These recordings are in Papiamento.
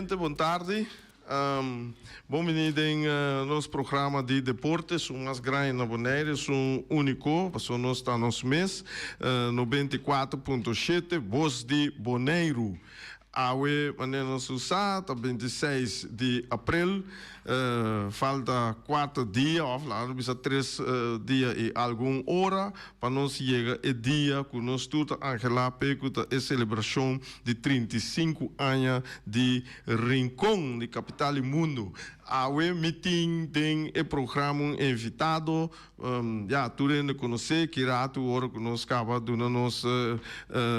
Nuevamente bon tardi. Bon bini den nos programa di deporte, esun mas grandi na Bonaire, esun unico, pasobra nos ta nos mes, 94.7, Bos di Boneiru. Awe, manera nos tur sa, ta 26 di april, falta kuater dia, of laga nos bisa tres dia i algun ora, pa nos yega e dia ku nos tur ta anhelá p'e, ku ta e selebrashon di 35 aña di Rincon, di kapital di mundu. Awe mi tin den e programa un invitado, Ya, tur hende konosé ki ratu ora ku nos kaba duna nos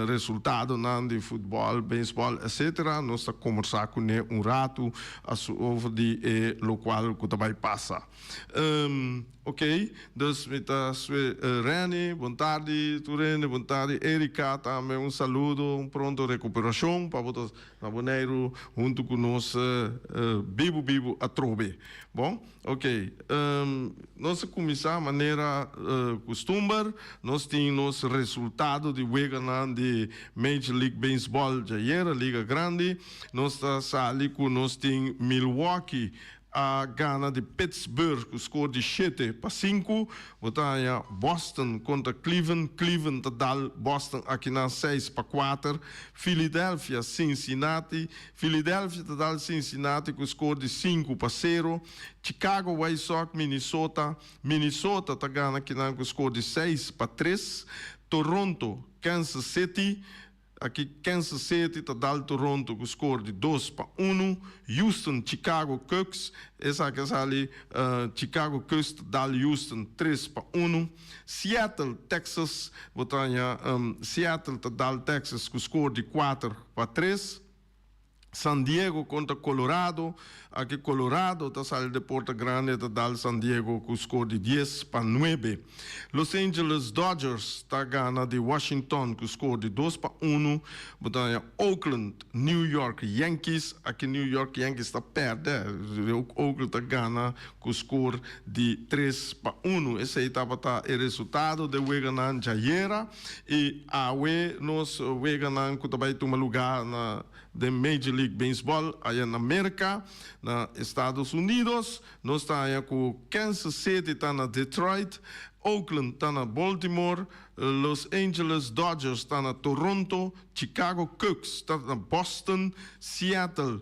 resultadonan di futbòl, beisbòl, etsetera, nos ta kombersá kuné un ratu over di e lokual ku ta bai pasa. Oké, dus mi ta swe Renny, bon tardi tur hende, bon tardi Erika tambe, un saludo, un pronto rekuperashon pa bo ta na Boneiru huntu ku nos bibu bibu atrobe. Bon. Ok, nos a kuminsá manera kustumber. Nos tin nos resultado di weganan di Major League Baseball djayer, Liga Grandi. Nos ta sali ku nos tin Milwaukee a gana di Pittsburgh ku skor di 7-5. Bo ta haña Boston kontra Cleveland, Cleveland ta dal Boston akinan 6-4. Philadelphia, Cincinnati, Philadelphia ta dal Cincinnati ku skor di 5-0. Chicago White Sox, Minnesota, Minnesota ta gana kinan ku skor di 6-3. Toronto, Kansas City, aki Kansas City ta dal Toronto ku skor di 2-1. Houston, Chicago Cubs, esaki a sali Chicago Cubs ta dal Houston 3-1. Seattle, Texas, bo ta haña Seattle ta dal Texas ku skor di 4-3. San Diego kontra Colorado, aki Colorado ta sali de porta grandi e ta dal San Diego ku skor di 10-9. Los Angeles Dodgers ta gana di Washington ku skor di 2-1. Bo ta haña Oakland, New York Yankees, aki New York Yankees ta pèrdè, Oakland ta gana ku skor di 3-1. Esei tabata e resultado den weganan djayera i awe nos weganan ku ta bai tuma lugá na den Major League Baseball aya na Merka, na Estados Unidos. Nos ta haña ku Kansas City ta na Detroit, Oakland ta na Baltimore, Los Angeles Dodgers ta na Toronto, Chicago Cubs ta na Boston, Seattle,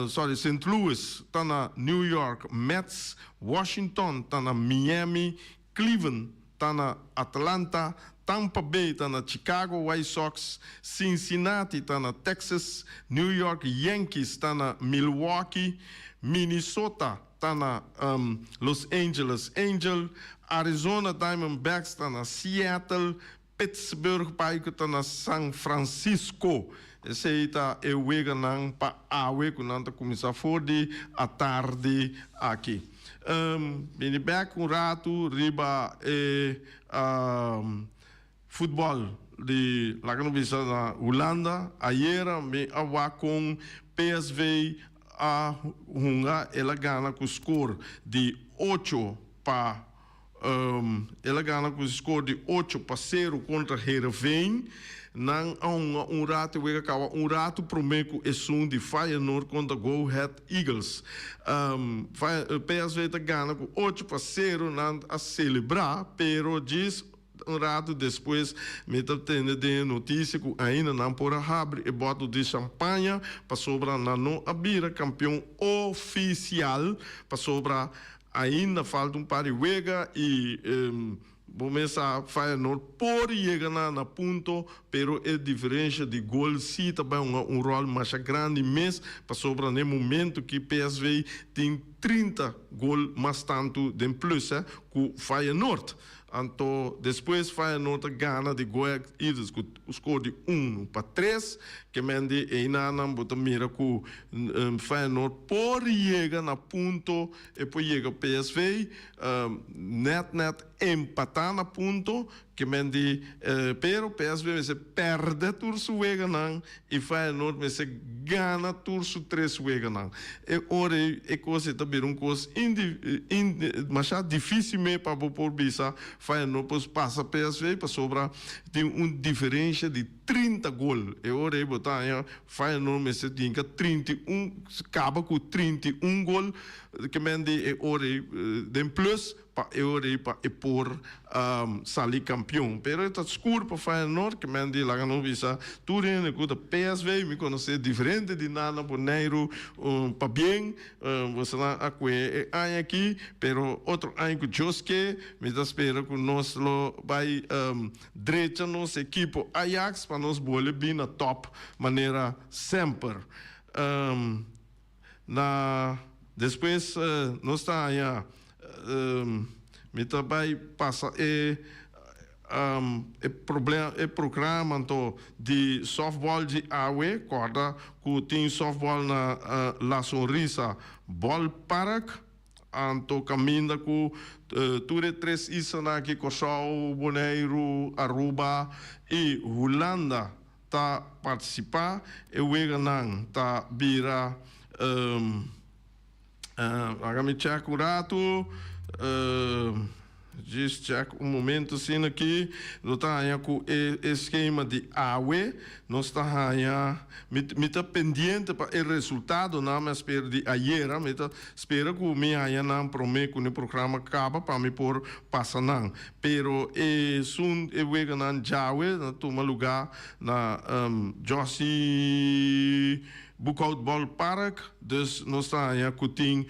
sorry, Sint Louis ta na New York Mets, Washington ta na Miami, Cleveland ta na Atlanta, Tampa Bay ta na Chicago White Sox, Cincinnati ta na Texas, New York Yankees ta na Milwaukee, Minnesota ta na Los Angeles Angel, Arizona Diamondbacks ta na Seattle, Pittsburgh bai ku ta na San Francisco. Esei ta e weganan pa awe ku nan ta kuminsá for di atardi aki. Bini bèk un ratu riba e futbòl di laga nos bisa na Hulanda. Ayera mi a wak kon PSV a hunga, el a gana ku skor di ocho pa El a gana ku skor di 8-0 kontra Heerenveen. Nan a hunga un ratu e wega kaba un ratu promé ku esun di Feyenoord kontra Go Ahead Eagles. PSV ta gana ku 8-0, nan a selebrá, pero djis un ratu despues mi ta tende den e notisia ku ainda nan por a habri e bòtel di shampaña pasobra nan no a bira kampion ofisial pasobra Ainda falta un par di wega y bo mes sa Feyenoord por yega na na punto pero e diferencia di gol si ta bay hunga un rol masha grandi mes pasobra na e momento ki PSV tin 30 gol mas tanto den plus cu Feyenoord. Anto despues Feyenoord a gana di Go Ahead Eagles ku skor di 1-3. Ke men di einanan bo ta mira ku Feyenoord por yega na punto, e por yega PSV nèt nèt empatá na punto. Ke men di, pero PSV mester pèrdè tur su weganan i Feyenoord mester gana tur su tres weganan. E ora ei e kos ei ta bira un kos masha difísil me pa bo por bisa Feyenoord por pasa PSV pasobra tin un diferensha di 30 gol. E ora ei bo ta haña Feyenoord mester hinka 31, kaba ku 31 gol. Ke men di e ora ei den plus pa e ora ei pa e por sali kampion. Pero e ta skur pa Feyenoord, ke men di laga nos bisa tur hende ku ta PSV, mi konosé diferente di nan na Boneiru, pabien bosonan a kue e aña aki, pero otro aña ku Dios ke, mi ta spera ku nos lo bai drecha nos ekipo Ajax pa nos bole bin na top manera semper. Na despues nos ta haña mi ta bai pasa e e problem e programa anto di softball di awe kòrda ku tin softball na La Sonrisa Ballpark anto kaminda ku tur e tres islanan aki Kòrsou, Boneiru, Aruba i Hulanda. Ta partisipá, e weganan ta bira laga mi chèk un ratu, djis chèk un momento asina aki, lo ta haña ku e skema di awe, nos ta haña, mi ta pendiente pa e resultadonan, mi a spera di ayera, mi ta spera ku mi haña nan promé ku e programa kaba pa mi por pasa nan. Pero esun e weganan djawe na tuma lugá na Jossy Boekhout Ballpark, dus nos ta haña ku tin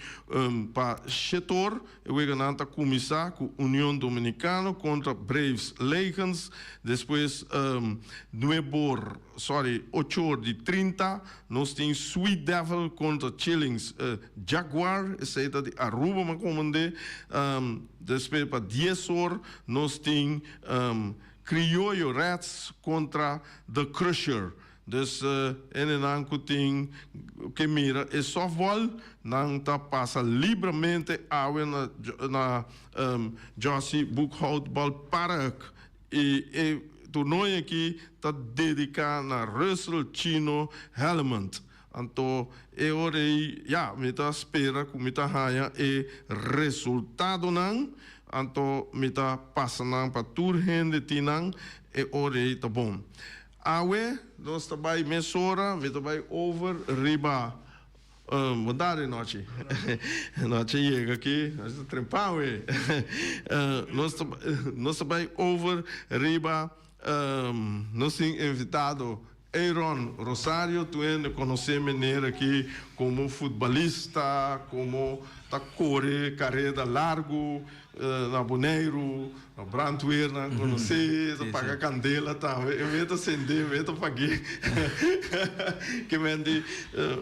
pa shetor. E weganan ta kuminsá ku Union Dominicano kontra Braves Legends, despues nuebor, sorry, ochor di 30 nos tin Sweet Devil kontra Chillings Jaguar, esei ta di Aruba mi a komand'é. Despues pa dies or nos tin Criollo Reds kontra The Crusher. Dus hendenan ku tin ke mira e softball nan ta pasa libramente awe na na Jossy Boekhout Ballpark. I e tornoe aki ta dediká na Russell Chino Helmond. Anto e ora ei, ya, mi ta spera ku mi ta haña e resultadonan, anto mi ta pasa nan pa tur hende tin nan, e ora ei ta bon. Awe nos ta bai mesora, mi ta bai over riba, bon tardi Nochi, Nochi yega aki, Nochi ta trempa awe, nos ta nos ta bai over riba nos tin invitado Aaron Rosario, tur hende konosé meneer aki komo futbalista, komo ta kore kareda largu na Boneiru, na brandweer nan konosé, ta paga kandela tambe, e mei ta sendé, e mei ta pag'é. Ke men di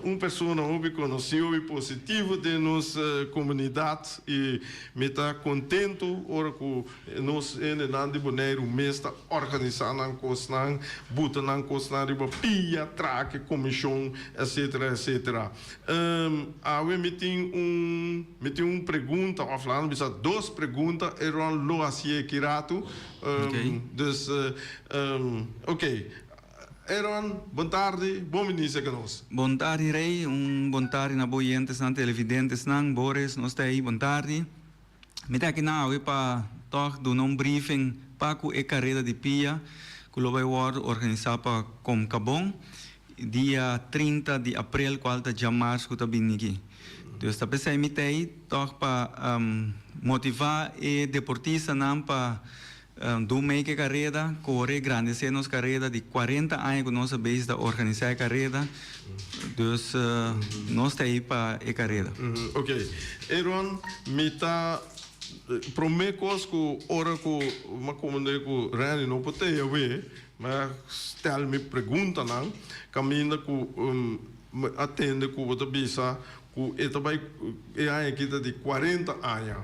un persona hopi konosí, hopi positivo den nos komunidat i mi ta kontentu ora ku Nos hendenan di Boneiru mes ta organisá nan kosnan, buta nan kosnan riba pia, traha ke komishon, etcetera, etcetera. Awe mi tin un, mi tin un pregunta, òf laat mi bisa dos pregunta, Aaron lo hasié ki ratu. Dus, oké. Aaron, bon tardi, bon bini serka nos. Bon tardi Rey, un bon tardi na bo oyentesnan, televidentesnan, Boris, nos ta ei, bon tardi. Mi ta aki nan awe pa tòg duna un briefing pa ku e kareda di pia ku lo bai wòrdu organisá pa Komkabon dia 30 di aprel kual ta djamars ku ta bini aki. Dus ta p'esei mi ta ei tòg pa motivá e deportistanan pa dun mei ku e kareda, kore, grandesé nos kareda di 40 aña ku nos a bezig ta organisá e kareda. Dus nos ta ei pa e kareda. Ok. Aaron, mi ta promé kos ku ora ku mi a komand'é ku Randy no por tei awe, mi a stel mi preguntanan kaminda ku mi a tende ku bo ta bisa ku e ta bai e aña aki ta di 40 aña.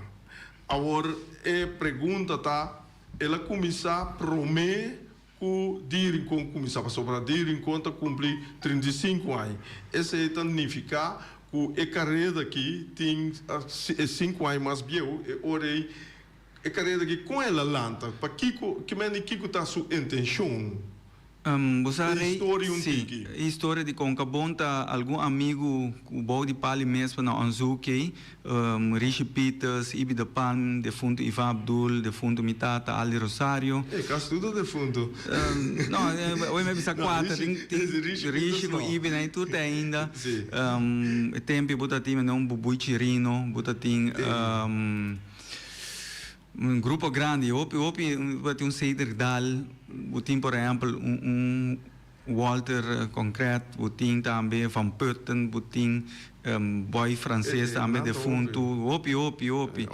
Awor e pregunta ta, el a kuminsá promé ku Di Rincon kuminsá? Pasobra Di Rincon ta kumpli 35 aña. Esei ta nifiká ku e kareda aki tin e sinku aña mas bieu, e ora ei E kareda aki kon el a lanta? Pakiko, ki mende kiko ta su intenshon? Bo sa E Rey, historia un si, tiki. e historia di Concabon ta algun amigu ku bou di pali mes pa na Onzoek ei, Rishi Pieters, Ibi de Palm, defuntu Ivan Abdul, defuntu mi tata Aldi Rosario. E kas tur ta defuntu. No, oye mi a bisa No, kuater, Rishi, tin tin Rishi Pieters Rishi ku no. Ibi nan ei tur ta ainda. Si. E tempu bo ta tin mende un Bubui Chirino, bo ta tin. Un grupo grandi, hopi hopi, bo tin un Cedric Daal, bo tin por ehempel un un Walter Concret, bo tin tambe Van Putten, bo tin Boy Frances tambe defuntu, hopi hopi hopi,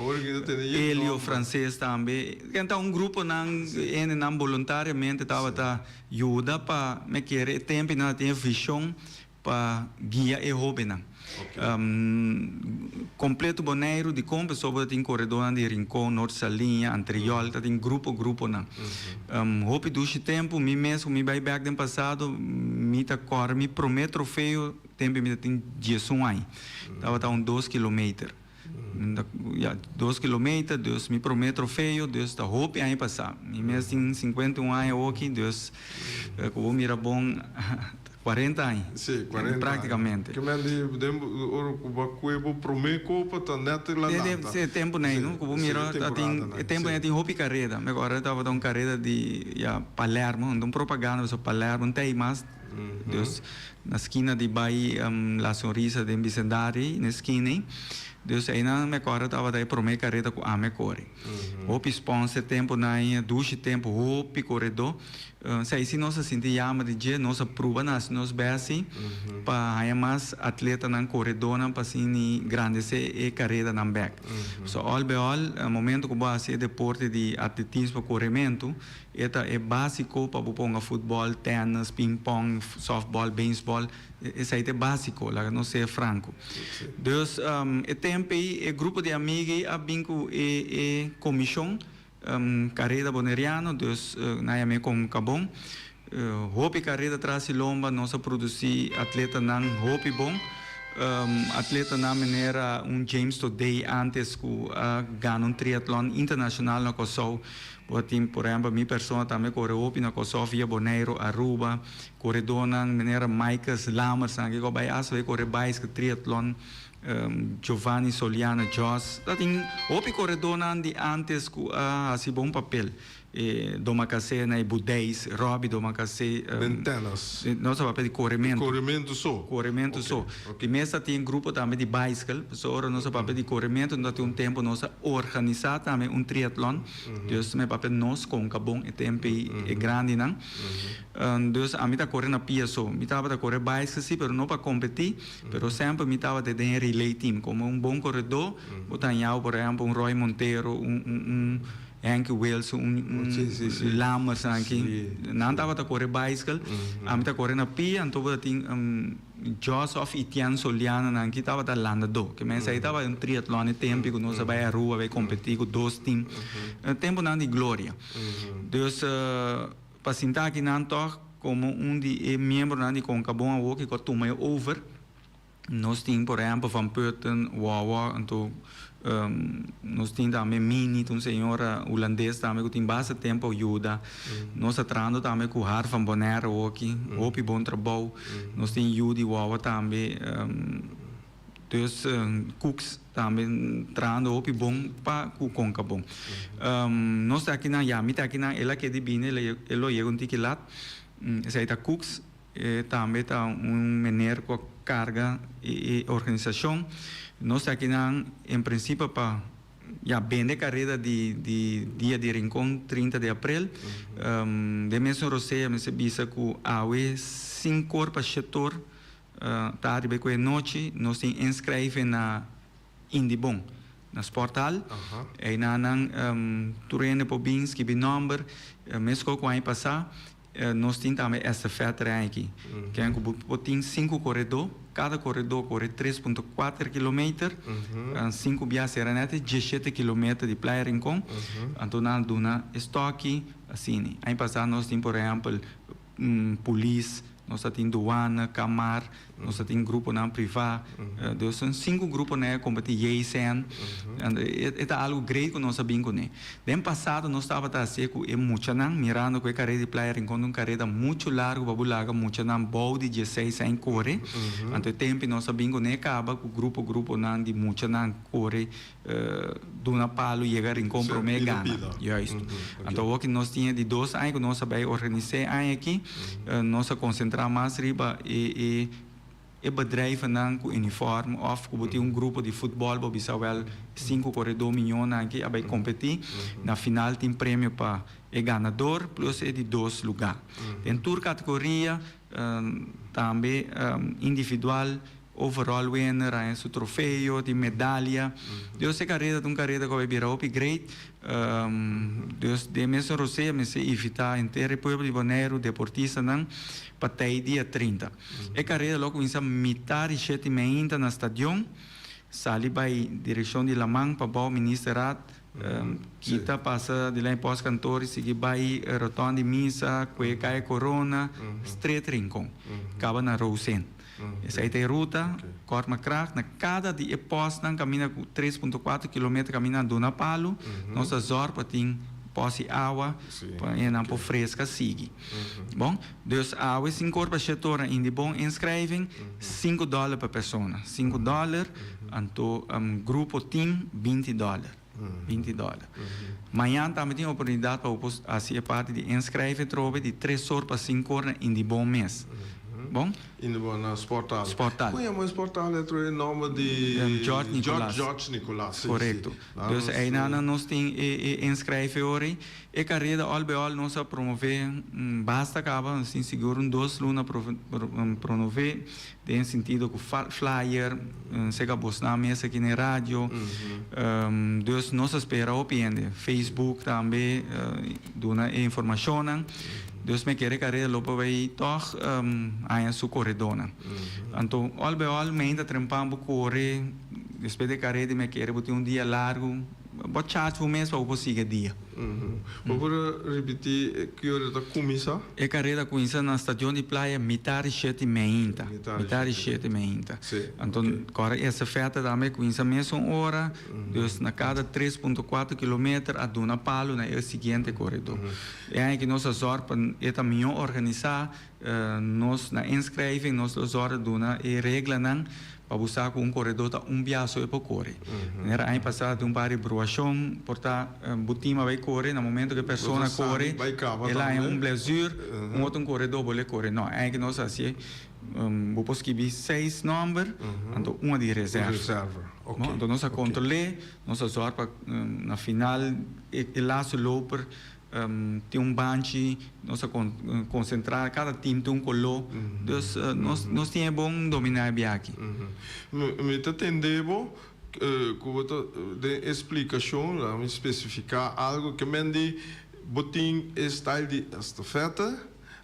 Elio Frances tambe, ken ta un gruponan hendenan boluntariamente tabata yuda pa mi kere e tempo nan a tin e vision pa guia e hobennan. Completo Boneiru dikon pasobra ta tin koredónan di Rincon, Noord Saliña, Antriol, ta tin grupo gruponan. Hopi dushi tempu, mi mes ku mi bai bèk den pasado mi ta kòrda mi promé trofeo tempu mi ta tin diesun aña, tabata un dos kilometer. Ya, dos kilometer, dus mi promé trofeo, dus ta hopi aña pasá. Mi mes tin 51 aña awoki, dus ku bo mira bon, 40 aña. Sí, 40 Práktikamente. Ke men di den ora ku bo a kue bo promé kopa ta nèt la lanta. Sí, e tempu nei, no? Ku bo mira ta tin, e tempu nei tin hopi kareda. Mi akorda tabata un kareda di, ya, Palermo, un propaganda pasobra Palermo no ta ei mas. Dus na skina di bai La Sonrisa den bisendario na e skina ei. Dus einan mi acorda tabata e prome careda cu ami a core. Hopi sponsor temponan ei, dushi tempo, hopi coredo. Esei si nos a sinti yama di dje, nos a pruba na haci nos best si pa haya mas atletanan, coredonan pa asina grandece e caredanan bek. So al bij al, momento cu bo haci e deporte di atletismo, coremento, E ta e básiko pa bo ponga futbòl, tènis, pingpòng, sòftbòl, beisbòl. Esei ta e básiko, laga nos ser franko. Dus e tempu ei e grupo di amiga ei a bin ku e e komishon Kareda Boneriano, dus nan yam'é Konkabon. Hopi kareda tras di lomba nos a produsí atletanan hopi bon. Atletanan manera un James Todey antes ku a gana un triatlon internashonal na Kòrsou. Bo a tin por ehempel mi persona tambe kore hopi na Kòrsou via Boneiru, Aruba. Koredónan manera Maikes Lammers nan kiko bai hasta bai kore baiskel triatlon Giovanni Soliana Jos. Ta tin hopi koredónan di antes ku a hasi bon papel. E Domacassé na e Budijs, Robbie Domacassé. Den tennis. Nos ta papia di korementu. Korementu so. Korementu so. Di mes ta tin grupo tambe di baiskel. Pasobra ora nos ta papia di korementu nos ta tin un tempu nos a organisá tambe un triatlon. Dus mi papia nos konka bon e tempu ei e grandinan. Dus ami ta kore na pia so. Mi tabata kore baiskel si pero no pa kompetí. Pero semper mi tabata den e relay team. Komo un bon koredó bo ta haña por ehèmpel un Roy Montero, un un. Henky Wilson, un un Lammers aki, nan tabata kore baiskel, ami ta kore na pia, anto bo ta tin Jos of Etienne Soliano nan aki tabata landadó, ke mester ei tabata un triatlon e tempu ku nos a bai Aruba bai kompetí ku dos tim, tempunan di gloria. Dus pa sinta aki nan tòg komo un di e miembronan di Concabon awor ku a tuma e over. Nos tin por ehempel Van Putten, Wawa, anto nos tin tambe Mini, ta un señora hulandes tambe ku tin basta tempo a yuda. Nos ta trahando tambe ku Hart van Bonaire awoki, hopi bon trabou. Nos tin yu di Wawa tambe, dus Cooks tambe trahando hopi bon pa ku Concabon. Nos ta akinan, ya mi ta akinan, el a keda bini, e lo yega un tiki lat, esei ta Cooks. E tambe ta un meneer cu a carga e organisacion. Nos ta akinan en principio pa ya bende careda di di dia di Rincon 30 di april. Den mesun rosea mester bisa cu awe sincor pa shetor ta ariba cu e nochi nos tin inschrijven na Indibon na Sporthal. Eynan nan tur hende por bin skibi nomber mesco cu aña pasa. Nos tin tambe estafèt aki. Ken ku bo por tin sinku koredó, kada koredó kore 3.4 kilometer, sinku bia sera nèt e 17 kilometer di Playa Rincon, anto nan a duna e stòki asina. Aña pasá nos tin por ehèmpel polis, Nos ta tin Douane, Camar, nos ta tin gruponan privá. Dus un sinku gruponan a kompetí JSN. E ta algu great ku nos a bin kuné. Den pasado nos tabata hasié ku e muchanan, mirando ku e kareda di Playa Rincon ta un kareda muchu largu pa bo laga muchanan bou di diesseis aña kore. Anto e tempu nos a bin kuné kaba ku grupo gruponan di muchanan kore duna palu yega Rincon promé gana. Juist. Anto awor ki nos tin e di dos aña ku nos a bai organisá e aña aki, nos a konsentrá mas riba e e bedrijvennan ku uniform òf ku bo tin un grupo di futbòl bo bisa wèl sinku koredó miñónan aki a bai kompetí. Na final tin premio pa e ganador plus e di dos lugá. Den tur kategoria tambe individual. Overall winner, haña su trofeo, tin medalia. Dios e kareda ta un kareda ku a bai bira hopi great. Dios den mesun rosea mester invitá henter e pueblo di Boneiru, deportistanan, pa tei dia 30. E kareda lo kuminsá mitá di shete meinta na stadion, sali bai direkshon di laman pa bou Ministerraad, kita pasa dilanti postkantoor i sigui bai rotonde di misa, kue Kaya Corona, stret Rincon, kaba na Roosen. Esei ta e ruta, kort ma krag. Na kada di e pòstnan kaminda ku 3.4 kilometer kaminda duna palu, nos ta zòrg pa tin pòs di awa pa e nan por freska sigui. Bon, dus awe sinkor pa shete ora in di bon inskrijving, sinku dòler pa persona, sinku dòler, anto grupo tim 20 dòler, 20 dòler. Mañan tambe tin oportunidat pa bo por hasi e parti di inskrijven atrobe di tres or pa sinkor na Indibon mes. Bon? Indibon na Sporthal. Sporthal. Kon yama e Sporthal atrobe e nomber di. George Nicolaas. George Nicolaas, si, si. Korekto. Dus einan nos tin e inskrijven ora ei. E kareda òl bij òl nos a promové basta kaba, nos tin sigur un dos luna promové den sentido ku flyer, seka bosnan mes aki na e radio. Dus nos a spera hopi hende. Facebook tambe duna e informashonnan. Dus mi kere kareda lo por bai tòg haña su koredónan. Anto òl bij òl meinta trempan bo kore despues di e kareda mi a kere bo tin un dia largu. Bo charge bo mes pa bo por sigui e dia. Bo por ripití ki ora ta kuminsá? E kareda kuminsá na Stadion di Playa mitar di shete meinta. Mitar di shete meinta. Anto kòrda e estafeta tambe kuminsá mesun ora. Dus na kada 3.4 kilometer a duna palu na e siguiente koredó. E aña aki nos a zòrg pa e ta mihó organisá. Nos na inschrijving nos lo zòrg duna e reglanan pa bo sa ku un koredó ta un bia so e por kore. Manera aña pasá tin un par di bruashon por ta bo tim a bai kore na momento ku e persona kore el a haña un blesur un otro un koredó bo le kore. No, aña ki nos hasié bo por skibi seis nòmber anto un a di reserva. Anto nos a kontrol'é nos a zòrg pa na final e laatste loper Tin un banchi, nos a concentra, cada team tin un color, dus nos tin e bon domina e biaha aki. Mi ta tende bo cu bo ta den e splicacion, laga mi specifica algo, ke men di bo tin e style di estafeta,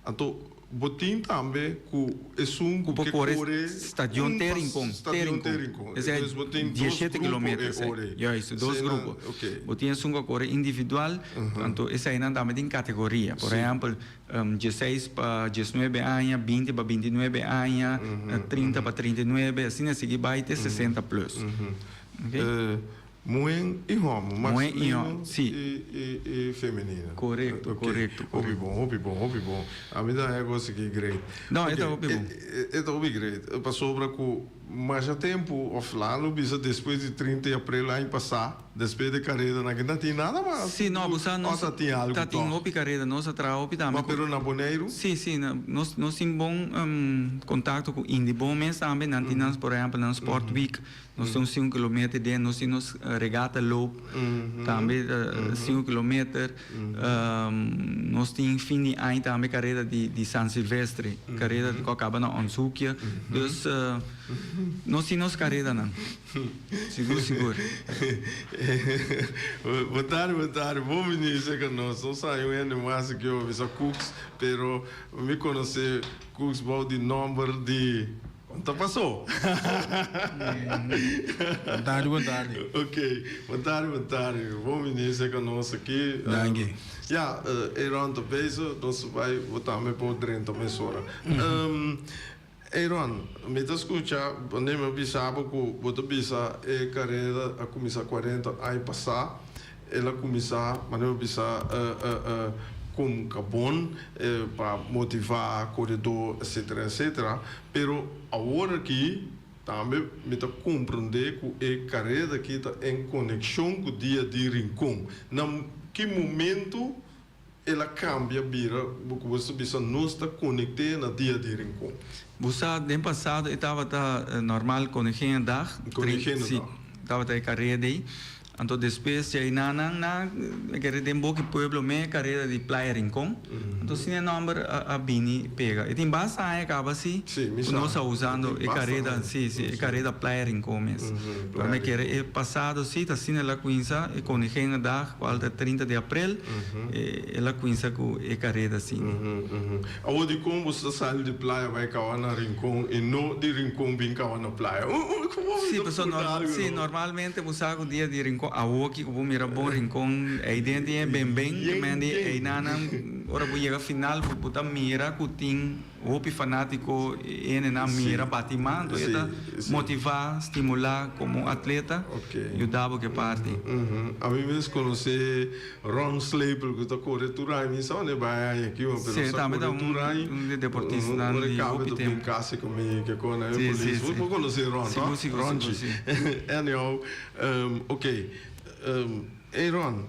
anto Bo tin tambe ku esun ku ke kore Stadion te Rincon. Stadion te Rincon. Entonces bo tin dos grupo e ora ei. Juist, dos grupo. Bo tin esun ku a kore individual, anto eseinan tambe tin kategoria. Por ehèmpel, dieseis pa diesnuebe aña, 20 pa 29 aña, 30 pa 39, asina sigui bai te 60 plus. Muhé i hòmber, maskulino i femenino. Korekto, korekto. Hopi bon, hopi bon, hopi bon. Ami ta haña kos aki great. No, e ta hopi bon. E ta hopi great. Pasobra ku masha tempu òf laga lo bisa despues di 30 di aprel aña pasá, despues di e karedanan aki no tin nada mas. Sí, no, bo sa nos Òf ta tin algu ta tin tòg? hopi kareda, nos a traha hopi tambe Ma ku. pero na Boneiru? Sí, sí, nos nos tin bon kontakto ku Indibon mes tambe, nan tin nan por ehèmpel nan sport week. Nos tin un sinku kilometer den, nos tin nos regata loop tambe sinku kilometer. Nos tin fin di aña tambe kareda di San Silvestre, kareda ku a kaba na Onsukia. Dus nos tin nos karedanan, sigur sigur. Bo tardi, bo tardi. Bon bini serka nos. Nos haña un hende mas aki hopi, sa Cooks, pero mi konosé Cooks bou di nòmber di. Ta pasó. Bon tardi, bon tardi. Ok, bon tardi, bon tardi. Bon bini serka nos aki. Danki. Ya, Aaron ta bezig, nos bai bo tambe por drenta mesora. Aaron, mi ta skucha, wanneer mi a bisa bo ku bo ta bisa e karera a kuminsá kuarenta aña pasá. El a kuminsá, manera bo bisa, kom kabon pa motivá koredó etcetera etcetera. Pero awor aki tambe mi ta komprondé ku e kareda aki ta en konekshon ku Dia di Rincon. Na ki momentu El a cambia bira bo cu bo ta bisa nos ta conecte na dia di Rincon. Bo sa den pasado e tabata normal Koninginnedag. Koninginnedag. Si, tabata e careda ei. Anto despues djei nan nan na kere den boki pueblo me careda di Playa Rincon. Anto asina e nomber a bini pega. E tin basta aña caba si Si, mi cu sa. nos a E usando tin e basta careda, aña. si, si, e careda Playa Rincon mes. Pero mi kere e pasado si ta asina el a cuinsa e Koninginnedag. Cual ta 30 di aprel, el a cuinsa cu e careda asina. Awor dicon bo ta sali di playa bay caba na Rincon y no di Rincon bin caba na playa? Como Sí, bo ta pasobra punta algo sí, no? normalmente bo sa cu dia di Rincon, awoki cu bo mira bon Rincon, eyden tin e benben, Yen, men di yen. eynanan ora bo yega final bo ta mira cu tin Hopi fanátiko hende nan mira bati man, enton e ta motivá, stimulá komo atleta, yuda bo ku e parti. Ami mes konosé Ron Slepel ku ta kore tur aña, mi sa unda e bai aña aki, pero sa kore tur aña. Un di deportistanan Ora di e kaba hopi ta tempu. bin kasi ku mi ke kona e polis. Bo konosé Ron, no? Sigur, sigur, Ronchi. sigur, si. Anyhow, ok. Ey Ron,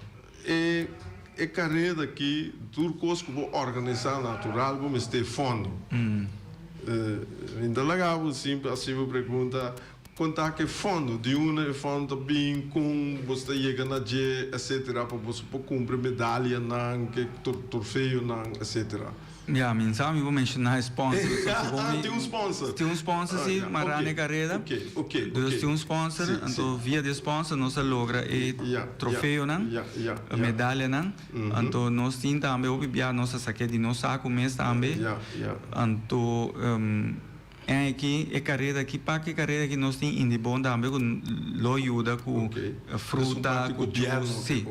E e kareda aki tur kos ku bo organisá natural bo mester fondo. Mi ta laga bo simpel hasi bo pregunta kon ta ke fondo, di unda e fondo ta bin, kon bo ta yega na dje etcetera pa boso por kumpra medalianan, ke torfeonan etcetera. Ya, mi sa mi por menshoná e sponsor. So, si Ah, tin un sponsor. Tin un sponsor, si, Ah, ya. Marane Ok, Carrera. ok, ok, Dus ok. tin un sponsor, Si, anto si. via di e sponsor nos a logra e Ya, ya, trofeonan, ya, ya, ya. medalianan. Anto nos tin tambe hopi bia nos a sak'é di nos saku mes tambe. Ya, ya. Anto, En aki e kareda aki, pa ki kareda aki nos tin Indibon tambe ku lo yuda ku fruta, ku juice, si,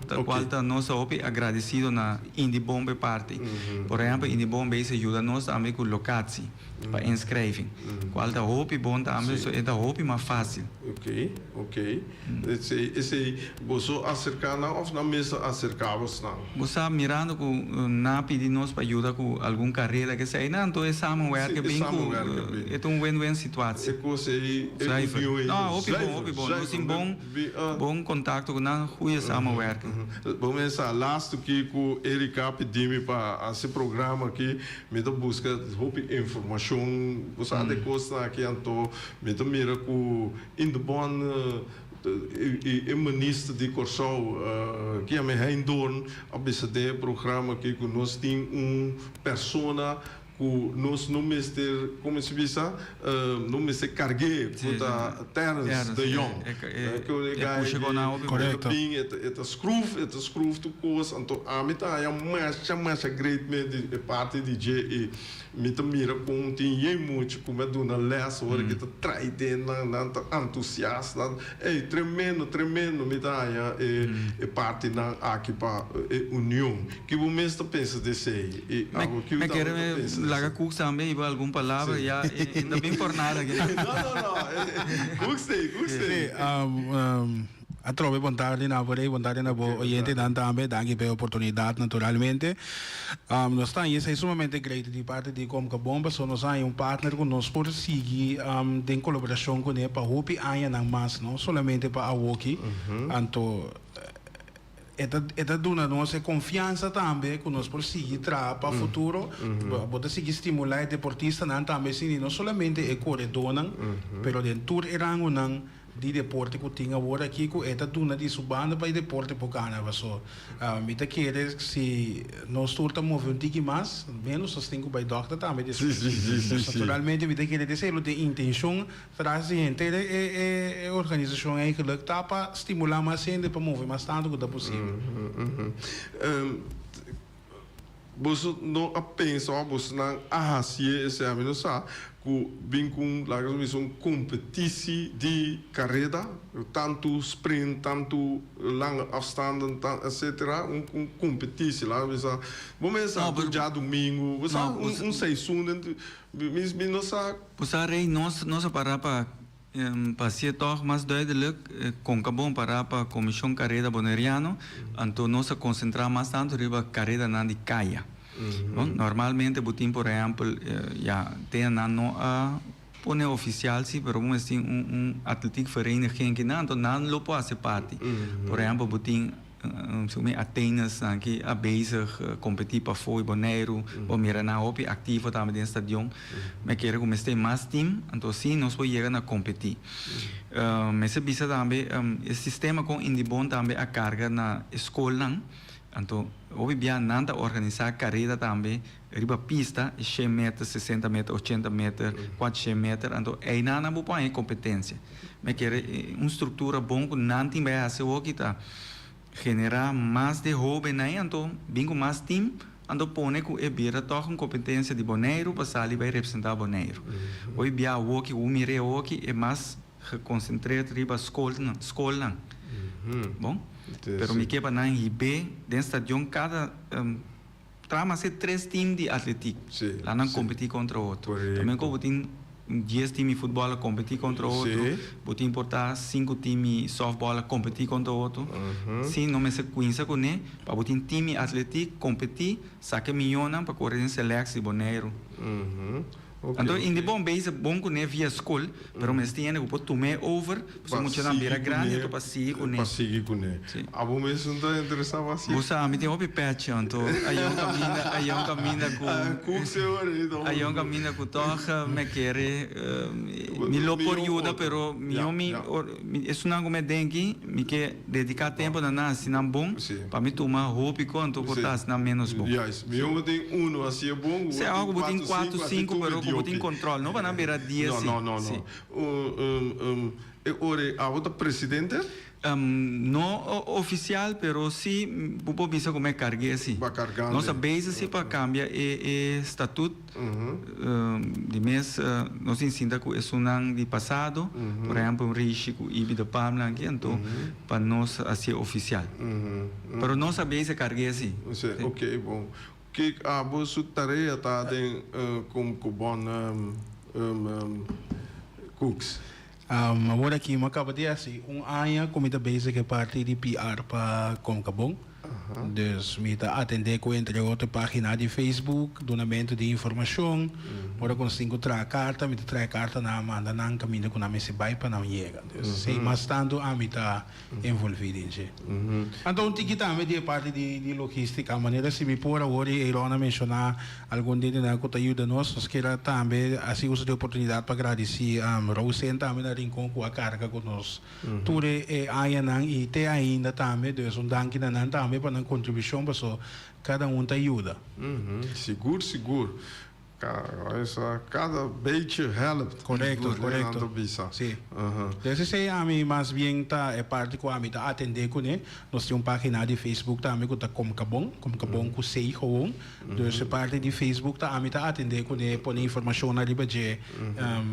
ta kual ta nos ta hopi agradesido na Indibon pa e parti. Por ehempel Indibon bes a yuda nos tambe ku lokatie pa inschrijving, kual ta hopi bon tambe, so e ta hopi mas fasil. Ok, ok. Esei, esei boso aserká nan òf nan mes a aserká bosnan? Bo sa, mirando ku nan a pidi nos pa yuda ku algun karera kesei nan, anto e samenwerken Sí, e bin ku samenwerken bin. e ta un win-win situatie. E kos ei, e Zuiver. union ei No, ta hopi bon, zuiver, hopi bon. Nos zuiver. tin bon, Bi, ah. bon kontakto ku nan, goeie samenwerking. Bo mester sa, lastu ki ku Erika a pidi mi pa hasi programa aki, mi ta buska hopi informashon, bo sa de kosnan aki, anto mi ta mira ku In de bon e minister di Kòrsou ki yama Hein Doorn a bisa den e programa aki ku nos tin un persona ku nos no mester komo si bisa no mester karg'é ku ta Terrence de Jong. Ku e guy aki e ta bin e ta skruf e ta skruf tur kos anto ami ta haña masha masha great me di e parti di dje i Mi ta mira kon tin yen mucha ku mi a duna lès ora ki ta trai den nan, nan ta antusias, nan ey tremendo, tremendo mi ta haña e e partinan aki pa e union. Ki bo mes ta pensa di esei? I abo ki Mi bo kere tambe ta pensa di laga esei? Cooks tambe hiba algun palabra Sí. ya e no ta bin por nada aki. No, no, no, Cooks t'ei, Cooks t'ei. Sí, Atrobe bon tardi na bo rey, bon tardi na bo oyentenan tambe. Danki pa e oportunidat naturalmente. Nos ta haña esei sumamente great di parti di Comcabon pasobra nos a haña un partner ku nos por sigui den kolaborashon kuné pa hopi añanan mas, no solamente pa awoki. Anto e ta e ta duna nos e konfiansa tambe ku nos por sigui traha pa futuro. Bo ta sigui stimulá e deportistanan tambe asina, no solamente e koredónan, pero den tur e rangonan. Di deporte ku tin awor aki ku e ta duna di su banda pa e deporte por gana paso mi ta kere si nos tur ta move un tiki mas menos nos tin ku bai dòkter tambe despues pues naturalmente mi ta kere di esei lo tin intenshon tras di henter e organisashon eigenlijk ta pa stimula mas hende pa move mas tantu ku ta posibel. Boso no a pensa of boso nan a hasié esei? Ami no sa. Ku bin ku un, laga nos bisa, un kompetisi di kareda, tantu sprint, tantu lange afstanden, etcetera, un un kompetisi, laga nos bisa, bo mes sa tur djadumingu, bo sa un un seizoen den, mi mi no sa. Bo sa Rey, nos nos a para pa pa hacié tog mas duidelijk, con ka bon para pa Comision Careda Boneriano, anto nos a concentra mas tanto riba caredanan di caya. Bon, normalmente bo tin por ehempel, ya, te nan no a pone oficial si, pero bo mester tin un un atletiek vereniging kinan, anto nan lo por haci parti. Por ehempel bo tin segun mi Athenes nan ki a bezig competi pafó di Boneiru, bo mira nan hopi activo tambe den stadion. Mi a kere cu mester mas team, anto si nos por yega na competi. Mester bisa tambe e sistema con Indibon tambe a carga na e scolnan, Anto hopi bia nan ta organisá kareda tambe riba pista, shen meter, sesenta meter, ochenta meter, kuatshen meter, anto einan nan bo por haña e kompetensia. Mi kere un struktura bon ku nan tin bai hasi hoki ta generá mas de hóbennan ei, anto bin ku mas tim, anto pone ku e bira tòg un kompetensia di Boneiru pa sali bai representá Boneiru. Hopi bia awoki, ku mir'é awoki e mas Geconcentreerd riba scolnan, scolnan. Bon? Pero mi ke pa nan hib'é den stadion kada traha mas ke tres team di atletiek. La nan competi contra otro. Tambe ko bo tin dies team di futbol a competi contra otro, bo tin por ta sinku team di softball a competi contra otro. Si no mester cuinsa cune pa bo tin team di atletiek competi, saca e miyonan pa core den selectie di Boneiru. Anto in di bon bezig bon kuné via skol, pero mester tin hende ku por tum'é over, pasobra muchanan bira grandi anto pa sigui kuné. Pa sigui kuné. Si. Abo mes no ta interesá pa sigui? Bo sa, mi tin hopi pèchi anto aya un kaminda, aya un kaminda ku. Kuk se ora ei ta. Aya un kaminda ku tòg mi a kere, mi lo por yuda pero mihó mi, esunnan ku mi a denki mi ke dediká tempu na nan hasi nan bon, pa mi tuma hopi ku anto por ta hasi nan ménos bon. Juist, mihó bo tin uno hasi e bon, ku bo tin kuatu sinku, pero ku bo tin kontrol, no pa nan bira dies si. No, no, no. E ora ei abo ta presidente? No ofisial, pero si bo por bisa ku mi a karg'é si. Bo a kargando. Nos a bezig si pa kambia e statut. Di mes nos tin sinta ku esunnan di pasado, por ehempel Rishi ku Ibi de Palm aki, anto pa nos hasié ofisial. Pero nos a bezig karg'é si. Si, ok, bon. Kik abo su tarea ta den Komkobon Cooks? Awor aki mi a kaba di hasi un aña ku mi ta bezig e parti di PR pa Komkabon. Dus mi ta atendé ku entre otro e página di Facebook, dunamentu di informashon. Ora ku nos tin ku traha karta, mi ta traha e kartanan, manda nan kaminda ku nan mester bai pa nan yega. Dus esei mas tantu ami ta envolví den dje. Anto un tiki tambe di e parti di logística, manera si mi por awor i Aaron a menshoná algun dentenan ku ta yuda nos, nos kier a tambe hasi uso di e oportunidat pa gradisí Roseanne tambe na Rincon ku a karga ku nos tur e añanan i te ainda tambe, dus un danki na nan tambe pa nan kontribushon paso kada un ta yuda. Sigur sigur. Cada beetje helpt. Correcto, correcto. Si. Dus esey ami mas bien ta e parti cu ami ta atende cune. Nos tin un pagina di Facebook tambe cu ta Comcabon, Comcabon cu C gewoon. Dus e parti di Facebook ta ami ta atende cune, pone informacionnan riba dje,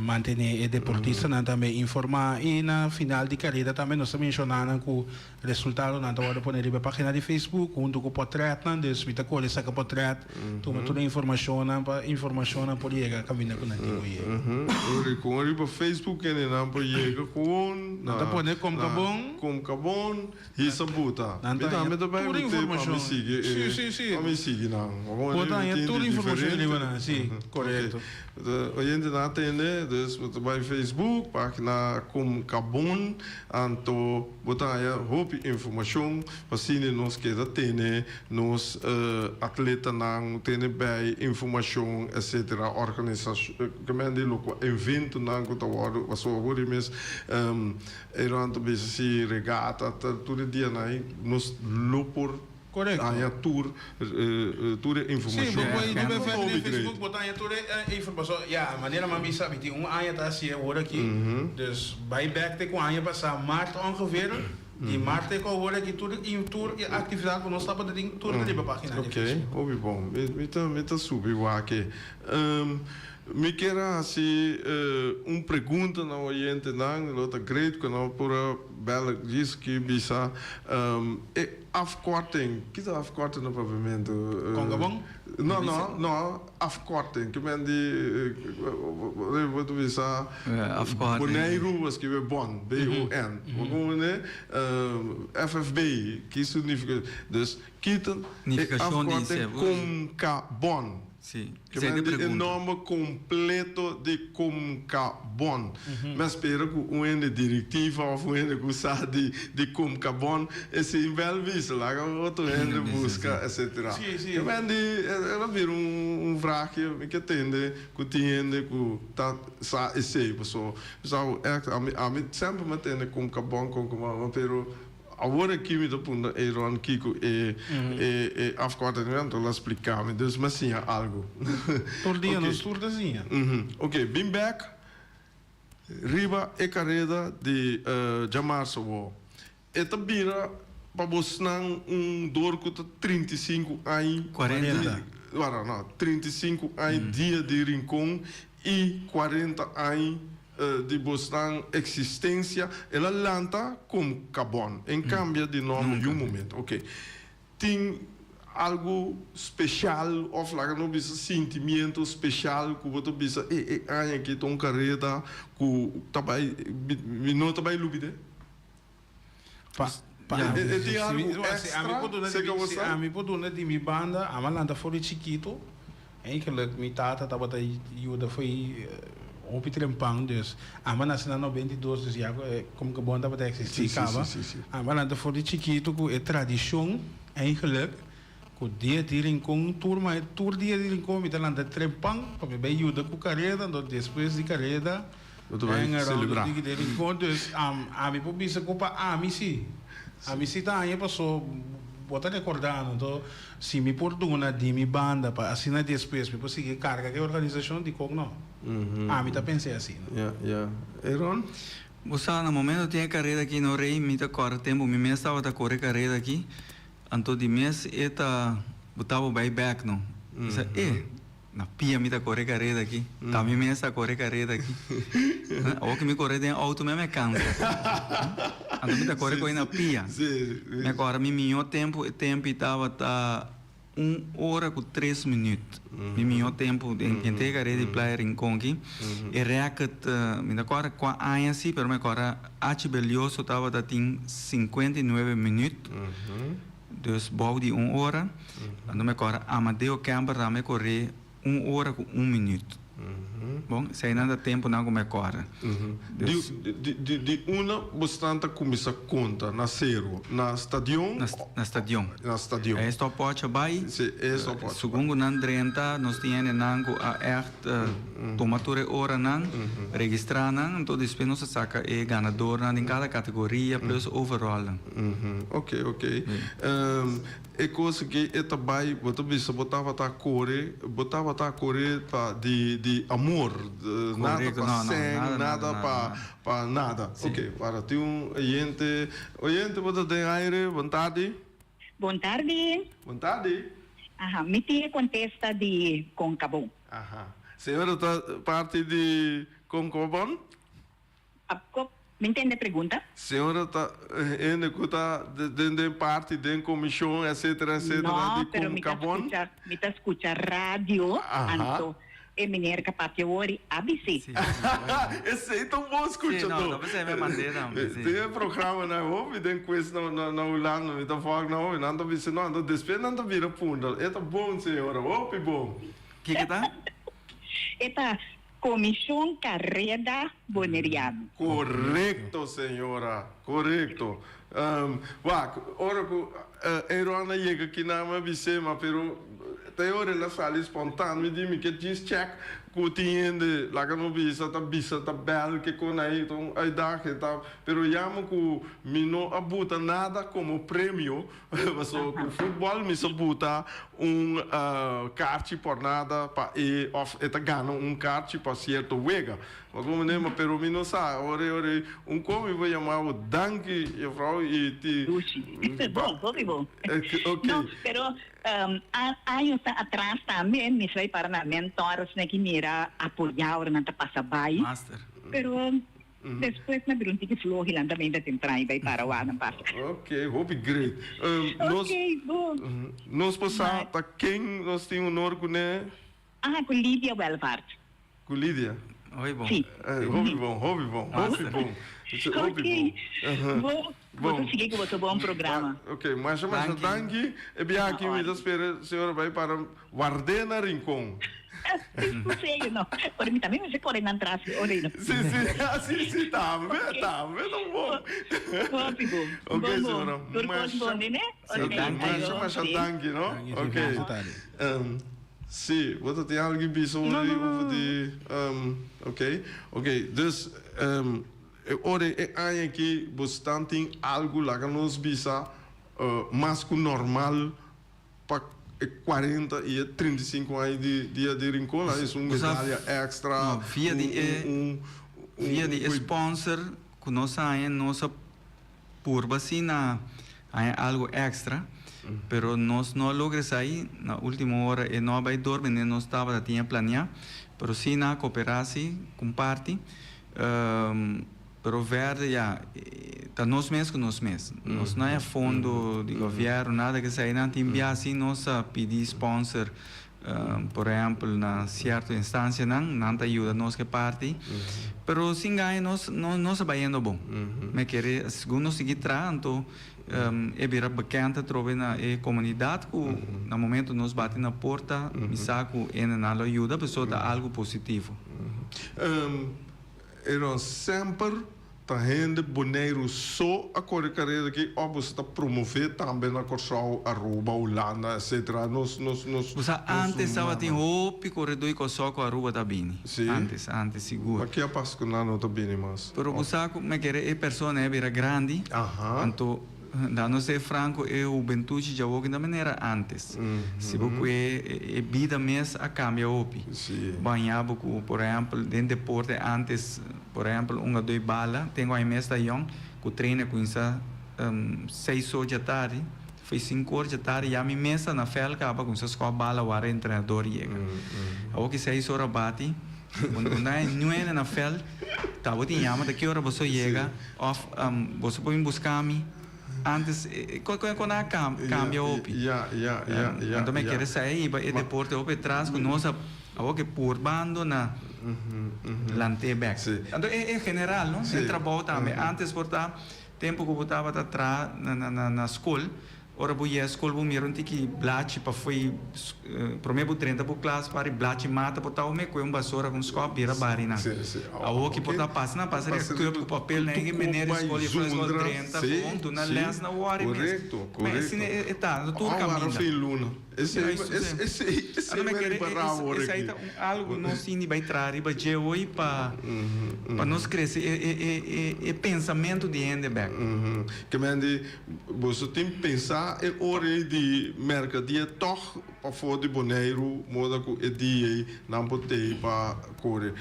mantene e deportistanan tambe informa y na final di careda tambe nos ta menciona nan cu Resultadonan ta wòrdu pone riba e página di Facebook huntu ku pòtrètnan, dus mi ta kore saka pòtrèt, tuma tur e informashonnan pa informashonnan por yega kaminda ku nan tin ku yega. Ori kon riba Facebook kendenan por yega kon Nan ta pone Komkabon. Komkabon hisa buta. Nan Mi ta tambe haña ta bai tur but'é pa mi informashon. sigui e Sí, sí, sí. pa mi sigui nan. Bo ta haña tur informashon riba nan, sí, korekto. Oyentenan a tende, dus bo ta bai Facebook, página Komkabon, anto Bo ta haña hopi informashon pa asina nos keda tene nos atletanan, tene bij informashon etcetera, organisashon, kimen di loke eventonan ku ta wòrdu pasobra awor di mes e rònt ta bisa si regata ta tur e dianan ei nos lo por haña tur tur e Sí, informashon. bo por riba e Hopi Facebook great. bo ta haña tur e informashon. Ya, manera mi a bisa mi tin un aña ta hasié awor aki. Dus bai bek te ku aña pasá mart ongeveer, di mart te ku awor aki tur e tur e aktividat ku nos tabata tin tur ta riba página di Ok, Facebook. hopi bon. Mi ta mi ta subi wak e. Mi kier a hasi un pregunta na oyentenan, lo ta great ku nan por a bel djis ki bisa e afkorting, ki ta afkorting na papiamentu? Kongabon? No, no, no, afkorting, ki men di bo ta bisa Boneiru bo skibi bon, B-O-N, bo komprende? FFB, ki signifika? Dus ki ta e afkorting Komkabon? Sí, Ke esei men ta e di e pregunta. nomber completo di Comcabon. Mi a spera cu un hende directiva of un hende cu sa di di Comcabon esei bel bisa, laga otro hende Hende bisa, busca, sí. etcetera. Sí, sí. Ke men di el a bira un un vraagje, mi ke tende cu tin hende cu ta sa esei, paso mi sa cu echt ami ami semper mi a tende Comcabon, Comcabon, pero Awor aki mi ta puntra Aaron kiko e e afkortingnan el a splika mi, dus mi a siña algu. Tur dia Oké. nos tur ta siña. Oké, bin bek riba e kareda di djamarsa awor. E ta bira pa bosnan un dor ku ta 35 aña. 40. Wara, no, 35 aña dia di Rincon i 40 aña Di bosnan existencia el a lanta como Cabon en cambia di nomber yu momento. Ok. Tin algo special of laga nos bisa sentimiento special cu bo ta bisa e e aña aki ta un careda cu ta bay mi no ta bay lubide? Pa pa Ya. ami E tin si mi algo si ami extra por duna di cerca mi si bosan? ami por duna di mi banda ami a lanta for di chikito Eigenlijk mi tata tabata yuda fo'i hopi trempan dus ami a nace na 92 dus ya como ke bon tabata existi caba. Ami a lanta for di chikito cu e tradicion eigenlijk cu dia di Rincon tur ma tur dia di Rincon mi ta lanta trempan pa mi bay yuda cu careda anto despues di careda hang around di Rincon dus ami por bisa cu pa ami si ami si ta haña paso bo ta recorda anto Si mi por duna di mi banda pa asina despues mi por sigui carga cu e organisacion, dicon no? Ami ta pens'e asina. Ya, ya. Aaron? Bo sa, na momento tin e careda aki no rey, mi ta corda tempo mi mes tabata core careda aki, anto di mes e ta bo ta bo bay bek no. Mi sa, e, na pia mi ta core careda aki, ta mi mes ta core careda aki. Awor cu mi core den auto mi a me cansa. Anto mi ta core coe na pia. Mi a corda mi miho tempo e tempo i tabata un ora cu tres minuut. Mi miho tempo den henter e careda di Playa Rincon aki. E record mi ta corda cua aña si pero mi a corda Achi Belioso tabata tin 59 minuut. Dus bou di un ora. Anto mi a kòrda Amadeo Kemper tambe a koré un ora ku un minüt. Bon, eseinan ta tempunan ku mi a kòrda. Dus. Di di di unda bosnan ta kuminsá konta? Na Seru? Na stadion? Na na stadion. Na stadion. E stopwatch a bai. Si, e stopwatch. Segun ku nan drenta, nos tin hendenan ku a ègt tuma tur e oranan, registrá nan, anto despues nos a saka e ganadornan den kada kategoria plus overallnan. Ok, ok. E kos aki e ta bai, bo ta bisa bo tabata kore, bo tabata kore pa di di amor, nada Korekto, pa no, no, sèn, nada, nada, nada nada, pa nada. pa nada. Sí. Ok, wara tin un oyente, oyente bo ta den aire, bon tardi. Bon tardi. Bon tardi. Aha, mi tin e kontesta di Konkabon. Aha, señora ta parti di Konkobon? Apko, mi ntende pregunta? Señora ta hende ku ta den den parti den komishon etcetera etcetera No, di pero mi ta Komkabon? skucha, mi ta skucha radio, Aha. anto e meneer ka papia wori a bisí. Sí, sí, bueno. Esei ta un bon Sí, skuchadó. no, ta p'esei mi mand'é tambe, sí. Tin e programanan hopi den quiz na na na Hulanda, mi ta volg nan hopi, nan ta bisa no, anto despues nan ta bira punta. E ta bon señora, hopi bon. Kiko ta? E ta Comishon Careda Boneriano. Korekto señora, korekto. Wak, ora ku Aaron a yega kinan mi a bis'é, ma pero te ora el a sali spontaan, mi di mi ke djis check ku tin hende laga no bisa ta bisa ta bèl ke kon ei ta un uitdaging ta, pero yama ku mi no a buta nada komo premio Pasobra ku futbòl mi sa buta un karchi por nada pa e òf e ta gana un karchi pa sierto wega. Pa kon manera ma pero mi no sa ora e ora ei un kon mi por yama bo danki jufrou i ti. Dushi. Bon, hopi bon. Ok. No, pero añosnan atras tambe mi sa bai para na mentor asina ki mira. manera apoyá ora nan ta pasa bai. Master. Pero despues nan bira un tiki floho i nan ta meinta tempran i bai para wak nan pasa. Ok, hopi great. Nos, Ok, bon. nos por sa ta ken nos tin honor kuné? Ah, ku Lidia Welvaart. Ku Lidia? Hopi bon. Sí. Hopi bon, hopi bon, hopi bon. Hopi Ok. bon. Bon, Bon. boso sigui ku boso bon programa. Ok, masha masha Danki. danki. E biaha aki mi ta spera señora bai para ward'é na Rincon. Serio no. Ora mi tambe mester kore nan tras mi ora no. Sí, sí, sí, sí, tambe, tambe ta bon. Hopi bon. Ok, Bon, bon. señora. Tur kos bon, nene? Sí, Ok, danki. Masha ayo. masha Sí. danki, no? Danki, sí, Ok. feliz tarde. Sí, bo ta tin algin bisa over di, over di, ok, ok, dus e ora e aña aki bo stan tin algu laga nos bisa mas ku normal pa e cuarenta i e 35 aña di dia di Rincon, la es un medalla extra, No, via di e, un, un, via di e sponsor ku nos haña nos a Purba si na haña algo extra, pero nos no a logra esai. Na ultimo ora e no a bai door mende nos tabata tin e planea, pero si nan a coopera si cu parti. Pero verder ya, ta nos mes cu nos mes. Nos no haña fondo di gobierno, nada ke esai. Nan tin bia si nos a pidi sponsor. Por ehempel na cierto instancianan nan ta yuda nos ke parti, pero sin gaña nos no sa bayendo bon. Me kere segun nos sigui traha anto e bira bekend atrobe na e comunidad cu na momento nos bati na porta mi sa cu hendenan lo yuda pasobra ta algo positivo. Aaron semper Ta hende Boneiru so a kore karera aki of boso ta promove tambe na Kòrsou, Aruba, Hulanda etc. Nos nos nos Bo sa antes tabatin hopi koredó di Kòrsou ku Aruba ta bini. Sí. Antes, antes sigur. Ma ke a pasa ku nan no ta bini mas? Pero bo sa ku mi kere e persona e bira grandi. Aha. Anto da nos ser franco e hubentud djawoki ta manera antes. Si bo ku e e bida mes a kambia hopi. Sí. Baña bo ku por ehempel den deporte antes. Por ehempel, un a doi bala, tengo ai mes ta yong, cu trainer cuminsa seis or dja tardi, foi cinco or dja tardi, ya mi mes ta na veld caba cuminsa scob bala wara e entrenador yega. Awor ki seis or a bati, unda e nuene na veld, ta bo tin yama ta ki ora boso yega, of boso por bin busca mi, antes, con a cambia hopi. Anto mi a kere sa e hiba e deporte hopi atras cu nos a. Awor ke purbando na lant'é bek. Anto e general no, e trabou tambe. Antes por ta tempu ku bo tabata traha na skol, ora bo yega skol bo mira un tiki blachi pa fo'i promé bo drenta bo klas pari blachi mata por ta ome koe un basora ku un skòp bira bari nan. Awor ki por ta pasa nan pasa riba kùp ku papel nan e meneer di skol yefrou di skol drenta gewoon duna lès na wòri mes. Men asina e ta, tur kaminda. Esei, esei, esei mi a ripará awor aki. Esei ta un algu nos tin di bai traha riba dje hoy pa pa nos krese e e e e pensamentu di hende bek. Ke men di boso tin pensá e ora ei di merkadia tòg pafó di Boneiru moda ku e dia ei nan por tei pa kore.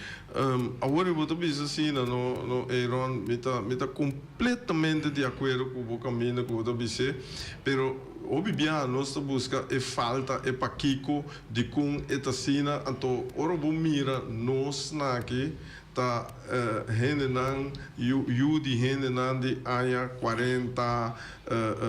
Awor ei bo ta bisa asina no no Aaron mi ta mi ta kompletamente di akuerdo ku bo kaminda ku bo ta bis'é pero. Hopi bia nos ta buska e falta, e pakiko, dikon e ta asina. Anto ora bo mira nos naki ta hendenan, yu yu di hendenan di aña cuarenta,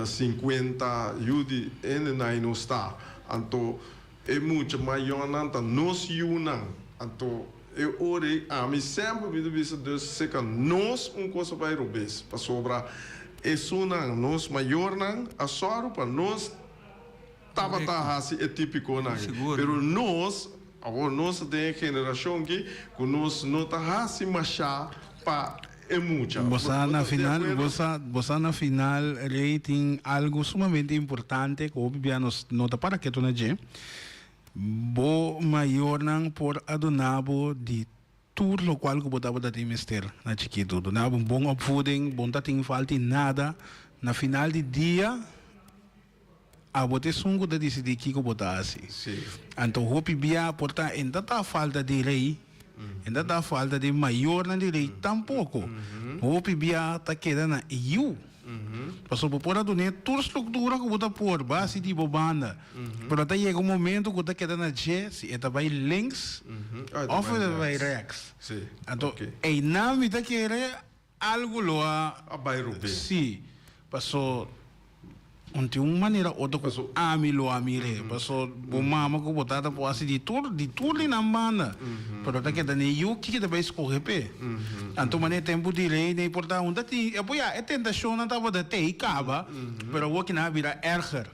cincuenta, yu di hendenan ei nos ta. Anto e mucha mayornan ta nos yunan. Anto e ora ei ami semper mi ta bisa dus seka nos un cosa bai robes pasobra esunnan nos mayornan a sòru pa nos tabata hasi e típiconan ei pero nos awor nos ta den e generashon aki ku nos no ta hasi mashá pa e mucha. Bo sa na final bo sa bo sa na final Rey tin algo sumamente importante ku hopi bia nos no ta para ketu na dje. Bo mayornan por a duna bo di tur lokual ku bo tabata tin mester na chikitu. Duna bo un bon opvoeding, bo no ta tin falta di nada. Na final di dia, abo ta esun ku ta disidí kiko bo ta hasi. Anto hopi bia por ta e no ta ta falta di rei, e no ta ta falta di mayornan di rei tampoko. Hopi bia ta keda na e yu. Pasobra bo por a dun'é tur struktura ku bo ta por, bo a hasi di bo banda. Pero ta yega un momento ku ta keda na dje si e ta bai links òf e ta bai rèks. Anto einan mi ta kere algu lo a. A bai rubé. Sí, paso un tin un manera otro ku ami lo a mir'é. Paso bo mama ku bo tata por hasi di tur di tur di nan banda, pero ta keda n'e yu kiko ta bai skohe p'e. Anto manera tempu di rei n'e por ta un ta tin e por ya e tentashonnan tabata tei kaba, pero awor kinan a bira erger.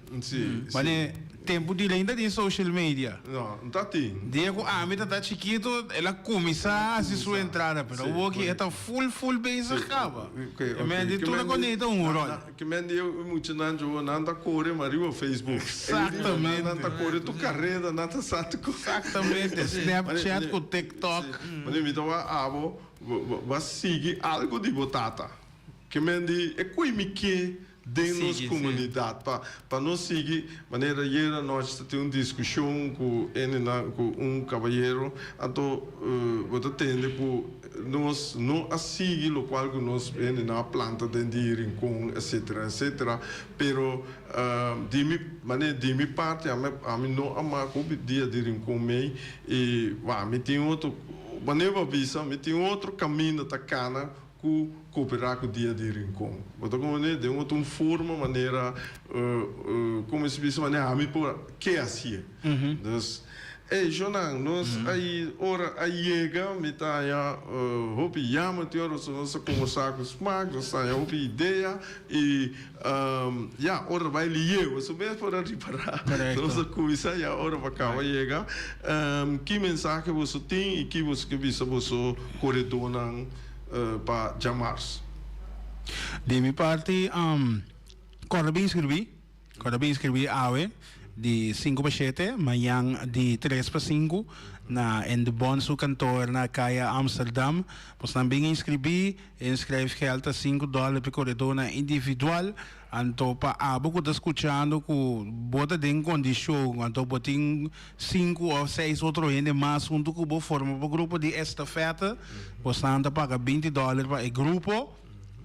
Manera tempu di rei ta tin social media. No, no ta tin. Dia ku ami ta ta chikitu el a kuminsá hasi su entrada, pero awor ki e ta full full bezig kaba. E men di tur a koneta un ròl. Ke men di e muchanan djobo nan ta kore ma riba Facebook. Exactamente. Nan ta kore tur kareda, nan ta sa tur kos. Exactamente, Snapchat ku TikTok. Mane mi ta wak abo, bo a sigui algu di bo tata. Ke men di e koe mi ke den nos komunidat pa pa nos sigui. Manera ayer anochi ta tin un diskushon ku hendenan ku un kabayero, anto bo ta tende ku Nos no a sigui locual cu nos hendenan a planta den di Rincon etcetera etcetera pero di mi manera di mi parti ami ami no a mak hopi dia di Rincon mey y wak mi tin otro manera bo a bisa mi tin otro caminda ta cana cu coopera cu dia di Rincon bo ta comprende den otro un forma manera como si bisa manera ami por ke hacié dus. Ey, Jonan, nos a i ora a yega, mi ta haña hopi yama tin ora so nos a kombersá ku Smaak, nos ta haña hopi idea i ya, ora ta bai lié, boso mes por a ripará, nos a kuminsá ya ora pa kaba yega. Ki mensahe boso tin i ki boso ke bisa boso koredónan pa djamars? Di mi parti, kòrda bin inskribí. Kòrda bin inskribí awe di sinku pa shete, mañan di tres pa sinku na Endebon su kantoor na Kaya Amsterdam. Bosnan bin inskribí, e inskrijfgeld ta sinku dòler pa e koredónan individual. Anto pa abo ku ta skuchando ku bo ta den kondishon, anto bo tin sinku òf seis otro hende mas huntu ku bo forma bo grupo di estafète, bosnan ta paga binti dòler pa e grupo.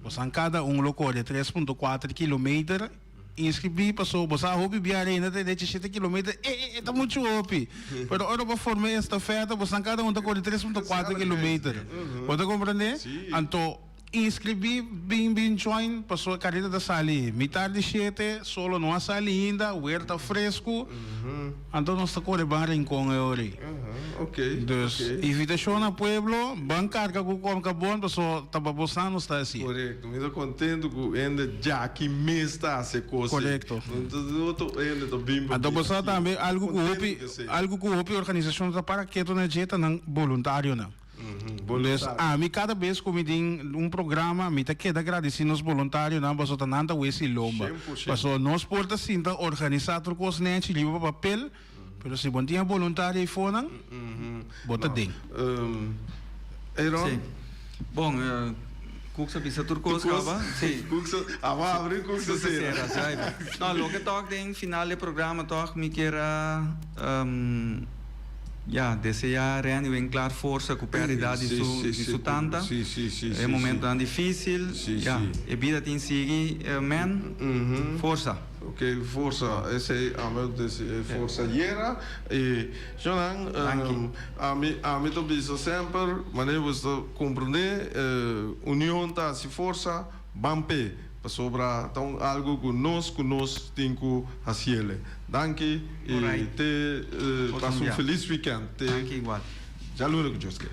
Bosan kada un lo kore 3.4 kilometer. Inskribí paso bo sa hopi bia rena ta derecha shete kilometer, e e e ta muchu hopi. Pero ora bo forma e estafeta bosan kada un ta kore 3.4 kilometer. Bo ta komprendé? Anto inskribí bin bin join paso e kareda ta sali mitar di shete, solo no a sali ainda, wer ta fresku. Anto nos ta kore ban Rincon e ora ei. Dus invitashon na pueblo, ban karga ku Comcabon paso ta pa bosan nos ta hasi. Korekto, mi ta kontento ku hende djaki mes ta hasi e kos ei. Korekto. Otro hende ta bin pa Anto bin bo sa aki. tambe algu ku Kontento hopi ku esei. algu ku hopi organisashon ta para ketu na dje ta nan boluntarionan. Dus ami kada bes ku mi tin un programa mi ta keda gradisí nos boluntarionan pasobra ta nan ta wes i lomba. Pasobra nos por ta sinta organisá tur kos nèchi riba papel, pero si bo no tin e boluntario ei fonan, bo ta den. Aaron? Sí. Bon, Cooks a bisa tur kos kaba. Sí. Cooks a habri, Cooks a sera. No, loke tòg den final di e programa tòg mi kier a. Ya, desea Renny Winklaar forsa ku pèrdida di su di su tanta. E momentonan difísil. Ya, e bida tin sigui, men. Forsa. Ok, forsa. Esei ami a desea forsa yera. I shonnan, ami ami ta bisa semper, manera bo ta komprendé, union ta hasi forsa, ban p'e. Pasobra ta un algo ku nos ku nos tin ku hasiele. Danki i te pasa un felis weekend. Te djaluna ku Dios ke.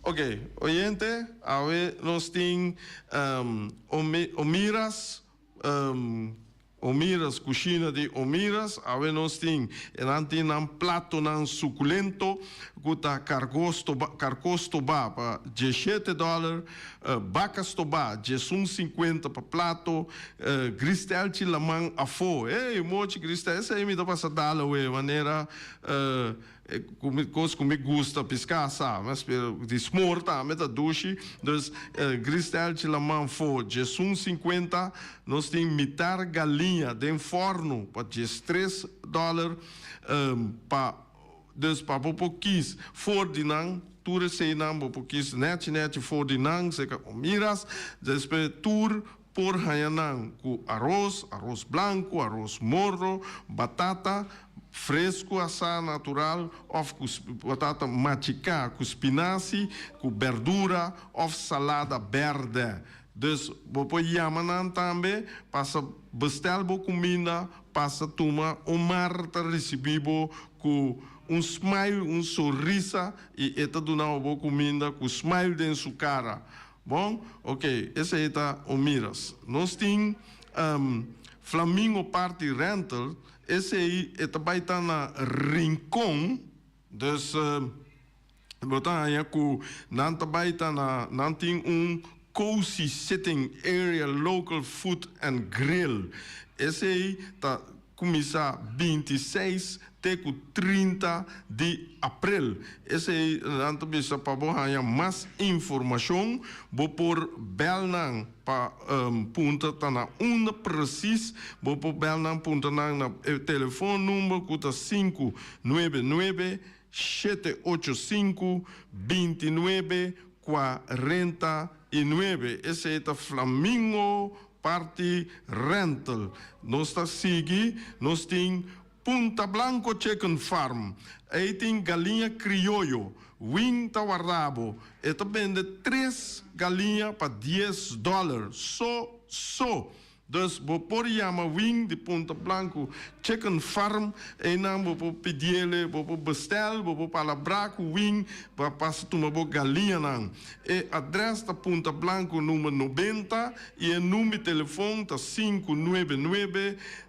Ok, oyente, awe nos tin Omiras Omiras, kushina di Omiras, awe nos tin e nan tin nan platonan sukulento ku ta kargo stoba karko stobá pa diesshete dòler, baka stobá diesun sinkuenta pa plato, gristelchi laman afó, ey mochi gristel esei mi ta pasa dal awe manera. E kos ku mi gusta piská sa, mi a spera di smor tambe ta dushi. Dus gristelchi laman fo djesun sinkuenta, nos tin mitar galiña den fòrnu pa djestres dòler pa dus pa bo por kis for di nan tur eseinan bo por kis nèchi nèchi for di nan seka Omiras despues tur Por haña nan ku aros, aros blanku, aros morro, batata fresku asá natural òf ku batata machiká ku spinasi, ku bèrdura òf salada bèrdè. Dus bo por yama nan tambe pasa bestèl bo kuminda, pasa tuma Omar ta risibí bo ku un smile, un sonrisa i e ta duna bo kuminda ku smile den su kara. Bon, ok, esei ta Omiras. Nos tin Flamingo Party Rental, esei e ta bai ta na Rincon, dus bo ta haña ku nan ta bai ta na, nan tin un cozy sitting area local food and grill. Esei ta Kuminsá 26 te ku 30 di aprel. Esei nan ta bisa pa bo haña mas informashon bo por bèl nan pa punta ta na unda presis bo por bèl nan punta nan na e telefon number ku ta sinku nuebe nuebe shete ocho sinku bintinuebe 49. Esei ta Flamingo Party Rental. Nos ta sigui, nos tin Punta Blanco Chicken Farm. Ei tin galiña crioyo. Win ta warda bo. E ta bende tres galiña pa dies dollar. So so. Dus bo por yama Win di Punta Blanco Chicken Farm. Einan bo por pidiele, bo por bestel, bo por palabrá ku Win pa pasa tuma bo galiñanan. E adrès ta Punta Blanco number 90 i e number di telefon ta 599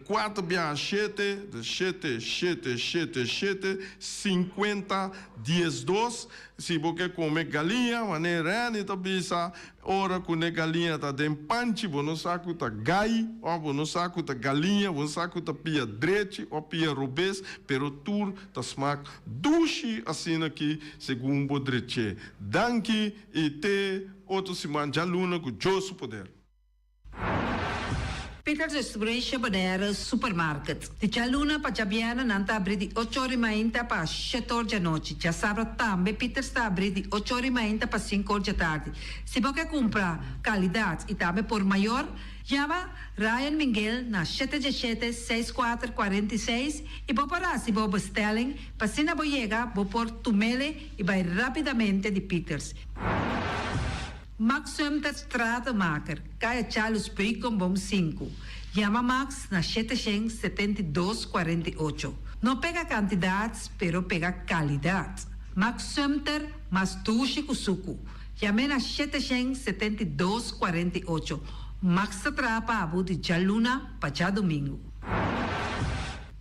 kuater biaha shete, dus shete, shete, shete, shete, sinkuenta, diesdos. Si bo ke kome galiña, manera Renny ta bisa, ora ku ne galiña ta den panchi, bo no sa ku ta gai òf bo no sa ku ta galiña, bo no sa ku ta pia drechi òf pia robes, pero tur ta smak dushi asina ki segun bo drech'é. Danki i te otro siman djaluna ku Dios su poder. Peters Distribution Bonaire Supermarket. Di djaluna pa djabièrnè nan ta abrí di ocho or i mainta pa shete or djanochi. Djasabra tambe Peters ta abrí di ocho or i mainta pa sinku or djatardi. Si bo ke kumpra kalidat i tambe por mayor, yama Ryan Minguel na shete djeshete seis kuater 46 i bo por hasi bo bestelling pa asina bo yega bo por tumele i bai rapidamente di Peters. Max Sumter Stratenmaker, Kaya Charles Beukenboom sinku. Yama Max na 772 48. No pega kantidat, pero pega kalidat. Max Sumter mas dushi ku suku. Yam'é na 772 48. Max ta traha pa bo di djaluna pa djadumingu.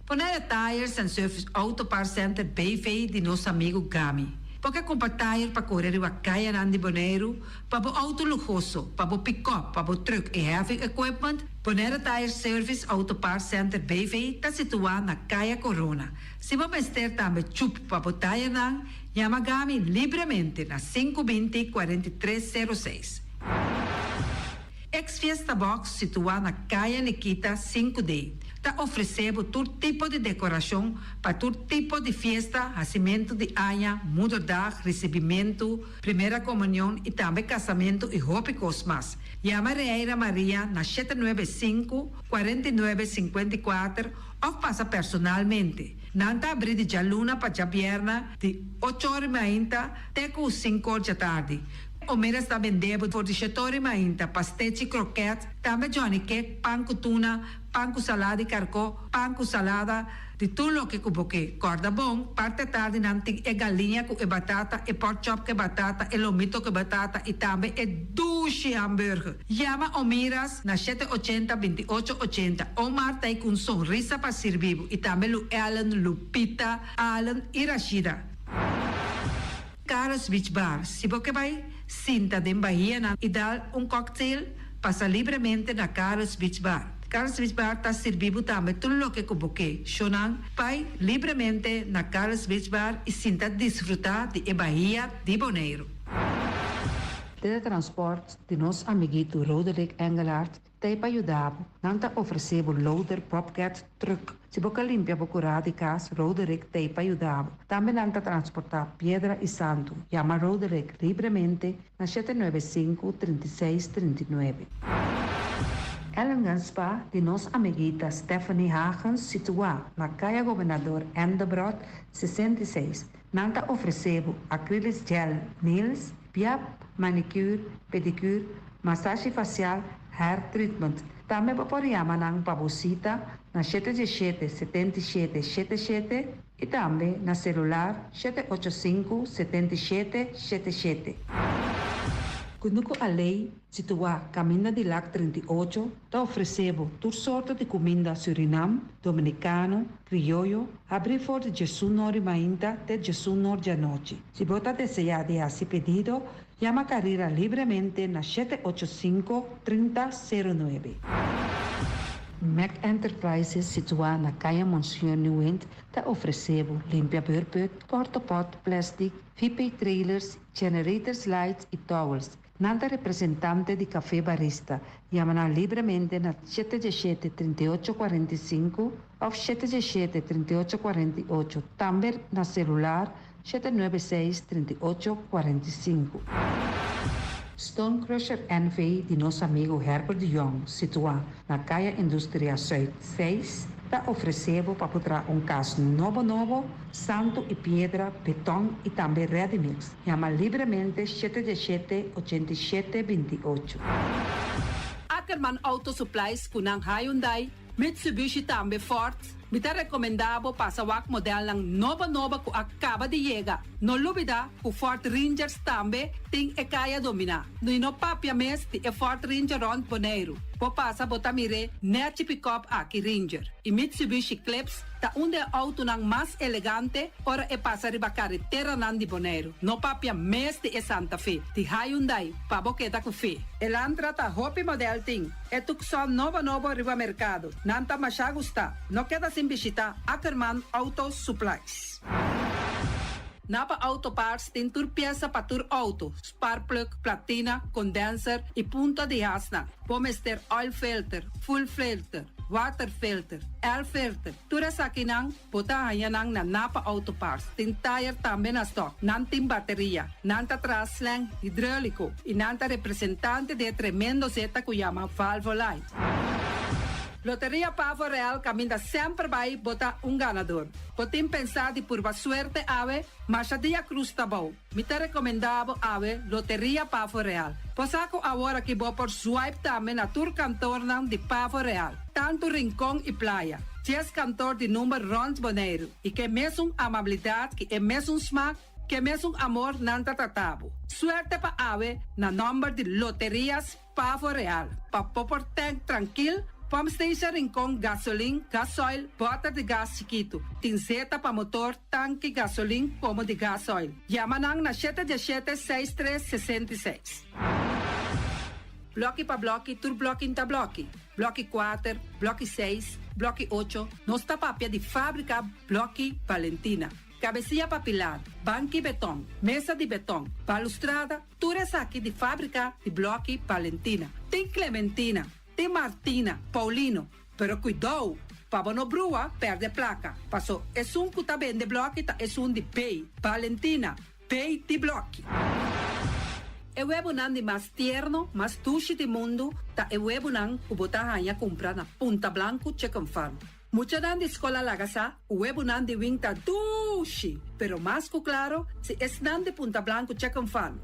Bonaire Tires and Service Auto Parts Center BV di nos amigu Gami. Bo ke kumpra tire pa kore riba kayanan di Boneiru, pa bo outo luhoso, pa bo pikòp, pa bo trùk i heavy equipment? Bonaire Tire Service Auto Parts Center BV ta situá na Kaya Corona. Si bo mester tambe chup pa bo tayernan, yama Gami libremente na 520 43 06. Ex Fiesta Box situá na Kaya Nikita sinku D ta ofresé bo tur tipo di dekorashon pa tur tipo di fiesta, hasimentu di aña, moederdag, risibimentu, primera komunion i tambe kasamentu i hopi kos mas. Yama Reira Maria na 795, 49, 54 òf pasa personalmente. Nan ta abrí di djaluna pa djabièrnè di ocho or i mainta te ku sinku or djatardi. Omeras ta bende bo for di shetori mainta, pastechi, kroket, tambe johnny cake, pan ku tuna, pan ku salada di karkó, pan ku salada, di tur loke ku bo ke. Kòrda bon, parti atardi nan tin e galiña ku e batata, e pork chop ku e batata, e lomito ku e batata i tambe e dushi hamburger. Yama Omiras na shete ochenta, 28 ochenta. Omar ta ei ku un sonrisa pa sirbi bo i tambe Lu Ellen, Lupita, Allen i Rashida. Carlos Beach Bar, Si bo ke bai sinta den bahianan i dal un cocktail, pasa libremente na Carlos Beach Bar. Carlos Beach Bar ta sirbi bo tambe tur loke ku bo ke. Shownan, bai libremente na Carlos Beach Bar i sinta disfrutá di e bahia di Boneiru. Teletransport di nos amiguito Roderick Engelhardt ta ei pa yuda bo. Nan ta ofresé bo loader Bobcat truck. Si bo ka limpia bo kurá di kas, Roderick ta ei pa yuda bo. Tambe nan ta transportá piedra i santu. Yama Roderick libremente na 795 36 39. Ellingen Spa di nos amiguita Stephanie Hagens situá na Kaya Gobernador Endebrot 66. Nan ta ofresé bo acrylic gel nails, biap, manicure, pedicure, masashi fasial, hair treatment. Tambe bo por yama nan pa bo sita na 717 77 77 i tambe na selular 785 77 77. Kunuku Alei, situá Kaminda di Lac 38, ta ofresé bo tur sorto di kuminda Surinam, Dominikano, Krioyo, habrí for di 11 or di mainta te 11 or di anochi. Si bo ta deseá di hasi pedido, yama Carrera libremente na 785 3009. Mac Enterprises, situá na Kaya Monsieur Nieuwind, ta ofresé bo limpia beurput, porta-pot, plastic, VP trailers, generators lights i towels. Nan ta representante di Café Barista. Yama nan libremente na 717 3845 òf 717 3848. Tambe na selular 796 3845. Stone Crusher NV di nos amigu Herbert de Jong, situá na Kaya Industria Zuid 6, ta ofresé bo pa traha un kas nobo nobo, santu i piedra, beton i tambe ready mix. Yama libremente 717 87 28. Ackerman Auto Supplies ku nan Hyundai, Mitsubishi tambe Ford. Mi ta rekomendá bo pasa wak modelnan nobo nobo ku a kaba di yega. No lubidá ku Ford Rangers tambe tin e kaya dominá. No no papia mes di e Ford Ranger rònt Boneiru. Bo pasa bo ta mir'é nèchi pick-up aki Ranger. I Mitsubishi Eclipse ta un di e outonan mas elegante ora e pasa riba kareteranan di Boneiru. No papia mes di e Santa Fe, di Hyundai, pa bo keda ku fe. Elantra ta hopi model tin. E Tucson nobo nobo riba merkado. Nan ta masha gusta. No keda sin bishitá Ackerman Auto Supplies. Napa Auto Parts tin tur piesa pa tur outo, spark plug, platina, condenser i punta di hasnan. Bo mester oil filter, fuel filter, water filter, air filter. Tur esakinan bo ta haña nan na Napa Auto Parts. Tin tire tambe na stock. Nan tin bateria. Nan ta traha slang hidráuliko i nan ta representante di e tremendo zeta ku yama Valvoline. Loteria Pavo Real kaminda semper bai bo ta un ganador. Bo tin pensá di purba suerte awe, masha dia krus ta bou. Mi ta rekomendá bo awe Loteria Pavo Real. Bo sa ku awor aki bo por swipe tambe na tur kantornan di Pavo Real, tantu Rincon i Playa. 10 kantor di number rònt Boneiru i ku e mesun amabilidat, ku e mesun smak, ku e mesun amor nan ta trata bo. Suerte pa awe na nòmber di Loterias Pavo Real. Pa bo por tank trankil, Pump Station Rincon, gasolin, gasoil, bòter di gas chikitu. Tin zeta pa motor, tanki, gasolin, komo di gasoil. Yama nan na 717 6366. Blòki pa blòki, tur blòki ta blòki. Blòki 4, blòki 6, blòki 8. Nos ta papia di fábrika Blòki Valentina. Kabesia pa pilar, banki beton, mesa di beton, balustrada, tur esaki di fábrika di Blòki Valentina. Tin Clementina, tin Martina, Paulino, pero kuidou, pa bo no brua, pèrdè plaka. Paso, esun ku ta bende blòki ta esun di B, Valentina, B di blòki. E webunan di mas tierno, mas dushi di mundu, ta e webunan ku bo ta haña kumpra na Punta Blanco Chicken Farm. Muchanan di skol a laga sa, webunan di Wing ta dushi, pero mas ku klaro, si esnan di Punta Blanco Chicken Farm.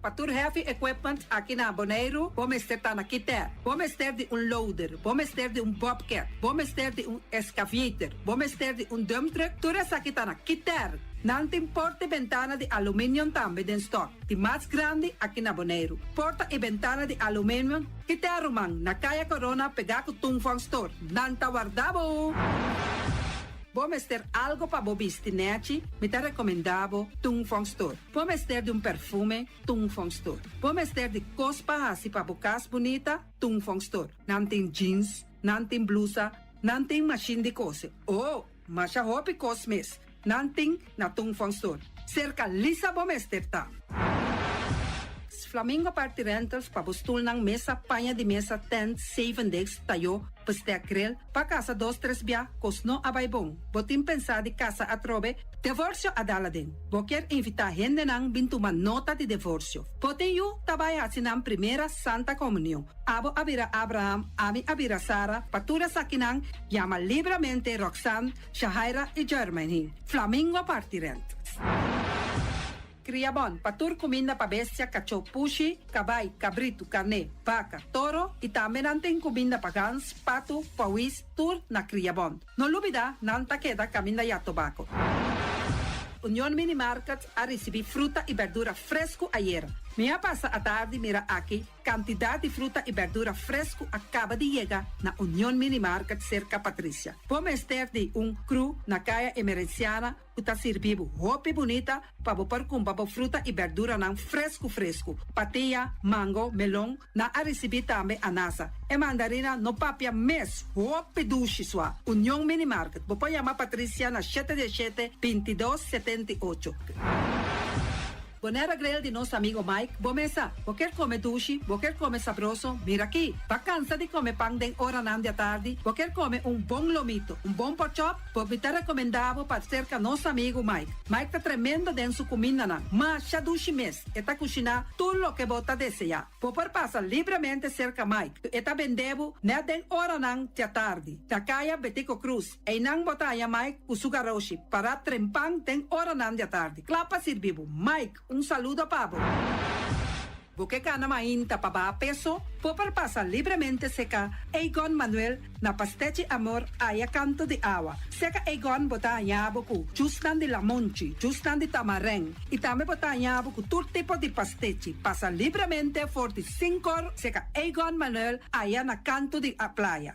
Pa tur heavy equipment aki na Boneiru, bo mester ta na Kiter. Bo mester di un loader, bo mester di un bobcat, bo mester di un excavator, bo mester di un dump truck, tur esaki ta na Kiter. Nan tin porta i bentana di aluminium tambe den stock, di mas grandi aki na Boneiru. Porta i bentana di aluminium Kiter ruman, na Kaya Corona pegá ku Tung Fong Store. Nan ta warda bo! Bo mester algo pa bo bisti nechi? Mi ta recomenda bo Tung Fong Store. Bo mester di un perfume? Tung Fong Store. Bo mester di cos pa haci pa bo cas bunita? Tung Fong Store. Nan tin jeans, nan tin blusa, nan tin machine di cose. Oh, masha hopi cos mes. Nan tin na Tung Fong Store. Cerca Lisa bo mester ta. Flamingo Party Rentals pa bo stulnan, mesa, paña di mesa, tent, zevendegs, tayo, bestek, grill, pa casa dos tres bia, cos no a bay bon. Bo tin pensa di casa atrobe? Devorcio a dal aden. Bo kier invita hendenan bin tuma nota di devorcio. Bo tin yu ta bay haci nan primera Santa Comunion. Abo a bira Abraham, ami a bira Sara, pa tur esakinan yama libramente Roxanne, Shahaira y Jermaine. Flamingo Party Rentals. Kriabon, pa tur kuminda pa bestia, kachó, pushi, kabai, kabritu, karné, baka, toro i tambe nan tin kuminda pa gans, patu, pawis, tur na Kriabon. No lubidá, nan ta keda kaminda ya tobako. Union Mini Market a risibí fruta i bèrdura fresku ayera. Mi a pasa atardi mira aki kantidat di fruta i bèrdura fresku a kaba di yega na Union Mini Market serka Patricia. Bo mester di un kru na Kaya Emerenciana ku ta sirbi bo hopi bunita pa bo por kumpra bo fruta i bèrduranan fresku fresku. Patia, mango, melon, nan a risibí tambe anasa. E mandarina no papia mes, hopi dushi sua. Union Mini Market, bo por yama Patricia na shete diesshete, bintidos, setenta i ocho. Bonaire Grill di nos amigo Mike, bo mesa. Bo kier come dushi, bo kier come sabroso, mira aki. Bo a cansa di come pan den oranan di atardi, bo kier come un bon lomito, un bon porkchop, bo mi ta recomenda bo pa cerca nos amigo Mike. Mike ta tremendo den su cumindanan. Masha dushi mes, e ta cushina tur loke bo ta desea. Bo por pasa libremente cerca Mike. E ta bende bo net den oranan di atardi. Na Caya Betico Croes. Einan bo ta haña Mike ku su garoshi pará trempan den oranan di atardi, kla pa sirbi bo. Mike, un saludo pa bo. Bo ke kana mainta pa baha peso? Bo por pasa libremente seka Egon Manuel na Pastechi Amor aya kanto di awa. Seka Egon bo ta haña bo ku jusnan di lamonchi, jusnan di tamarèn i tambe bo ta haña bo ku tur tipo di pastechi. Pasa libremente for di sinkor seka Egon Manuel aya na kanto di playa.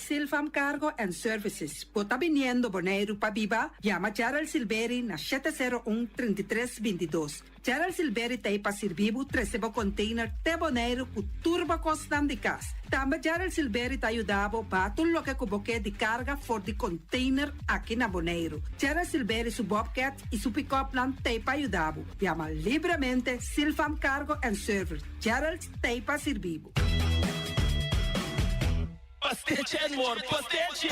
Silfam Cargo and Services, Bo ta biniendo Boneiru pa biba? Yama Gerald Silberi na 701 33 22. Gerald Silberi ta ei pa sirbi bo trese bo container te Boneiru ku tur bo kosnan di kas. Tambe Gerald Silberi ta yuda bo baha tur loke ku bo ke di karga for di container aki na Boneiru. Gerald Silberi su bobcat i su pick-upnan ta ei pa yuda bo. Yama libremente Silfam Cargo and Service. Gerald ta ei pa sirbi bo. Pastechi and more, pastechi!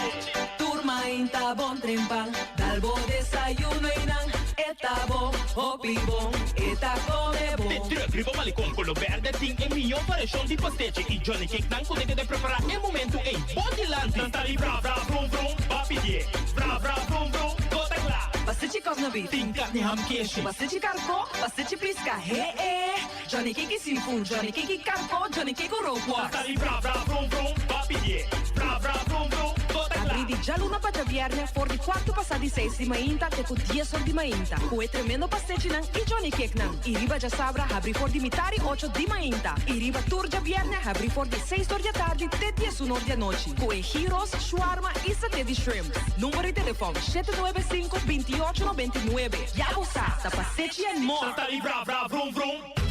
Tur mainta bon trempan, dal bo desayuno y nan e ta bon, hopi bon, e ta come bon. De truck riba Malecon color berde tin e miho variacion di pastechi y Johnny Cake nan cu ta keda prepara e momento ey bo dilanti. Nan ta di bra bra brum brum, ba pidie. Bra bra brum brum, go ta cla. Pastechi kòf beef. Tin carni ham keshi. Pastechi karkó, pastechi pisca, he eh. Johnny Cake seafood, Johnny Cake karkó, Johnny Cake rookworst. Nan ta di bra bra brum brum, ba pidie. Bra bra brum brum, go ta cla. Habri di djaluna pa djabièrnè for di kuartu pasá di seis di mainta te ku dies or di mainta. Ku e tremendo pastechinan i Johnny Cakenan. I riba djasabra habri for di mitar i ocho di mainta. I riba tur djabièrnè habri for di seis or di atardi te 11 or di anochi. Ku e gyros, shawarma i saté di shrimp. Number di telefòn 795 2899. Ya bo sa, ta Pastechi and More. Nan ta di bra bra brum brum.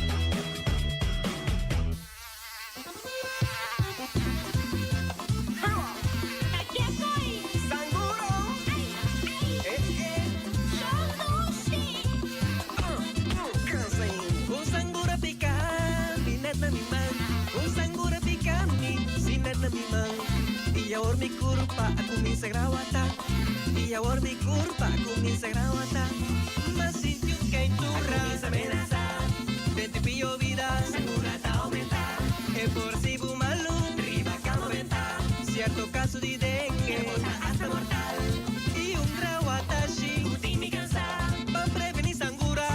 Un sangura pica mi net na mi man. Un sangura pica mi si net na mi man. Y awor mi curpa a cuminsa grawata. Y awor mi curpa a cuminsa grawata. M'a sinti un keintura. A cuminsa menasa. Den pio bida. Sangura ta aumenta. E por si bu malu. Riba cama benta. Cierto caso di dengue. E por ta hasta mortal. Y un grawatashi. Cu tin mi cansa. Pa preveni sangura.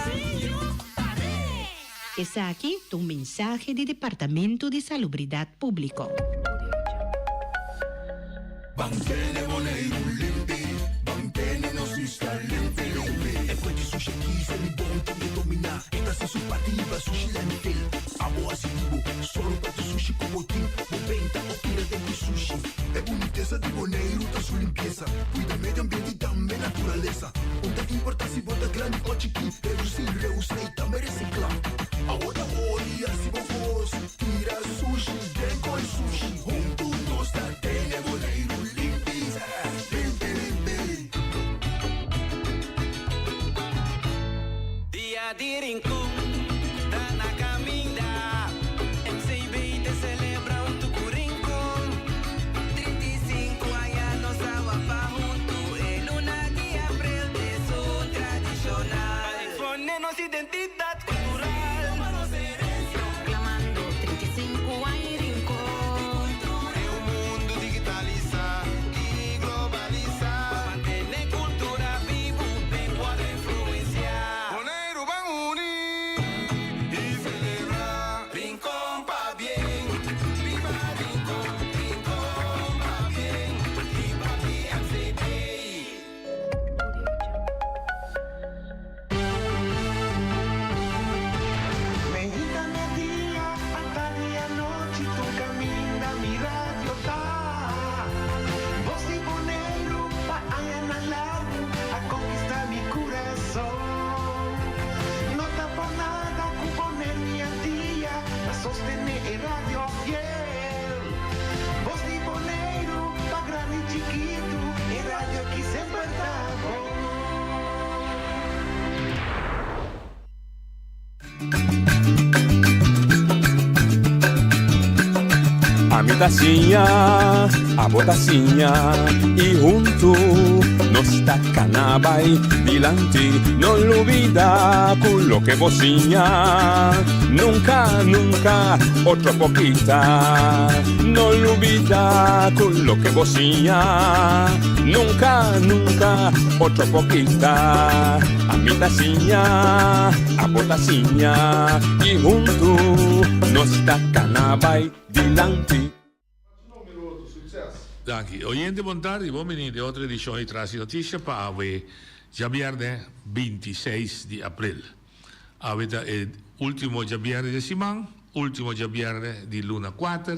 Esaki ta un mensahe di Departamento di Salubridad Publico. Mantene Boneiru limpi, mantene nos isla limpi, limpi. E fuente sushi kisa ni bon tambe domina. E ta sa su pativa sushi landfill. Abo asitivo, solo pa tu sushi como tin. Bo benta o tira den sushi. E bunitesa di Boneiru ta su limpiesa. Cuida. Si bo ta grandi o chikí, redusí, reusa i tambe resiklá. Awor ta ora di hasi bo kos, tira sushi den koi sushi. Huntu nos ta tene Boneiru limpi, limpi limpi. Dia di Rincon ta na caminda, MCB ta celebra hunto cu Rincon. 35 aña nos a wapa hunto, e luna di april t'esun tradicional. Pa expone nos identidad cultural. Toma nos herencia. Proclamando 35 aña Rincon. Den un mundo digitalisa y globalisa. Pa mantene cultura bibu den cual influencia. Boneiru ban uni y celebra. Rincon pabien, biba Rincon, Rincon pabien, biba MCB. Mainta merdia, atardi anochi, tur kaminda mi radio ta. Bos di Boneiru pa añanan largu a konkistá mi kurason. No ta pa nada ku Boneiru i Antia ta sostené e radio fiel. Bos di Boneiru pa grandi i chikitu, e radio aki semper ta bon. Ami ta siña, abo ta siña i huntu nos ta kana bai dilanti. No lubida ku loke bo siña nunka, nunka otro por kita. No lubida ku loke bo siña nunka, nunka otro por kita. Ami ta siña, abo ta siña i huntu nos ta kana bai dilanti. Danki. Oyente bon tardi, bon bini den otro edishon di Tras di Notisia pa awe djabièrnè 26 di aprel. Awe ta e ultimo djabièrnè di e siman, ultimo djabièrnè di luna kuater,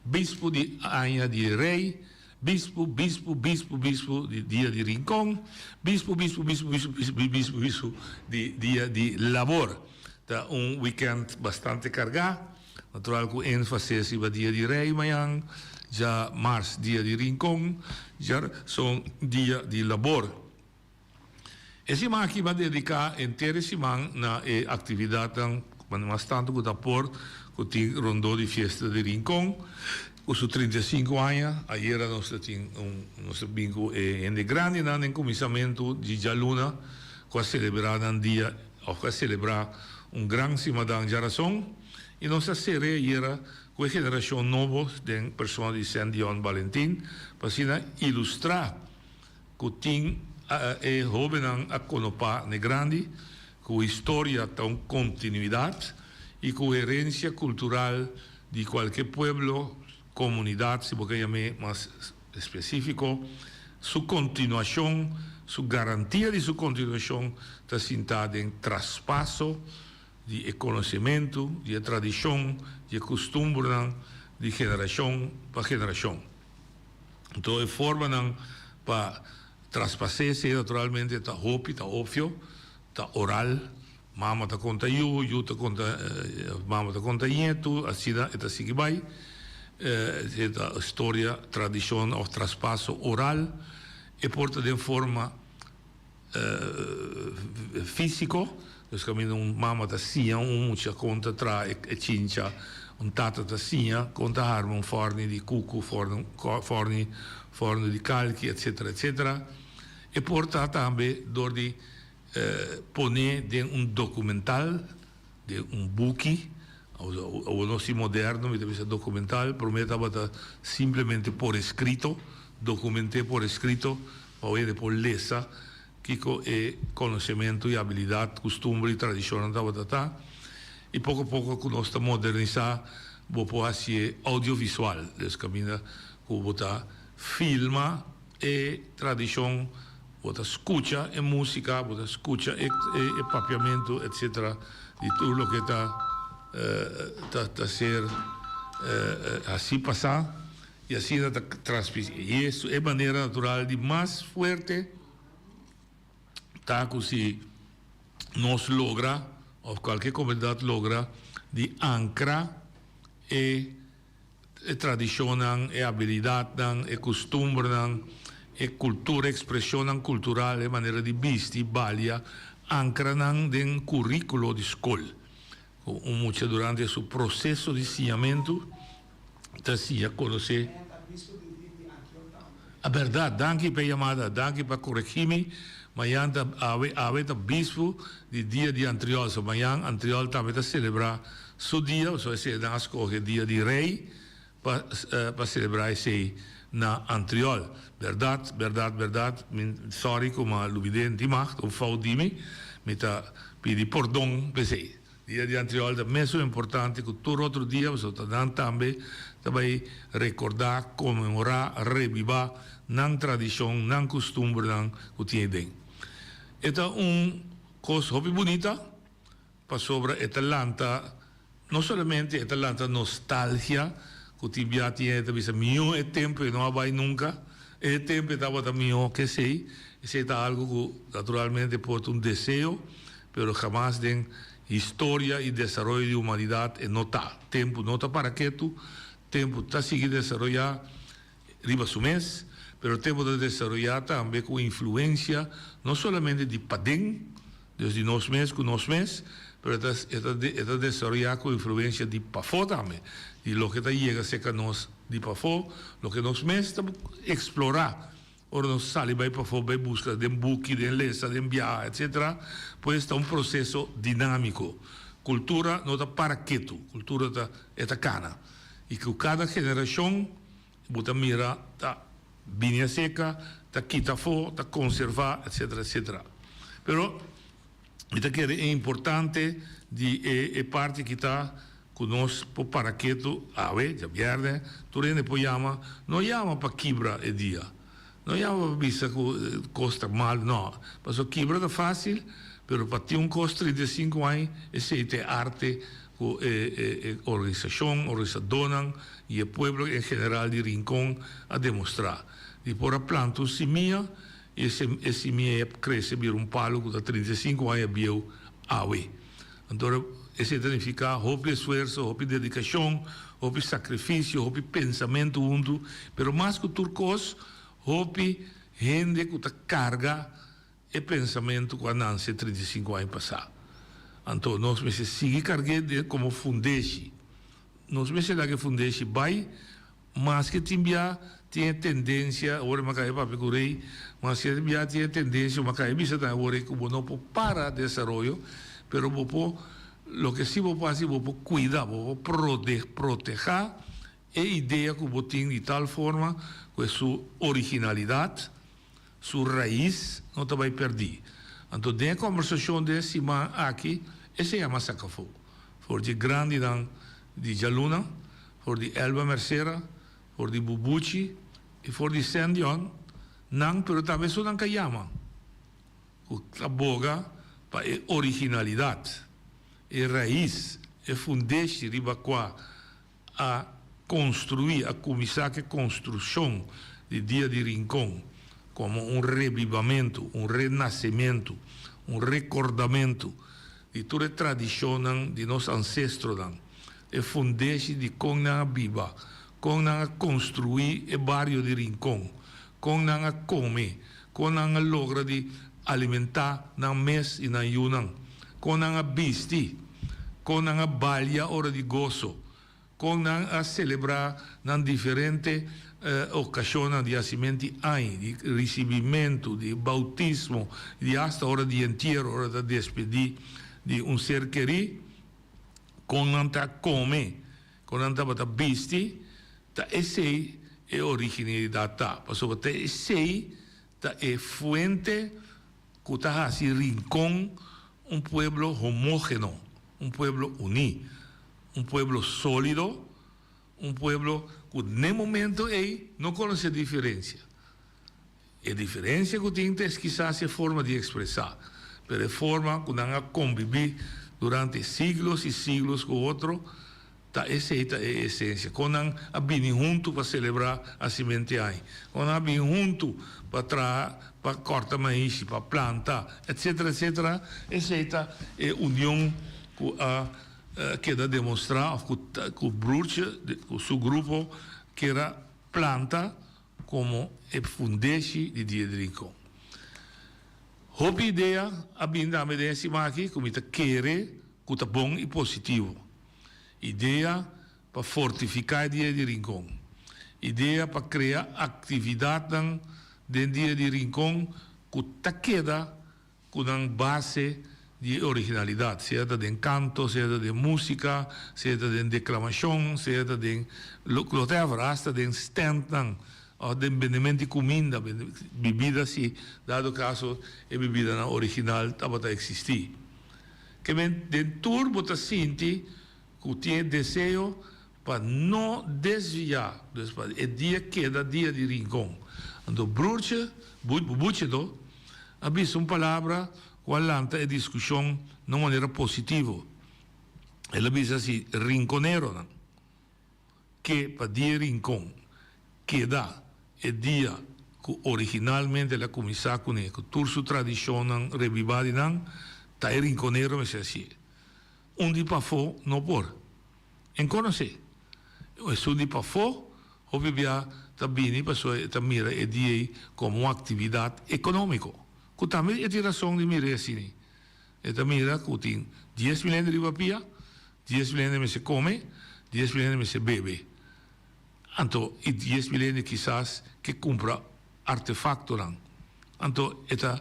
bispu di aña di rei, Bispu, bispu, bispu, bispu di dia di Rincon, bispu, bispu, bispu, bispu, bispu, bispu, bispu di dia di Labor. Ta un weekend bastante carga, natural cu enfasis riba dia di Rey mañan, dja mars dia di Rincon, djarason dia di Labor. E siman aki bo a dediká henter e siman na e aktividatnan mas tantu ku ta por ku tin rondó di fiesta di Rincon ku su 35 aña. Ayera nos ta tin un nos ta bin ku e hende grandinan den kuminsamentu di djaluna ku a selebrá nan dia òf ku a selebrá un gran simadan djarason i nos a ser'é ayera ku e generashon nobo den persona di Sendion Balentin pa asina ilustrá Ku tin e hóbennan a konopá n'e grandi, ku historia ta un kontinuidat i ku herensia kultural di kualke pueblo, komunidat si bo ke yam'é mas spesífiko, su kontinuashon, su garantia di su kontinuashon ta sintá den traspaso di e konosementu, di e tradishon, di e kustumbernan di generashon pa generashon. Anto e formanan pa traspas'é esei naturalmente ta hopi, ta opvio, ta oral, mama ta konta yu, yu ta konta mama ta konta ñetu, asina e ta sigui bai. Esei ta storia, tradishon òf traspaso oral. E por ta den forma. Físiko, dus kaminda un mama ta siña un mucha kon ta traha e chincha, un tata ta siña kon ta harma un fòrni di kuku, fòrni fòrnu di kalki, etsetera, etsetera. E por ta tambe dor di pone den un dokumental, den un buki, awor nos tin moderno mi ta bisa dokumental, promé tabata simplemente por eskrito, dokument'é por eskrito pa hende por lesa kiko e konosementu i abilidat, kustumber i tradishonnan tabata ta. I poko poko ku nos ta modernisá bo por hasié audiovisual, dus kaminda ku bo ta filma E tradishon, bo ta skucha e músika, bo ta skucha e e papiamentu etsetera di tur loke ta ta ta ser hasí pasá i asina ta transmiti. I e manera natural di mas fuerte. Ta ku si nos logra òf kualke komunidat logra di ankra e e tradishonnan, e abilidatnan, e kustumbernan, e kultura, ekspreshonnan kultural, e manera di bisti, balia, ankra nan den kuríkulo di skol. Ku un mucha durante su proseso di siñamentu ta siña konosé. A bèrdat, danki pa e yamada, danki pa koregí mi. Mañan ta awe, awe ta bispu di dia di Antriol, so mañan Antriol tambe ta selebrá su dia, pasobra esei nan a skohe dia di rei pa pa selebrá esei na Antriol. Bèrdat, bèrdat, bèrdat, mi sòri ku mi a lubid'é, no tin mag, ta un fout di mi, mi ta pidi pordon p'esei. Dia di Antriol ta mesun importante ku tur otro dia pasobra ta nan tambe ta bai rekordá, konmemorá, rebibá nan tradishon, nan kustumbernan ku tin ei den. E ta un kos hopi bunita pasobra e ta lanta, no solamente e ta lanta nostalgia ku tin bia tin hende ta bisa mihó e tempu e no a bai nunka, e tempu e tabata mihó ke esei. Esei ta algu ku naturalmente por ta un deseo. Pero hamas den historia y desaroyo di humanidad e no ta. Tempu no ta para ketu, tempu ta sigui desaroyá riba su mes, pero tempu ta desaroyá tambe cu influencia no solamente di paden, dus di nos mes cu nos mes, pero e ta e ta e ta desaroyá cu influencia di pafó tambe, di loke ta yega cerca nos di pafó, loke nos mes ta explorá. Ora nos sali bai pafó bai buska den buki, den lesa, den biaha, etcetera, pues ta un proseso dinámiko. Kultura no ta para ketu, kultura ta e ta kana. I ku kada generashon bo ta mira ta bini aseka, ta kita afó, ta konservá, etcetera, etcetera. Pero mi ta kere e importante di e e parti aki ta ku nos por para ketu awe, djabièrnè, tur hende por yama, no yama pa kibra e dia, no yama pa bisa ku kos ta mal, no, pasobra kibra ta fásil, pero pa tin un kos 35 aña esei ta e arte ku e e organisashon, organisadónan i e pueblo en general di Rincon a demostrá, di por a planta un simia i e simia ei a krese bira un palu ku ta 35 aña bieu awe. Anto esei ta nifiká hopi esfuerso, hopi dedikashon, hopi sakrifisio, hopi pensamentu huntu, pero mas ku tur kos, hopi hende ku ta karga e pensamentu ku a nanse 35 aña pasá. Anto nos mester sigui karg'é den komo fundeshi. Nos mester laga e fundeshi bai Maske tin bia tin e tendensia, awor mi a kaya papia ku Rey, maske tin bia tin e tendensia, mi a kaya bisa tambe awor ku bo no por para desaroyo, pero bo por, loke si bo por hasi, bo por kuida, bo por prode, protehá e idea ku bo tin di tal forma ku e su originalidat, su rais no ta bai pèrdí. Anto den e kòmbersashon den e siman aki, esei a mas saka afó. For dje grandinan di djaluna, for di Elba Mercera, for di Bubuchi i for di Sendion, nan pero tambe esunnan ka yama ku ta boga pa e originalidat, e rais, e fundeshi riba kua a konstruí, a kuminsá ku e konstrukshon di Dia di Rincon komo un rebibamentu, un renasementu, un rekordamentu di tur e tradishonnan di nos ansestronan, e fundeshi di kon nan a biba, kon nan a konstruí e bario di Rincon, kon nan a kome, kon nan a logra di alimentá nan mes i nan yunan, kon nan a bisti, kon nan a balia ora di goso, kon nan a selebrá nan diferente okashonnan di hasiment'i aña, di risibimentu, di boutismo, di asta ora di entiero, ora ta despedí di un ser kerí, kon nan ta kome, kon nan tabata bisti, ta esei e originalidat ta, pasobra ta esei ta e fuente ku ta hasi Rincon un pueblo homógeno, un pueblo uní, un pueblo sólido, un pueblo ku n'e momento ei no konosé diferensia. E diferensia ku tin ta es kisas e forma di ekspresá, pero e forma ku nan a kombibí durante siglos i siglos ku otro. Ta esei ta e esensia. Kon nan a bini huntu pa selebrá hasiment'i aña, kon nan a bini huntu pa traha, pa kòrta maishi, pa planta, etsetera, etsetera, esei ta e union ku a keda demostrá òf ku ku Broertje ku su grupo kier a planta komo e fundeshi di Dia di Rincon. Hopi idea a bini tambe den e siman aki ku mi ta kere ku ta bon i positivo. Idea pa fortifiká e Dia di Rincon. Idea pa krea aktividatnan den Dia di Rincon ku ta keda ku nan base di e originalidat, sea ta den kanto, sea ta den músika, sea ta den deklamashon, sea ta den whatever, asta den stèntnan òf den bendement di kuminda, bibida si dado kaso e bibidanan original tabata eksistí. Ke men den tur bo ta sinti ku tin e deseo pa no desviá, dus pa e dia keda dia di Rincon. Anto Broertje, Bubuche to, a bisa un palabra ku a lanta e diskushon na un manera positivo. El a bisa si rinconeronan ke pa dia Rincon keda e dia ku originalmente el a kuminsá kuné, ku tur su tradishonnan rebibá di nan, ta e rinconero mester hasié. Un di pafó no por. En konosé. Esun di pafó hopi bia ta bini pasobra e ta mira e dia ei komo un aktividat ekonómiko. Ku tambe e tin rason di mir'é asina. E ta mira ku tin 10.000 hende riba pia, 10.000 hende mester kome, 10.000 hende mester bebe. Anto e 10.000 hende kisas ke kumpra artefaktonan. Anto e ta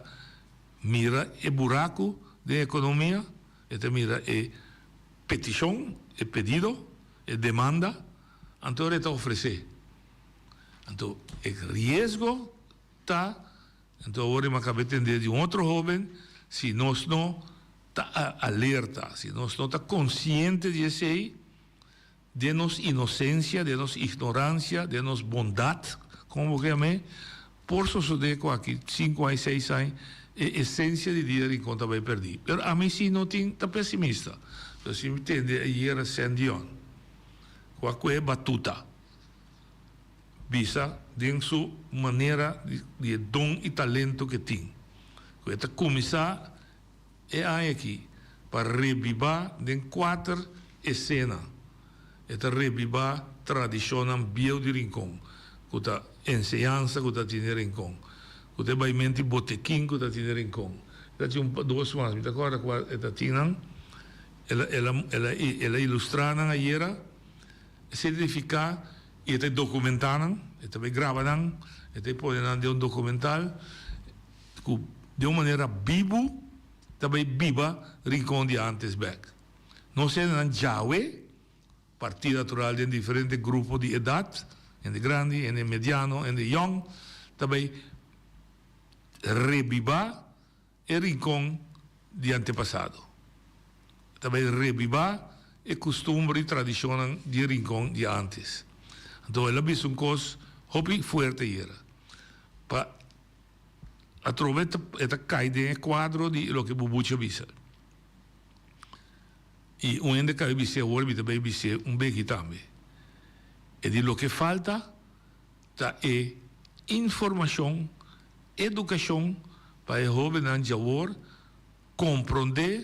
mira e buraku den ekonomia. E ta mira e petishon, e pedido, e demanda, anto ora e ta ofresé. Anto e riesgo ta, anto awor mi a kaba e tende di un otro hóben, si nos no ta alerta, si nos no ta konsiente di esei, Den nos inosensia, den nos ignoransia, den nos bondat, komo bo ke yam'é, por sosodé ku aki sinku aña, seis aña, e esensia di Dia Rincon ta bai pèrdí. Pero ami si no tin ta pesimista. Pero si mi tende ayera Sen Dion, ku a kohe batuta, bisa den su manera di e don i talento ku e tin, ku e ta kuminsá E aña aki pa rebibá den kuater esena. E ta rebibá tradishonnan bieu di Rincon, ku ta enseñansa ku ta tene Rincon, ku ta e baimenti botekin ku ta tene Rincon. E ta tin un dos mas, mi ta kòrda kua e ta tin nan. El a el a el a el a ilustrá nan ayera. Esei ta nifiká i e ta dokumentá nan, e ta bai graba nan, e ta pone nan den un dokumental. Ku den un manera bibu ta bai biba Rincon di antes bek. Nos hendenan djawe, partí natural den diferente grupo di edat, hende grandi, hende mediano, hende yòn, ta bai rebibá e Rincon di antepasado. Ta bai rebibá e kustumber i tradishonnan di e Rincon di antes. Anto el a bisa un kos hopi fuerte ayera. Pa. Atrobe e ta kai den e kuadro di loke Bubuchi a bisa. I un hende kabe bis'é awor mi ta bai bis'é un beki tambe. E di loke falta ta e informashon, edukashon pa e hóbennan djawor komprondé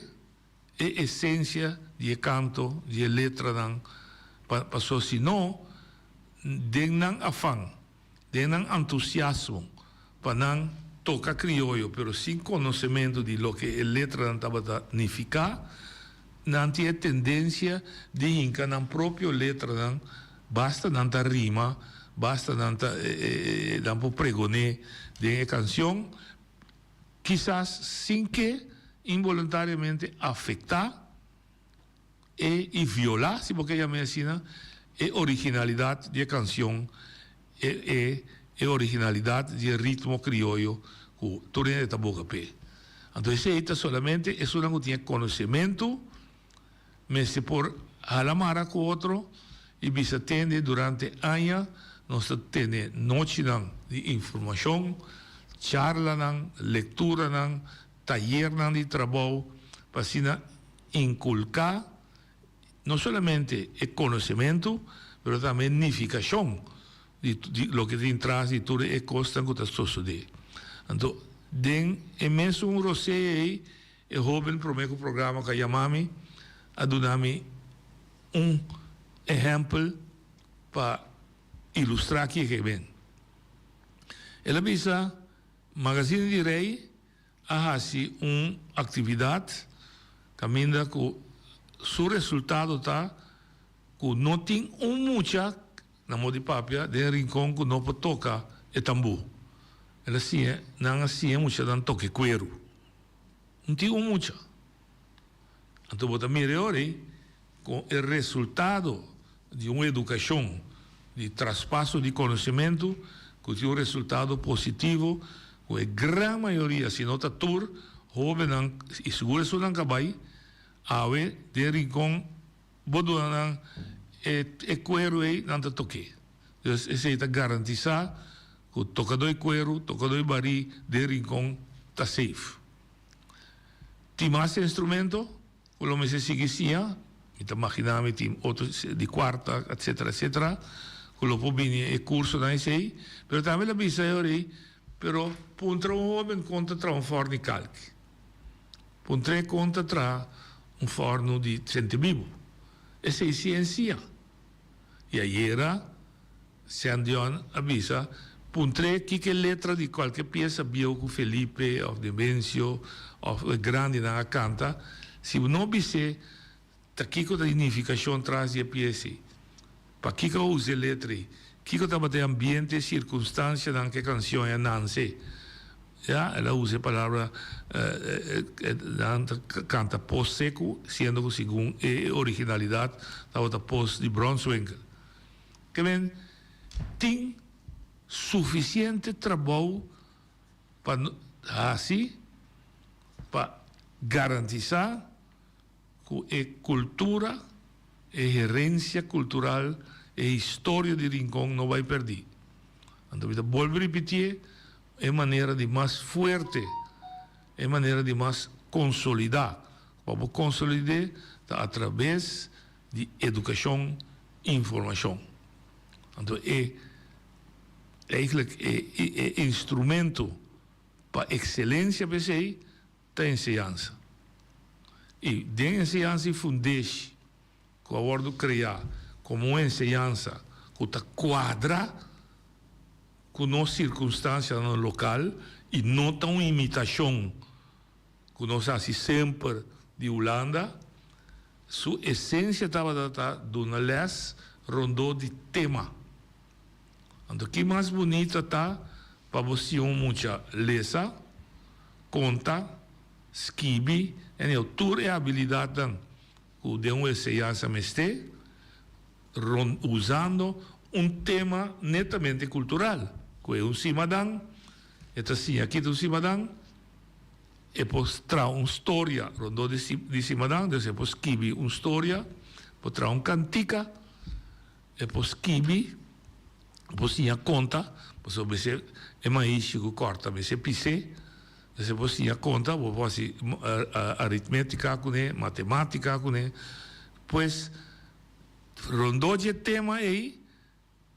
e esensia di e kanto, di e letranan, pasobra si no den nan afan. Den nan antusiasmo pa nan toka krioyo pero sin konosementu di loke e letranan tabata nifiká, nan tin e tendensia di hinka nan propio letranan, basta nan ta rima, basta nan ta nan por pregoné den e kansion, kisas sin ke inboluntariamente afektá. E i violá, si bo ke yam'é asina, e originalidat di e kansion, e e e originalidat di e ritmo krioyo ku tur hende ta boga p'e. Anto esei ta solamente esunnan ku tin e konosementu mester por hala mara ku otro i bisa tende durante aña nos ta tene nochinan di informashon, charlanan, lekturanan, tayernan di trabou pa asina inkulká. no solamente e konosementu, pero tambe e nifikashon di di loke tin tras di tur e kosnan ku ta sosodé. Anto den e mesun rosea ei e hóben promé ku programa ku a yama mi a duna mi un ehèmpel pa ilustrá kiko e ben. El a bisa Magazine di Rei a hasi un aktividat kaminda ku su resultado ta ku no tin un mucha, na modo di papia, den Rincon ku no por toka e tambú. El a siña, nan a siña e muchanan toka e kueru. No tin un mucha. Anto bo ta mira e ora ei kon e resultado di un edukashon di traspaso di konosementu ku tin un resultado positivo ku e gran mayoria, si no ta tur, hóbennan i sigur esunnan ka bai awe den Rincon bo duna nan e e kueru ei nan ta tok'é. Dus esei ta garantisá ku tokadó e kueru, tokadó e barí den Rincon ta safe. Tin mas instrumento ku lo mester sigui siña, mi ta maginá mi tin otro di kuarta etcetera etcetera ku lo por bini e kursonan esei, pero tambe lo bisa e ora ei, pero puntra un hoben kon ta traha un fòrnu di kalki, puntr'é kon ta traha un fòrnu di sentebibu, esei si e siña. I ayera Sean Dion a bisa, Puntr'é kiko e letra di kualke piesa bieu ku Felipe òf Demencio òf e grandinan a kanta, si bo no bis'é ta kiko ta e nifikashon tras di e piesa ei, pakiko a usa e letra ei, kiko tabata e ambiente e sirkunstansianan ku e kansion ei a nanse. Ya, el a usa e palabra nan ta kanta pos seku, siendo ku segun e originalidat tabata pos di Bronswinkel. Ke men tin sufisiente trabou pa hasi pa garantisá ku e kultura, e herensia kultural, e historia di Rincon no bai pèrdí. Anto mi ta bolbe ripitié, e manera di mas fuerte, e manera di mas konsolidá pa bo konsolid'é ta atrabes di edukashon informashon. Anto e eigenlijk e e instrumento pa ekselensia p'esei ta enseñansa. I den enseñansa i fundeshi ku a wòrdu kreá komo un enseñansa ku ta kuadra ku nos sirkunstansianan lokal i no ta un imitashon ku nos hasi semper di Hulanda, su esensia tabata ta duna lès rondó di tema. Anto ki mas bunita ta pa bo siña un mucha lesa, konta, skibi, anyhow tur e abilidatnan ku den un enseñansa mester, rond usando un tema netamente kultural, ku e un simadan, e ta siña kita un simadan, E por traha un storia rondó di di simanan, dus e por skibi un storia, por traha un kantika, e por skibi, e por siña konta, pasobra mester e maishi ku kòrta mester pis'é, dus e por siña konta, bo por hasi aritmétika kuné, matemátika kuné, pues rondó dje tema ei.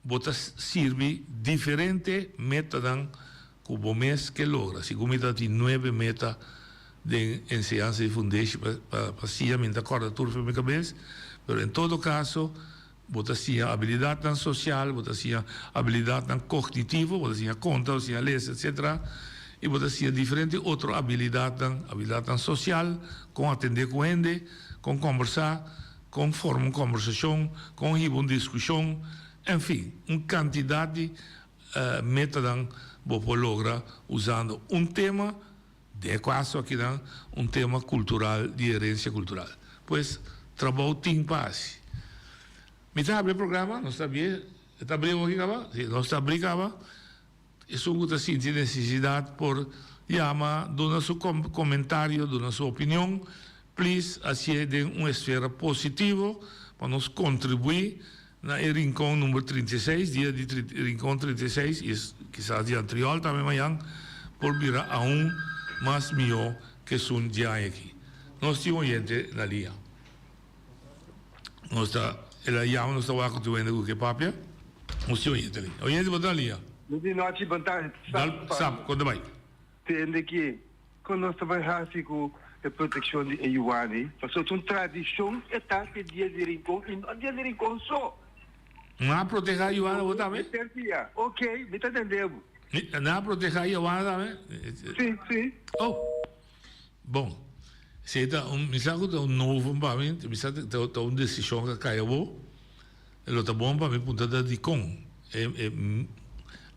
Bo ta sirbi diferente metanan ku bo mes ke logra. Segun mi ta tin nuebe meta den enseñansa di fundeshi pa pa siña, mi no ta kòrda tur for mi kabes, pero en todo kaso bo ta siña abilidatnan sosial, bo ta siña abilidatnan kognitivo, bo ta siña konta, bo ta siña lesa, etsetera, i bo ta siña diferente otro abilidatnan, abilidatnan sosial, kon atendé ku hende, kon kòmbersá. Kon forma un kòmbersashon, kon hiba un diskushon, enfin, un kantidat di metanan bo por logra usando un tema, den e kaso akinan, un tema kultural di herensia kultural. Pues, trabou tin pa hasi. Mi ta habri e programa, nos ta habri, e ta habri awor aki kaba? Si, nos ta habri kaba. Esun ku ta sinti nesesidat por yama, duna su komentario, duna su opinion. Please hasié den un esfera positivo pa nos kontribuí na e Rincon number 36, dia di Rincon 36 i kisas di Antriol tambe mañan por bira aun mas mihó ku esun di aña aki. Nos tin un oyente na liña. Nos ta, el a yama nos ta wak ku tur hende ku ke papia. Nos tin oyente li. Oyente bo ta lia? Di nochi bon tardi. Dal sap, kon ta bai? Tende ki kon nos ta bai hasi ku e protekshon di e yuani? Pasobra ta un tradishon e ta te dia di Rincon i no dia di Rincon so. Nan a proteha yuana bo tambe? Mester dia. Ok, mi ta tende bo. Nan a proteha yuana tambe? Si, si. Oh. Bon, esei ta un, mi sa ku ta un novo pa mi, mi sa ta ta un desishon ku a kai awor, lo ta bon pa mi puntra ta dikon. E e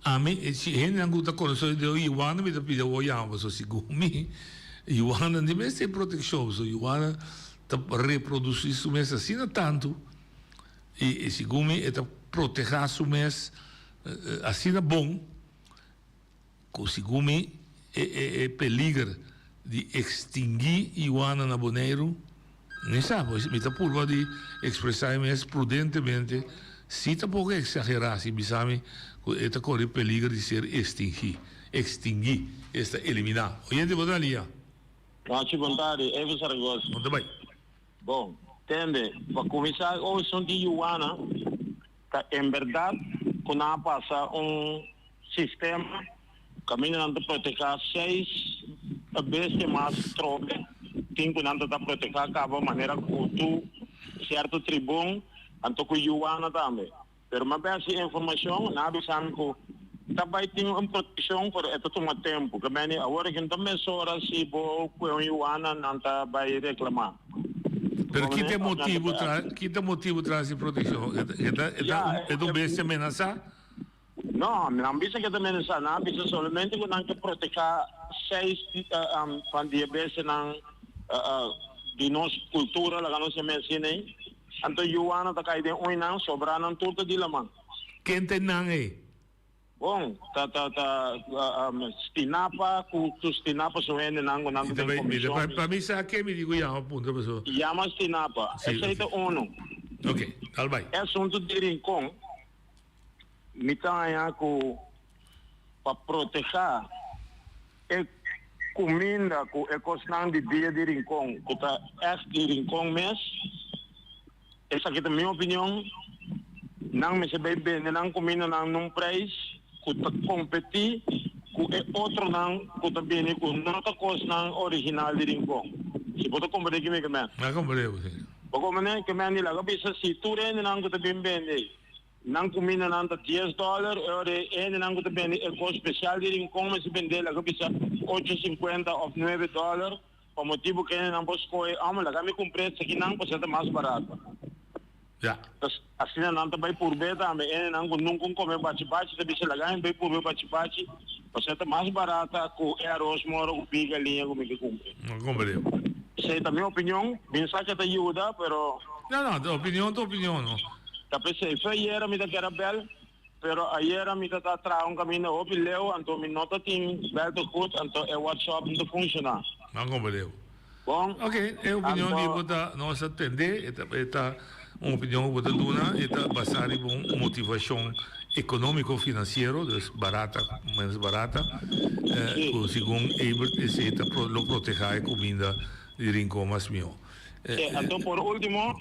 ami e si hendenan ku ta konosé de Yuana mi ta pidi awor yama pasobra segun mi Yuana no mester protekshon pasobra Yuana ta reprodusí su mes asina tantu i i segun mi e ta protehá su mes asina bon. Ku segun mi e e e peliger di ekstingui iguana na Boneiru, mi sa, pues mi ta purba di ekspresá e mes prudentemente, si ta poko eksagerá si bisa mi ku e ta kore peliger di ser estingí, ekstinguí, esta eliminá. Oyente bo ta lia? Nochi bon tardi, Evo Zaragoza. Bon ta bai. Bon, tende, pa kuminsá osun di yuana ta enbèrdat ku nan a pasa un. Sistema, kaminda nan ta protehá seis bestia mas trobe, tin ku nan ta ta protehá kaba manera kutu, sierto tribon, anto ku yuana tambe. Pero mi a bes e informashon, nan a bisa mi ku ta bai tin un protekshon, pero e ta tuma tempu. Ke meni awor aki no ta mesora si bo kue un yuana nan ta bai reklamá. Pero ki ta e motibu tras, ki ta e motibu tras di protekshon? E ta, e ta, e ta un bestia menasá? No, nan bisa ke ta menasá. Nan a bisa solamente ku nan ke protehá seis van di e bestianan di nos kultura, laga nos yama asina ei. Anto yuana ta kai den un nan, sobrá nan tur ta di laman. Ken ta e nan ei? Bon, ta ta ta Stinapa ku su Stinapa su hendenan ku nan ta den komishon. Pa mi sa ken mi di ku yama puntra pasobra. Yama Stinapa. Esei ta unu. Ok, dal bai. E asuntu di Rincon. Mi ta haña ku pa protehá e kuminda ku e kosnan di dia di Rincon ku ta ègt di Rincon mes, esaki ta mi opinion, nan mester bai bende nan kumindanan na un preis ku ta kompetí ku e otronan ku ta bini ku no ta kosnan original di Rincon. Si bo ta komprendé ki mi ke men. Mi a komprendé bo, si. Bo komprendé ke men di laga bisa si tur hendenan ku ta bin bende. Nan kumindanan ta dies dòler, e ora e hendenan ku ta bende e kos spesial di Rincon mester bend'é laga bisa ocho sinkuenta òf nuebe dòler, pa motibu ku hendenan por skohe, Ome, laga mi kumpr'é esakinan pasobra ta mas barato. Ya. Tas asina nan ta bai purb'é tambe. Hendenan ku nunka un kome bachi-bachi ta bisa, Laga mi bai purb'é bachi-bachi pasobra ta mas barata ku e aros moro ku pia galiña ku mi ke kumpr'é. No kumpr'é. Esei ta mi opinion. Bin sa ke ta yuda, pero. No, no, opinion ta opinion, no. Ta p'esei, fe ayera mi ta keda bel, pero ayera mi ta ta traha un kaminda hopi leu, anto mi no ta tin bel te goed, anto e WhatsApp no ta funshoná. Nan komprendé bo. Bon. Ok, e opinion di bo ta, nos a tendé, e ta, e ta un opinion ku bo ta duna, e ta basá riba un motivashon ekonómiko finansiero, dus barata, menos barata, ku segun Ebert esei ta lo protehá e kuminda di Rincon mas mihó. Sí, anto por último,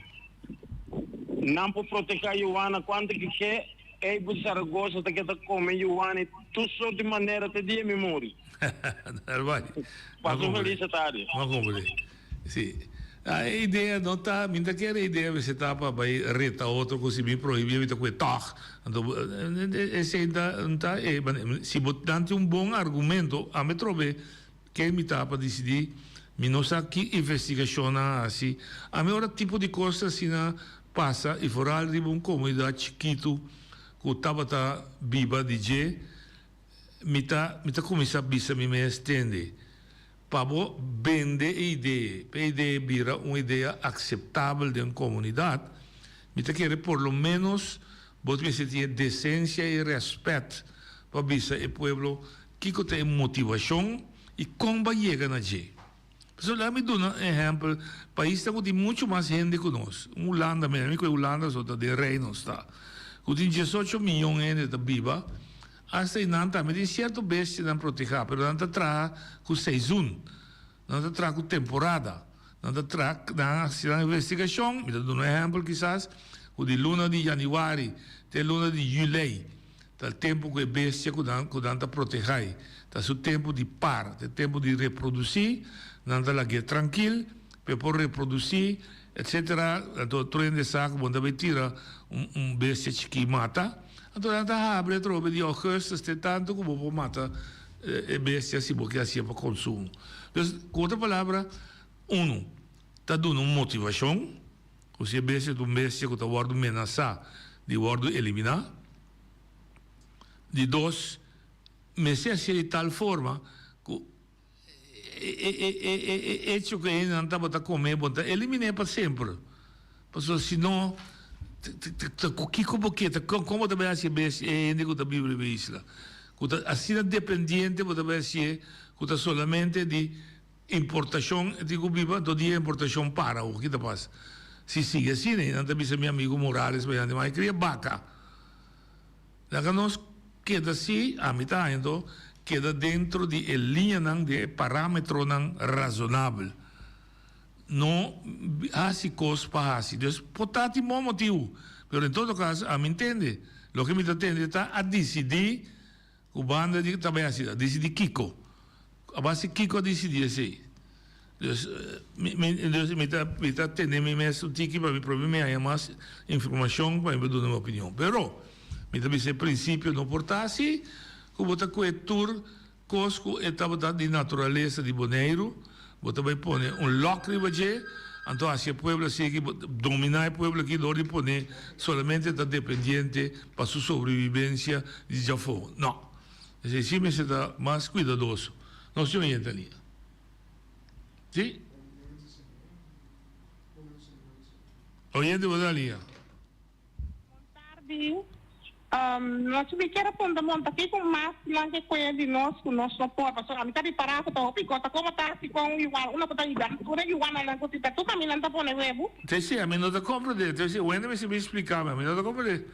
Nan por protehá yuana kuantu ki ke, ei bu Zaragoza ta keda kome yuana i tur sort di manera te dia mi muri. Pasa un felis tardi. M'a komprendé. Sí. Ah, e idea no ta, mi ta kere e idea mester ta pa bai reta otro ku si mi prohibí mi ta kue tòg. Anto esei ta ta e si bo nan tin un bon argumento, ami trobe Ken mi ta pa disidí? Mi no sa ki investigashon nan a hasi. Ami ora tipo di kos asina pasa i foral riba un komunidat chikitu ku tabata biba di dje, mi ta mi ta kuminsá bisa mi mes, Tende, pa bo bende e idee, pa e idee bira un idea akseptabel den komunidat, mi ta kere por lo ménos bo mester tin e desensia i rèspèt pa bisa e pueblo Kiko ta e motivashon i kon bo a yega na dje? Pasobra laga mi duna un ehèmpel, paisnan ku tin muchu mas hende ku nos, un Hulanda mira mi ku e Hulanda so ta den Reino sta, ku tin diesocho miyon hende ta biba, asta einan tambe tin sierto bestianan protehá, pero nan ta traha ku seizoen, nan ta traha ku temporada. Nan ta traha, nan a hasi nan investigashon, mi ta duna un ehèmpel kisas, ku di luna di yanüari te luna di yulei ta tempu ku e bestia ku nan ku nan ta protehá ei ta su tempu di par, ta e tempu di reprodusí, nan ta lag'é trankil pa e por reprodusí etsetera. Anto tur hende sa ku bo no ta bai tira un un bestia chikí mata, anto nan ta habri atrobe di ògùstus te tantu ku bo por mata e bestia si bo ke hasié pa konsumo. Dus, ku otro palabra, unu, ta duna un motivashon ku si e bestia ta un bestia ku ta wòrdu menasá di wòrdu eliminá. Di dos, mester hasié di tal forma ku e echo ku e hendenan tabata kome bo ta elimin'é pa semper. Pasobra si no, ta ku kiko bo ke? Ta kon bo ta bai hasi e bestia, e hende ku ta biba riba e isla? Ku ta asina dependiente bo ta bai hasié ku ta solamente di importashon e tin ku biba? Anto dia importashon para awo, ki ta pasa? Si sigui asina, i nan ta bisa mi amigu Morales mañana, ma e kria baka. Laga nos keda si, ami ta haña anto, keda dentro di e liñanan, di e parametronan razonabel. No hasi kos pa hasi. Dus por ta tin bon motibu, pero en todo kaso ami ntende. Loke mi ta tende ta a disidí ku banda di ta bai hasi, a disidí kiko. A base kiko a disidí esei. Dus mi mi dus mi ta mi ta tene mi mes un tiki pa mi probe mi haña mas informashon pa mi por duna mi opinion. Pero mi ta bisa e prinsipio no por ta asi ku bo ta kue tur Kos ku e tabata di naturalesa di Boneiru, bo ta bai pone un lòk riba dje, anto hasi e pueblo así aki, bo ta dominá e pueblo aki dor di pone solamente ta dependiente pa su sobrevivencia di djafó. No. Esei sí mester ta mas kuidadoso. Nos tin oyente alia. Sí? Oyente bo ta alia. Tardi. Nos mi kier a punta monta kiko mas nan ke kue di nos ku nos no por pasobra ami ta ripará ku ta hopi gota komo ta hasi kon yuana uno ku ta yuda tur e yuananan ku tin ta tur kaminda nan ta pone webu. Te si ami no ta komprendé te si wende mester bin splika mi ami no ta komprendé.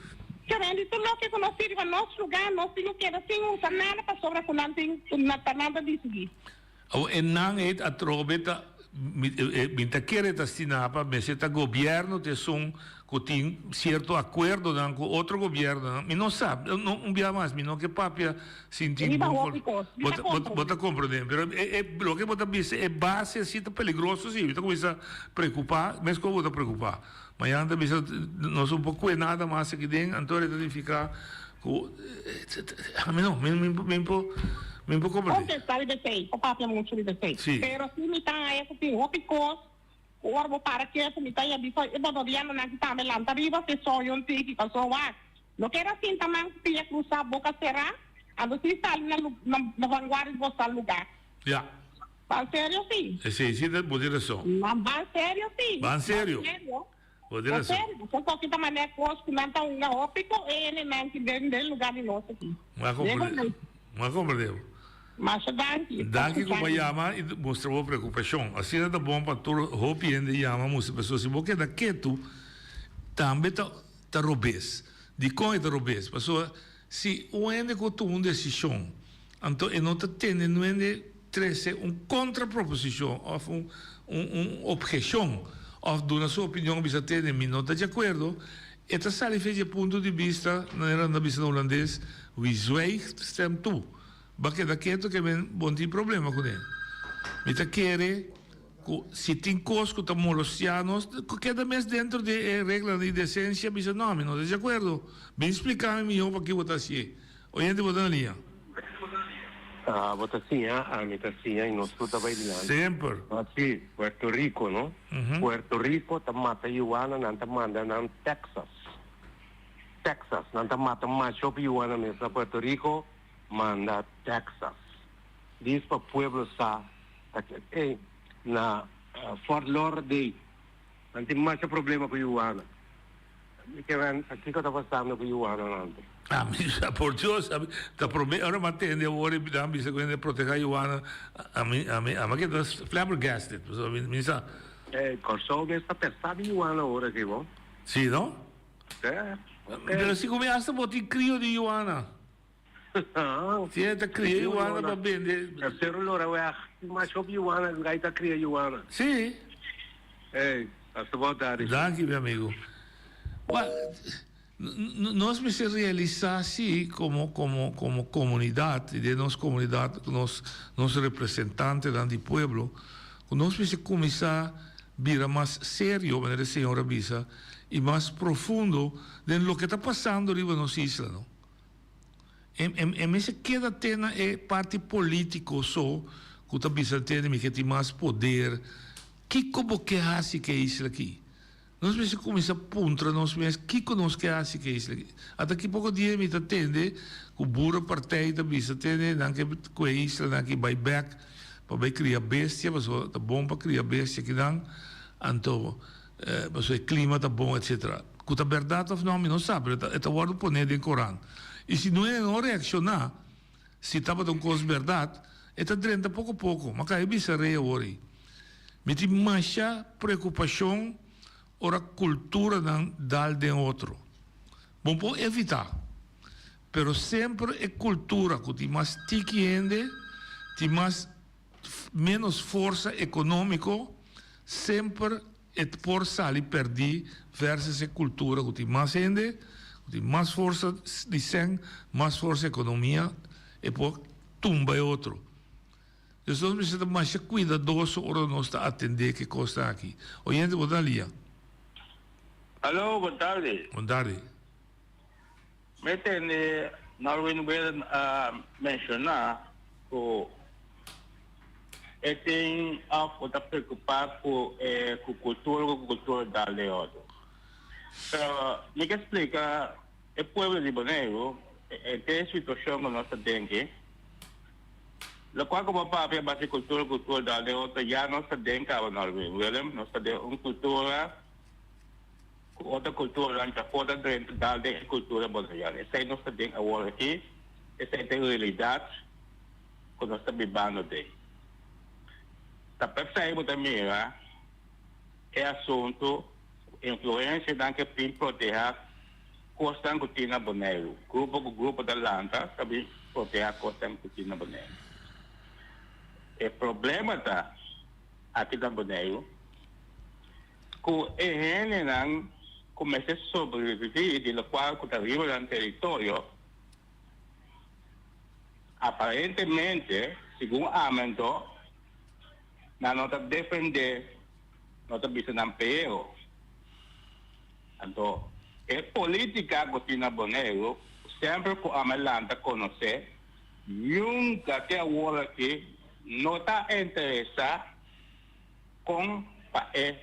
Kerendi tur loke ku nos tin riba nos lugá nos tin ku keda sin usa nada pasobra ku nan tin ku ta nan ta disidí. Awor e nan het atrobe ta mi ta kere ta Stinapa mester ta gobierno ta esun cu tin cierto acuerdonan cu otro gobiernonan mi no sa un bia mas mi no ke papia sin tin Riba hopi cos mi ta comprende. bo ta comprende pero e loke bo ta bisa e base asi ta peligroso si mi ta cuminsa preocupa mescos bo ta preocupa mañana ta bisa nos no por cue nada mas aki den anto e ta nifica Ku ami no, mi mi mi por mi por komprendé. Kontestá riba esei, por papia muchu riba esei. Sí. Pero si mi ta haña ku tin hopi kos ku ora bo para ketu mi ta ya bisa e bonorianonan ki tambe lanta riba se soño un tiki pasobra wak no keda sinta man ku pia krusá boka será anto si sali na na na vanguardia di bo sal lugá. Ya. Ban serio si. Esei si bo tin rason. Nan ban serio si. Ban serio. Ban serio. Bo tin rason. Bo sa toki ta manera kos ku nan ta hunga hopi ku e nan ki den den lugar di nos aki. M'a komprende. M'a komprende bo. Masha danki. Danki ku bo a yama i mustra bo preokupashon. Asina ta bon pa tur hopi hende yama mustra pasobra si bo keda ketu tambe ta ta robes. Dikon e ta robes? Pasobra si un hende ku tuma un desishon Anto e no ta tende nuende trese un kontraproposishon òf un un opheshon òf duna su opinion bisa tende mi no ta di akuerdo, e ta sali fe dje punto di bista manera nan ta bisa na hulandes, wie zwijgt stemt toe. Ba keda ketu ke men bo no tin problema kuné. Mi ta kere ku si tin kos ku ta molestiá nos, ku keda mes dentro di e reglanan di desensia bisa no mi no ta di akuerdo, bin splika mi mihó pakiko bo ta hasié. Oyente bo ta na liña. Ah, bo ta siña, ami ta siña y nos tur ta bay dilanti. Semper. Ah, si, Puerto Rico, no? Puerto Rico ta mata yuana, nan ta manda nan Texas. Texas, nan ta mata masha hopi yuana mes na Puerto Rico, manda Texas. Dis pa pueblo sa, ta ke, ey, na Fort Lauderdale, nan tin masha problema cu yuana. Mi ke wen kiko ta pasando ku yuananan anto. Ami sa por Dios ami ta prome ora mi a tende awor e nan bisa ku hende proteha yuana ami ami ami a keda flabbergasted pasobra mi mi sa. Eh Kòrsou mes ta pèstá di yuana awor aki bo. Si no? Eh. Pero si ku mi hasta bo tin krio di yuana. Si e ta kria yuana pa bende. Seru Loraweg tin mas hopi yuana ku gai ta kria yuana. Si. Hey, pasa bon tardi. Danki mi amigo. Wak, nos mester realisa si como como como comunidad y den nos comunidad nos nos representantenan di pueblo cu nos mester cuminsa bira mas serio manera e señor a bisa y mas profundo den loke ta pasando riba nos isla no. E e mester keda te na e parti politico so cu ta bisa tende mi ke tin mas poder. Kico bo ke haci cu e isla aki? Nos mester cuminsa puntra nos mes kico nos ke haci cu e isla aki. Ata ki poco dia mi ta tende cu buro partij ta bisa tende nan ke cu e islanan aki bay bek pa bay cria bestia pasobra ta bon pa cria bestia akinan anto pasobra e clima ta bon etcetera. Cu ta berdad of no mi no sa pero e ta wordo pone den corant y si no e no reacciona si tabata un cos berdad e ta drenta poco poco ma ca e bisa rey awor ey mi tin masha preocupacion ora culturanan dal den otro bo por evita pero semper e cultura cu tin mas tiki hende tin mas menos forsa economico semper E por sali perdí versus e kultura ku tin mas hende, ku tin mas forsa di sèn, mas forsa ekonomia, e por tumba e otro. Dus nos mester ta masha kuidadoso ora nos ta atendé ku e kosnan aki. Oyente, bo ta lia. Alo, bon tardi. Bon tardi. Mi tende Norwin Willem a menshoná ku e tin òf ku ta preokupá ku e ku kultura ku kultura dal den otro. Pero mi ke splika e pueblo di Boneiru e te situashon ku nos ta den aki. Lokual ku bo papia base kultura kultura dal den otro ya nos ta den kaba Norwin Willem, nos ta den un kultura. Ku otro kulturanan ta for ta drenta dal den e kultura boneriano. Esei nos ta den awor aki, esei ta e realidat ku nos ta bibando den. Ta p'esei bo ta mira e asuntu ku influensianan ke bin protehá kosnan ku tin na Boneiru. Grupo ku grupo ta lanta ta bin protehá kosnan ku tin na Boneiru. E problema ta aki na Boneiru. Ku e hendenan ku mester sobreviví di lokual ku ta riba nan teritorio, aparentemente, segun Amento, nan no ta defendé, no ta bisa nan pero. Anto, e polítika ku tin na Boneiru, semper ku Ame lanta konosé, nunka te awor aki no ta interesá. Kon pa e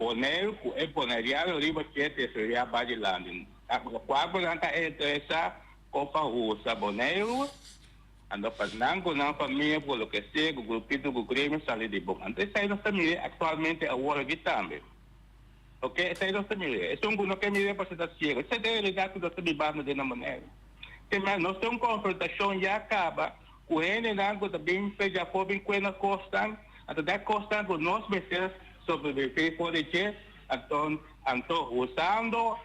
Boneiru ku e boneriano riba dje deseoyá bai dilanti. Lokual ku nan ta interesá kon pa usa Boneiru, anto pa nan ku nan famia ku loke sea ku grupito ku gremio sali di bon. Anto esei nos ta mir'é aktualmente awor aki tambe. Oke, esei nos ta mir'é. Esun ku no ke mir'é pasobra ta siego. Esei ta e realidat ku nos ta bibando den nan Boneiru. Te men nos tin un konfrontashon ya kaba ku hendenan ku ta bin p'e djafó bin kue na kosnan. Anto den kosnan ku nos mester sobreviví for di dje, anto anto usando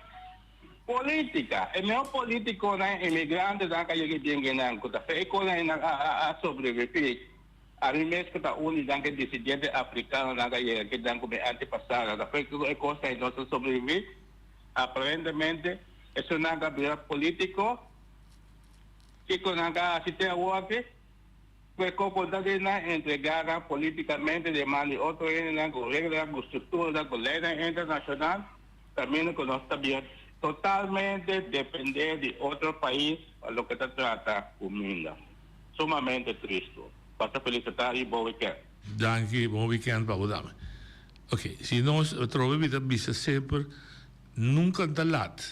polítika. E mihó polítikonan inmigrantenan ku a yega bien kinan ku ta fe e kosnan nan a a sobreviví. Ami mes ku ta un di nan ku e disidente afrikanonan ku a yega kinan ku mi antepasadonan ta fe ku e kosnan nos a sobreviví. Aparentemente esunnan ku a bira polítiko, kiko nan ka hasi te awor aki? Pues kopo ta den nan entregá nan polítikamente den man di otro hendenan ku reglanan, ku strukturanan, ku leinan internashonal, kaminda ku nos ta bira totalmente dependé di otro pais pa loke ta trata kuminda. Sumamente tristu. Pasa felisitá i bon wikènt. Danki, bon wikènt pa bo tambe. Ok, si nos, atrobe mi ta bisa semper, nunka ta lat.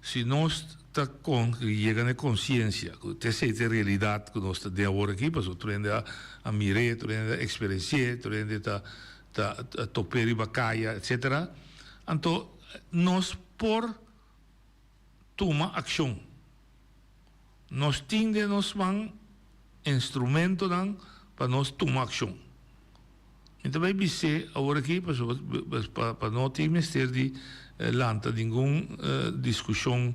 Si nos ta con yega na e conciencia cu ta esey ta e realidad cu nos ta den awor aki, pasobra tur hende a mir'é, tur hende a experienci'é, tur hende ta ta top'é riba caya, etcetera, anto nos por tuma accion. Nos tin den nos man instrumentonan pa nos tuma accion. Mi ta bay bis'é awor aki pasobra pa no tin mester di lanta ningun discusion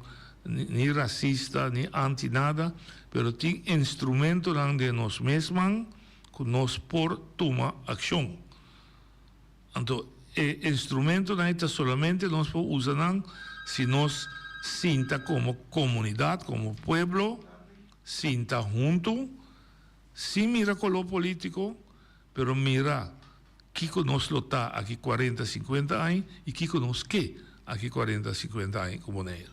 ni racista ni anti nada, pero tin instrumentonan den nos mes man cu nos por tuma accion. Anto. E instrumentonan ei ta solamente nos por usa nan si nos sinta komo komunidat, komo pueblo, sinta huntu, sin mira koló polítiko, pero mira kiko nos lo ta aki kuarenta, sinkuenta aña i kiko nos ke aki kuarenta, sinkuenta aña ku Boneiru.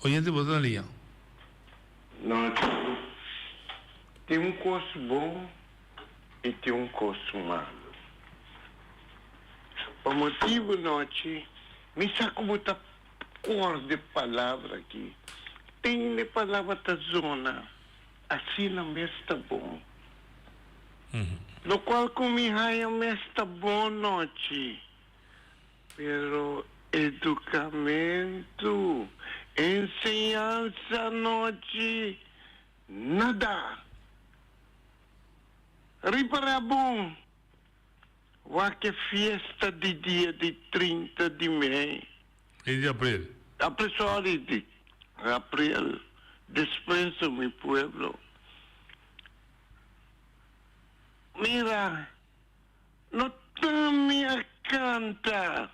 Oyente bo ta na liña. No, tin un kos bon i tin un kos malu. Pa motibu nochi mi sa ku bo ta kòrda e palabra aki. Tende e palabra ta zona asina mes ta bon. Lokual ku mi haña mes ta bon nochi. Pero edukamentu, enseñansa nochi, nada. Ripará bon, wak e fiesta di dia di 30 di mei. 30 di aprel. Aprel, sorry, di aprel. Despensa mi pueblo. Mira, no ta mi a canta,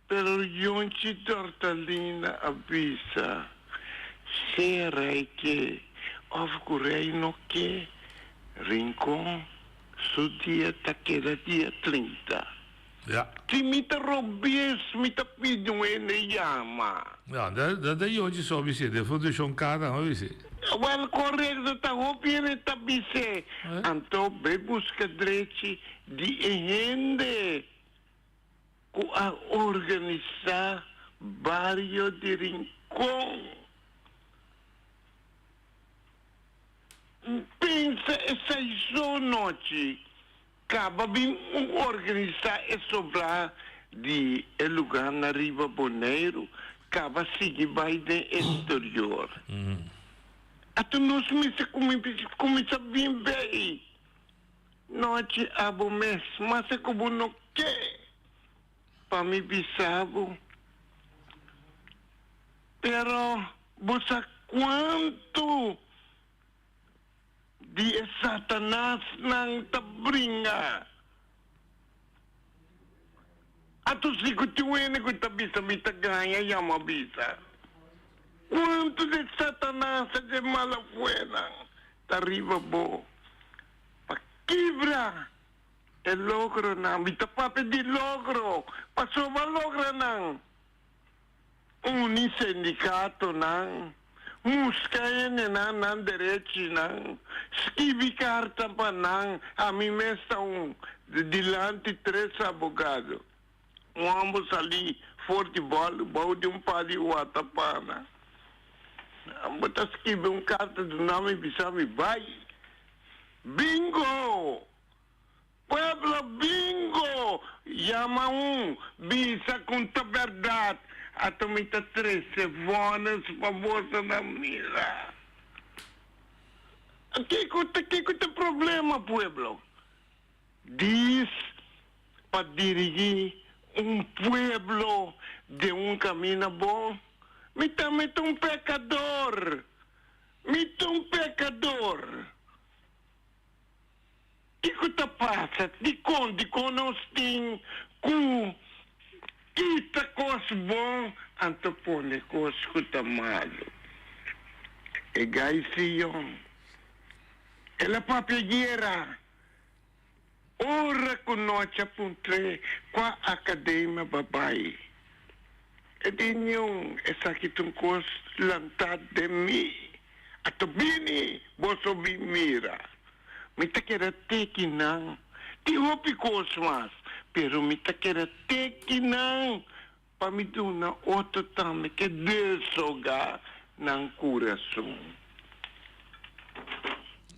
pero Yonchi Dortalina a bisa, Sea rey ke of cu rey no ke, Rincon su dia ta keda dia 30. Ja. Si mi ta robes mi ta pidi un hende yama. Ja, dat ta Yonchi so a bis'é, den Fundashon Kada a bis'é. Wel korekto ta hopi hende ta bis'é. Anto bay buska drechi di e hende ku a organisá bario di Rincon. Pensa esei so nochi. Kaba bin un organisá e sobrá di e lugá na riba Boneiru kaba sigui bai den eksterior. Ata nos mester kuminsá bin bei nochi abo mes, mase ku bo no ke pa mi bisa bo. Pero bo sa kuantu Di e Satanasnan ta bringa. Ato si ku tin wende ku ta bisa mi ta gaña yama bisa. Kuantu di Satanas e di mala fuenan ta riba bo pa kibra e logronan. Mi ta papia di logro pasobra logra nan. Uni sindikatonan, muska hendenan nan derechinan, skibi karta pa nan, ami mes ta un dilanti tres abogado. Un homber salí for di bòl bou di un par di watapana. Bo ta skibi un karta duna mi bisa mi bai. Bingo! Pueblo bingo! Yama un, bisa con ta berdad, ato mi ta trece vones pa boso na mira. Kico ta kico ta problema pueblo? Dis pa dirigi un pueblo den un camina bon? Mi tambe ta un pecador! Mi ta un pecador! Kiko ta pasa? Dikon? Dikon nos tin ku kita kos bon anto pone kos ku ta malu? E gai Sion, el a papia guera. Ora ku nochi a puntr'é kua akademia ba bai, e di niun, esaki ta un kos lantá den mi. Ato bini, boso bin mira. Mi ta keda teki nan. Tin hopi kos mas, pero mi ta keda teki nan pa mi duna otro tambe ke desogá nan kurason.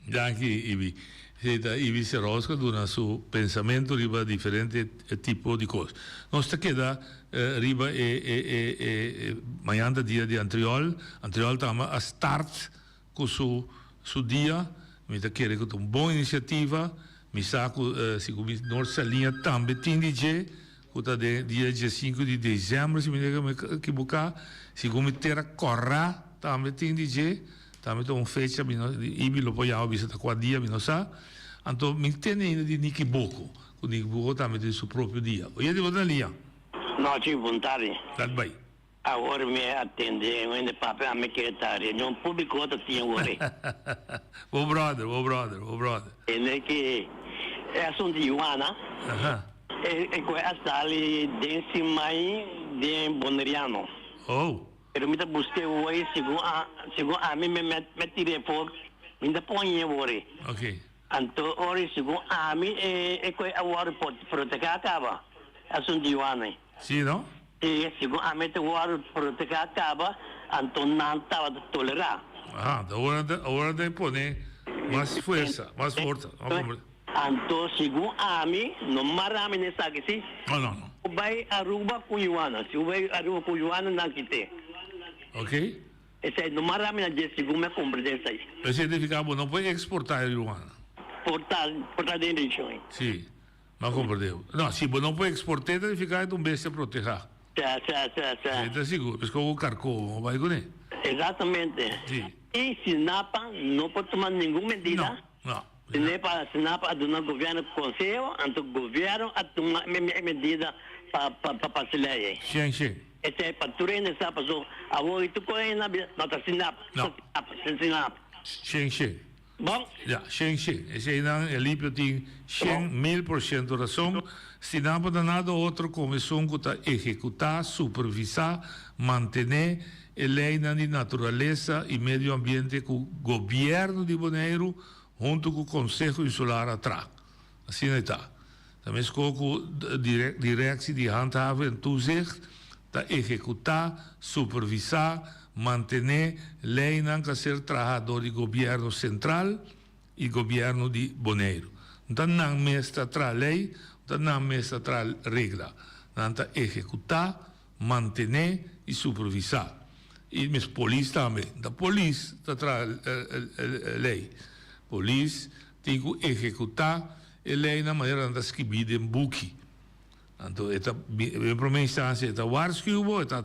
Danki, Ibi. Esei ta Ibi Serous ku a duna su pensamentu riba diferente tipo di kos. Nos ta keda riba e e e e mañan ta dia di Antriol. Antriol tambe a start Ku su su dia, mi ta kere ku ta un bon inisiativa. Mi sa ku si ku mi Noord Saliña tambe tin di dje, ku ta den dia diesinku di desèmber si mi no mi ekiboká. Segun mi Tera Kòrá tambe tin di dje, tambe ta un fecha mi no Ibi lo por yama bisa ta kua dia mi no sa. Anto mi tende ainda di Nikiboko. Ku Nikibuko tambe tin su propio dia. Oyente bo ta na liña. Nochi bon tardi. Dat bai. Awor mi a tende un hende papia ami kere ta reunion publico ta tin awor ei. Bo brother, bo brother, bo brother. Tende ki e asunto di Juana e e koe a sali den simai den Boneriano. Oh. Pero mi ta buske awor ei segun a segun ami me me tira e for mi ta pon awor ei. Okay. Anto ora i segun ami e e koe a wòrdu protegá kaba, asuntu di Juan ei. Sí, no? Sí, segun ami e ta wòrdu protegá kaba, anto nan tabata tolerá. Aha, anto awor nan ta, awor nan ta pone mas fuersa, mas forsa. Anto segun ami, no mara ami na esaki, sí? No, no, no. Bo bai Aruba ku Juana, si bo bai Aruba ku Juana nan kit'é. Oké. Esei no mara mi na dje segun mi a comprende esei. Esei significa bo no por exporta e yuana. Porta, porta den region. Si, mi a comprende. No, si bo no por exporte ta significa e ta un bestia proteha. Sa, sa, sa, sa. Esei ta sigur, esco cu carco bo bai cune. Exactamente. Si. Y Sinapa no por tuma ningun medida. No, no. Sinepa, Sinapa a duna gobierno conseho, anto gobierno a tuma e medida pa, pa, pa pasa ley ei. Shen, shen. Esei pa tur hende sa paso awor i tur koe hende a bisa no ta sinap No. ta sinap sinap. Shen shen. Bon. Ya, shen shen. Eseinan Elipio tin shen 1000% rason. Stinapa ta nada otro komo esun ku ta ehekutá, supervisá, mantené e leinan di naturalesa i medio ambiente ku gobièrnu di Boneiru huntu ku Konseho Insular a traha. Asina e ta. Ta meskos ku Directie di Handhaving en Toezicht ta ehekutá, supervisá, mantené leinan ku a ser trahá dor di gobièrnu sentral i gobièrnu di Boneiru. No ta nan mes ta traha lei, no ta nan mes ta traha regla. Nan ta ehekutá, mantené i supervisá. I mes polis tambe. No ta polis ta traha lei. Polis tin ku ehekutá E leinan manera nan ta skibí den buki. Anto e ta, den promé instansia e ta warskiu bo, e ta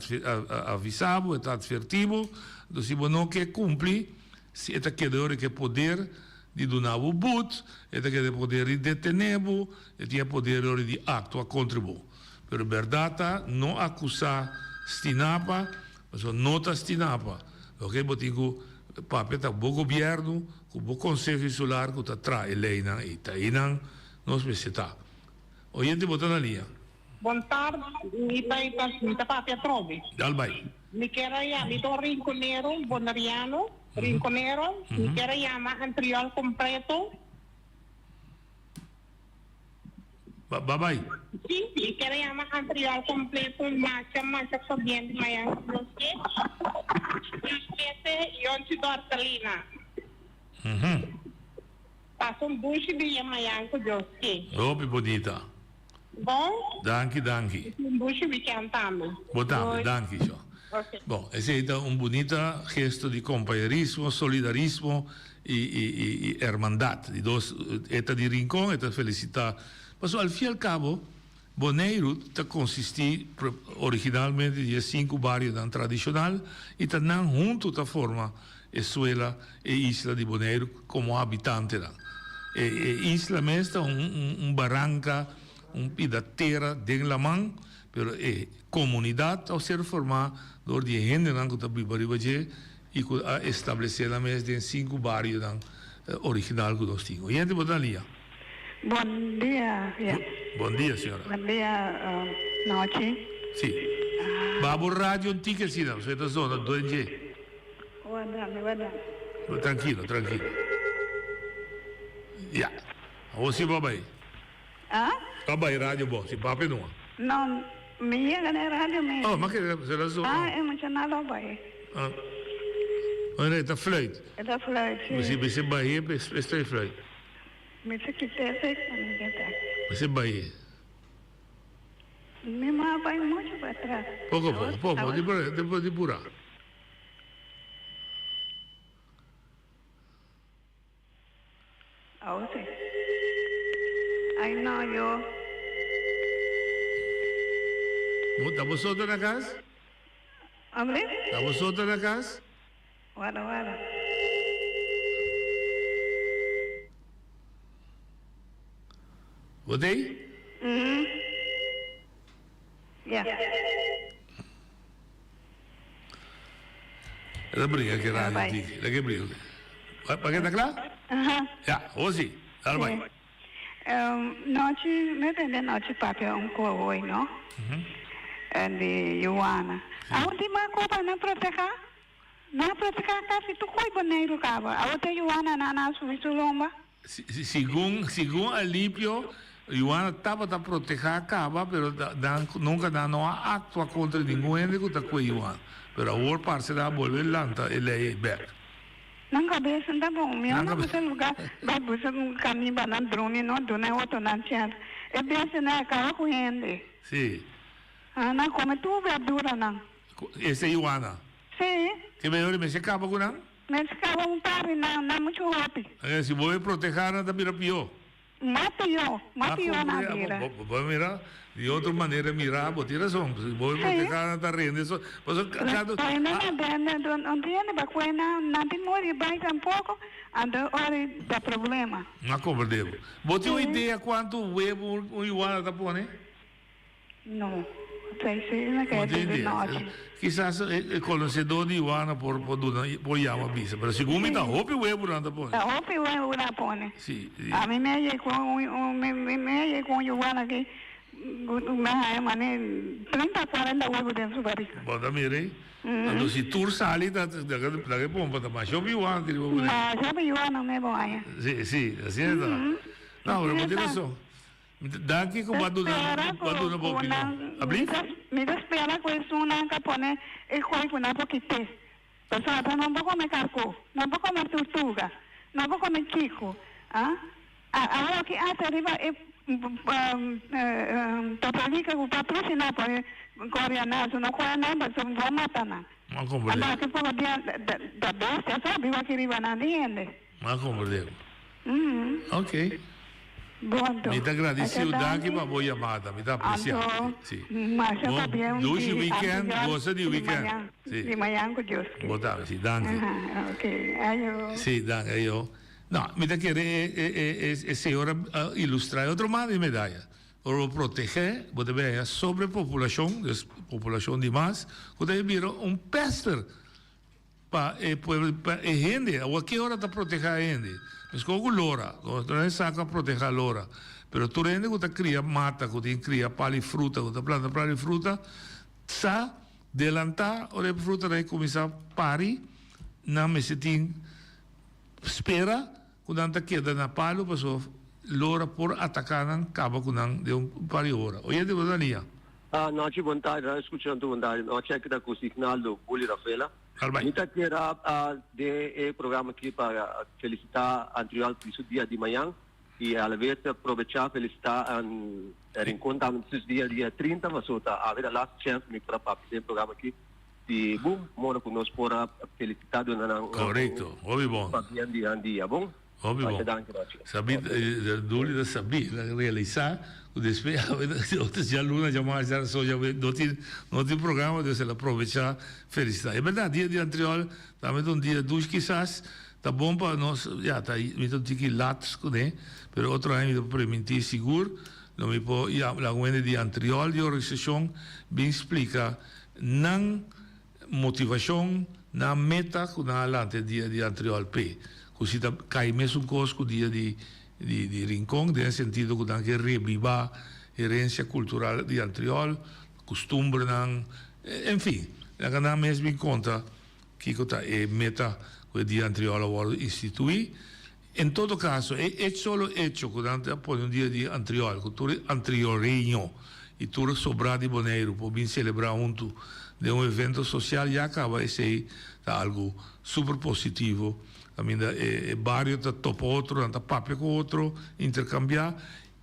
avisá bo, e ta atvertí bo. Anto si bo no ke kumpli, si e ta keda ora ku e poder di duna bo but, e ta keda e poder di detené bo, e tin e poder ora di aktua kontra bo. Pero bèrdat ta, no akusá Stinapa, pasobra no ta Stinapa. Loke bo tin ku papia ta bo gobièrnu. Ku bo Konseho Insular ku ta traha e leinan ei, ta einan nos mester ta. Oyente bo ta na liña. Bon tardi, mi ta mi ta papia atrobe. Dal bai. Mi kier a yama, mi ta un rinconero, un boneriano, rinconero, mi kier a yama Antriol completo. Ba bai. Si, mi kier a yama Antriol completo, masha masha pabien di mayan ku Dios ke. Dios mete Yonchi Dortalina. Pasa un dushi dia mayan ku Dios ke. Hopi bonita. Bon. Danki danki. Un dushi weekend tambe. Bo tambe, danki sho. Bon, esei ta un bunita gesto di kompañerismo, solidarismo i i i hermandad. Di dos, e ta di Rincon, e ta felisitá. Pasobra al fi al kabo, Boneiru ta konsistí originalmente di e sinku barionan tradishonal i ta nan huntu ta forma e suela, e isla di Boneiru komo habitantenan. E e isla mes ta un un baranka, un pida tera den laman, pero e komunidat a ser formá dor di e hendenan ku ta biba riba dje i ku a establesé nan mes den sinku barionan original ku nos tin. Oyente bo ta na liña. Bon dia, ya. Bon dia, señora. Bon dia, nochi. Sí. Baha bo radio un tiki asina, pasobra e ta zona den dje. Warda mi, warda. Trankilo, trankilo. Ya. Awor si bo a bai. Ah? A bai radio bo, si papia nua. No, mi yega na e radio mi. Oh, ma kere se la zona. Ah, e mucha nada a bai. Ah. Oh, e ta fluit. E ta fluit, si. Si mi se bai, e sta e fluit. Mi se kita esei pa mi keda. Mi se bai. Mi no a bai mucho pa atras. Poko, poko, poko, di pura, di pura. Awo si. Ay no yo. Bo ta bo so ta na kas? Hombre? Ta bo so ta na kas? Wara wara. Bo t'ei? Mm. Ya. E ta brinca ke radio Bai. tiki. La ke brinca. Pa ke ta kla? Aha. Ya, hoor si. Dale bai. Sí. Um, nochi, me tende nochi papia un kooi, no? En di Juana. Awor di ma koba nan proteha? Nan proteha kasi tur kooi Boneiru kaba. Awor te Juana nan a subi su lomba. Segun segun Alipio, Juana tabata protehá kaba, pero nan nunka nan no a aktua kontra ningun hende ku ta kue Juana. Pero awor parse nan a bolbe lanta e lei ei bèk. Nan kabes no ta bon. Mi Nan no kabes. buska lugá bai buska un kaminda pa nan drumi, no duna e otronan chèns. E bestianan a kaba ku hende. Sí. Nan kome tur bèrduranan. Esta Juana? Sí. Ke mehor mester kaba ku nan? Mester kaba un par di nan, nan muchu hopi. Anke si bo e protehá nan ta bira pió. Mas pió, mas pió nan a bira. Bo mira, di otro manera mirá, bo tin rason. Si bo e protehá nan ta rende so. Pasobra kada. Pero nan a bende, no tin hende pa kue nan, nan tin muri bai tampoco, anto ora ta problema. No a komprendé bo. Bo tin un idea kuantu webu un iguana ta pone? No, esei si mi ke Tin di idea. nochi. Kisas e konosedó di Juana por por duna por yama bisa, pero segun mi ta hopi webu nan ta pone. Ta hopi webu nan pone. Si. A mi me yei ku un mi me yei ku un Juana aki mi a haña mane trinta kuarenta webu den su barika. Bo ta mira ei? Anto si tur sali ta laga e pompa ta masha hopi Juana tin riba pone. Masha hopi Juana mi bo haña. Si si asina ta. No, pero bo tin rason. Danki ku bo a duna bo a duna bo opinion. Ablief? Mi ta spera ku esunnan ka pone e koi ku nan por kit'é. Pasobra ta nan por kome karkó, nan por kome turtuga, nan por kome kiko. A Awor ki ata riba e papelika ku patrus i nan pone kore anasu, no kore nan pasobra bo a mata nan. M'a komprendé. Anto aki poko dia da bestia so biba aki riba nan di hende. M'a komprendé. Ok. Bon to. Mi ta gradisiu danki pa bo yamada. Mi ta apresiá. Si. Bon dushi weekend. Gosa di weekend. Si. Di mañan ku Dios ke. Bo tambe. Si, danki. Ok. Ayo. Si, danki. Ayo. No, mi ta kere e e e e señor a ilustrá e otro man di medaya. Ora bo protegé, bo ta bira sobrepopulashon, dus populashon di mas, ku ta bira un pèster. Pa e pueblo, pa e hende. Awor ki ora ta proteha e hende? Meskos ku lora. Nos no sa ku a proteha lora. Pero tur hende ku ta kria mata, ku tin kria pal i fruta, ku ta planta pal i fruta, sa delantá ora e frutanan e kuminsá pari, nan mester tin spera ku nan ta keda na palu pasobra lora por ataká nan, kaba ku nan den un par di ora. Oyente ku ta nia. Ah, nochi bon tardi, radio escuchando bon tardi. Nochi aki ta cu Signaldo Bully Rafaela. Mi ta kier a den e programa aki pa felicita Antriol di su dia di mañan y a la vez aprovecha felicita Rincon tambe di su dia dia 30, pasobra ta awe ta last chance mi por a papia den e programa aki di bon modo cu nos por a felicita duna nan Correcto, hopi bon. pabien di nan dia, bon? Hopi bon. Sabí, Duli ta sabí, el a realisá ku despues otro djaluna dja mas dja so dja no tin no tin programa dus el a probechá felisitá. E bèrdat dia di Antriol tambe ta un dia dushi kisas ta bon pa nos ya ta mi ta un tiki lat kuné pero otro aña mi ta primintí sigur lo mi por ya laga un hende di Antriol di organisashon bin splika nan Motivashon, Nan meta ku nan a lanta e dia di Antriol p'e, ku si ta kai mesun kos ku dia di di Rincon, den e sentido ku nan ke rebibá herensia kultural di Antriol, kustumbernan, en fin, laga nan mes bin konta kiko ta e meta ku e dia Antriol a wòrdu instituí. En todo kaso, e solo echo ku nan ta pone un dia di Antriol, ku tur e antrioreño i tur sobrá di Boneiru por bin selebrá huntu den un evento sosial ya kaba esei ta algu super positivo. Kaminda e bario ta topa otro, nan ta papia ku otro, interkambiá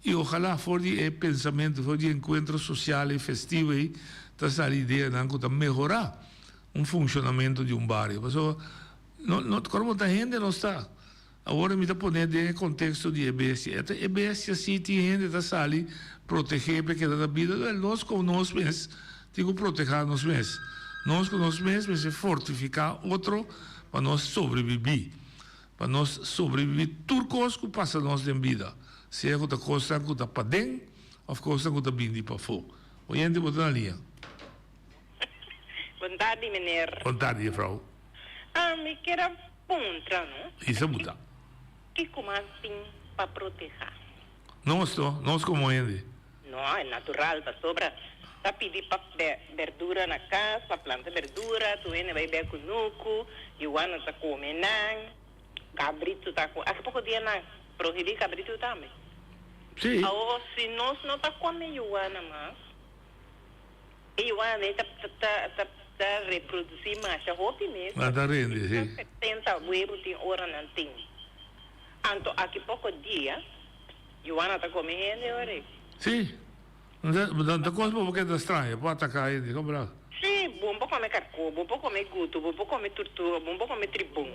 i ojalá for di e pensamentu, for di e enkuentro sosial i festivo ei ta sali ideanan ku ta mehorá un funshonamentu di un bario. Pasobra No, no, kòrda bo ta hende nos ta. Awor mi ta pone den e konteksto di e bestia. E ta e bestia si tin hende ta sali protegé pa e keda na bida. Wèl, nos ku nos mes tin ku protehá nos mes. Nos ku nos mes mester fortifiká otro pa nos sobrebibí. Pa nos sobrebibí tur kos ku pasa nos den bida. Sea ku ta kosnan ku ta paden. òf kosnan ku ta bini di pafó. Oyente bo ta na liña. Bon tardi meneer. Bon tardi juffrouw. Ah, mi kier a puntra no. Isa bo ta. Kiko mas tin pa proteha? Nos no, nos komo hende. No, e natural pasobra ta pidi pa berdura na kas, pa planta berdura, tur hende bai bek kunuku, yuana ta kome nan, kabritu ta kome, hace poko dia nan prohibi kabritu tambe. Sí. Awor si nos no ta kome yuana mas, E yuana ei ta ta ta reprodusí masha hopi mes. Nan ta rende, sí. 70 webu tin ora nan tin. Anto aki poko dia yuana ta kome hende ora ei. Sí. Nan ta kos bo keda straño por ataká hende, kon bra? Sí, bon por kome karkó, bon por kome gutu, bon por kome turtuga, bon por kome tribon.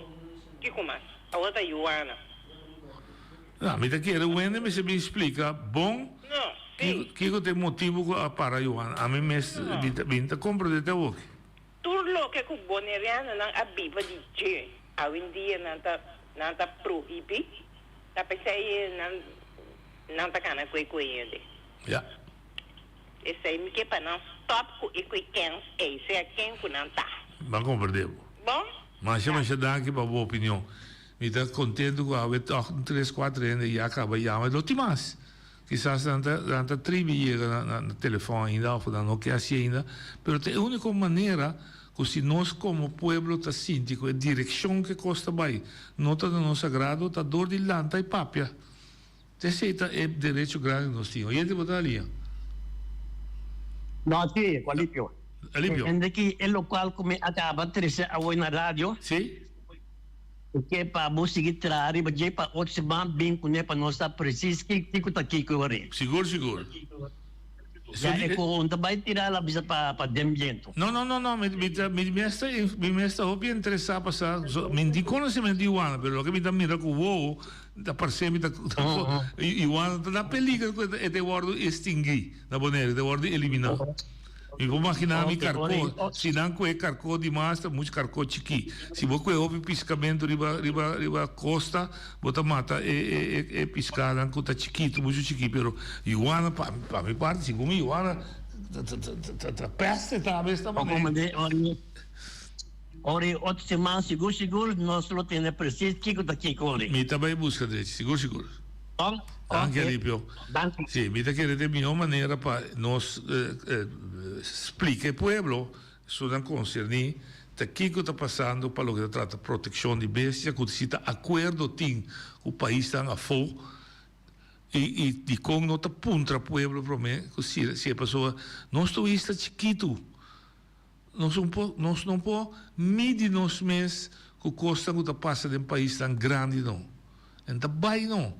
Kiko mas? Awor ta yuana. No, mi ta kere un hende mester bin splika bon kiko ta e motibu ku a para Johan. Ami mes mi ta komprende te awoki. Tur loke ku bonerianonan a biba di dje, awendia nan ta nan ta prohibí, ta p'esei nan nan ta kana ku e ku e hende. Ya. Esei mi ke pa nan stòp ku e ku e kèns ei, sea ken ku nan ta. Bo a komprende bo. Bon. Masha masha danki pa bo opinion. Mi ta contento cu awe toch un tres cuatro hende ya caba yama. Lo tin mas. Kisas nan ta nan ta tribi yega na na na telefon ainda of nan no ke haci ainda. Pero ta e unico manera cu si nos como pueblo ta sinti cu e direccion cu e cos ta bay no ta na nos agrado ta door di lanta y papia. Esey ta e derecho grandi nos tin. Oyente bo ta alia? No, si, cu Alipio. Alipio. Hende ki e locual cu mi a caba trece awoy na radio. Si. Mi ke pa bo sigui traha riba dje pa otro siman bin kuné pa nos sa presis kiko ta kiko wari. Sigur sigur. Ya e ku un ta bai tira la bisa pa pa den bientu. No no no no mi mi ta mi mes ta mi mes ta hopi interesá pa sa so mi tin konosementu di yuana pero loke mi ta mira ku wowo ta parse mi ta yuana ta na peliger ku e ta wòrdu estinguí na Bonaire e ta wòrdu eliminá. Mi por maginá mi karkó, si nan kue karkó di mas ta muchu karkó chikí. Si bo kue hopi piskamentu riba riba riba kosta, bo ta mata e e e piskanan ku ta chikitu, muchu chikí. Pero yuana pa pa mi parti, segun mi yuana ta ta ta ta pèste tambe esta manera. Ora e otro siman sigur sigur nos lo tene precies kiko ta kiko ori. Mi ta bai buska drechi, sigur sigur. Bon, Danki oke. Alipio. Danki. Si, mi ta kere ta e mihó manera pa nos splika e pueblo, esunnan konserní, ta kiko ta pasando pa loke ta trata protekshon di bestia, ku si ta akuerdo tin ku paisnan afó i i dikon no ta puntra pueblo promé ku si si e pasobra nos ta un isla chikitu. Nos un por, nos no por midi nos mes cu cosnan cu ta pasa den paisnan grandi no. En ta bay no.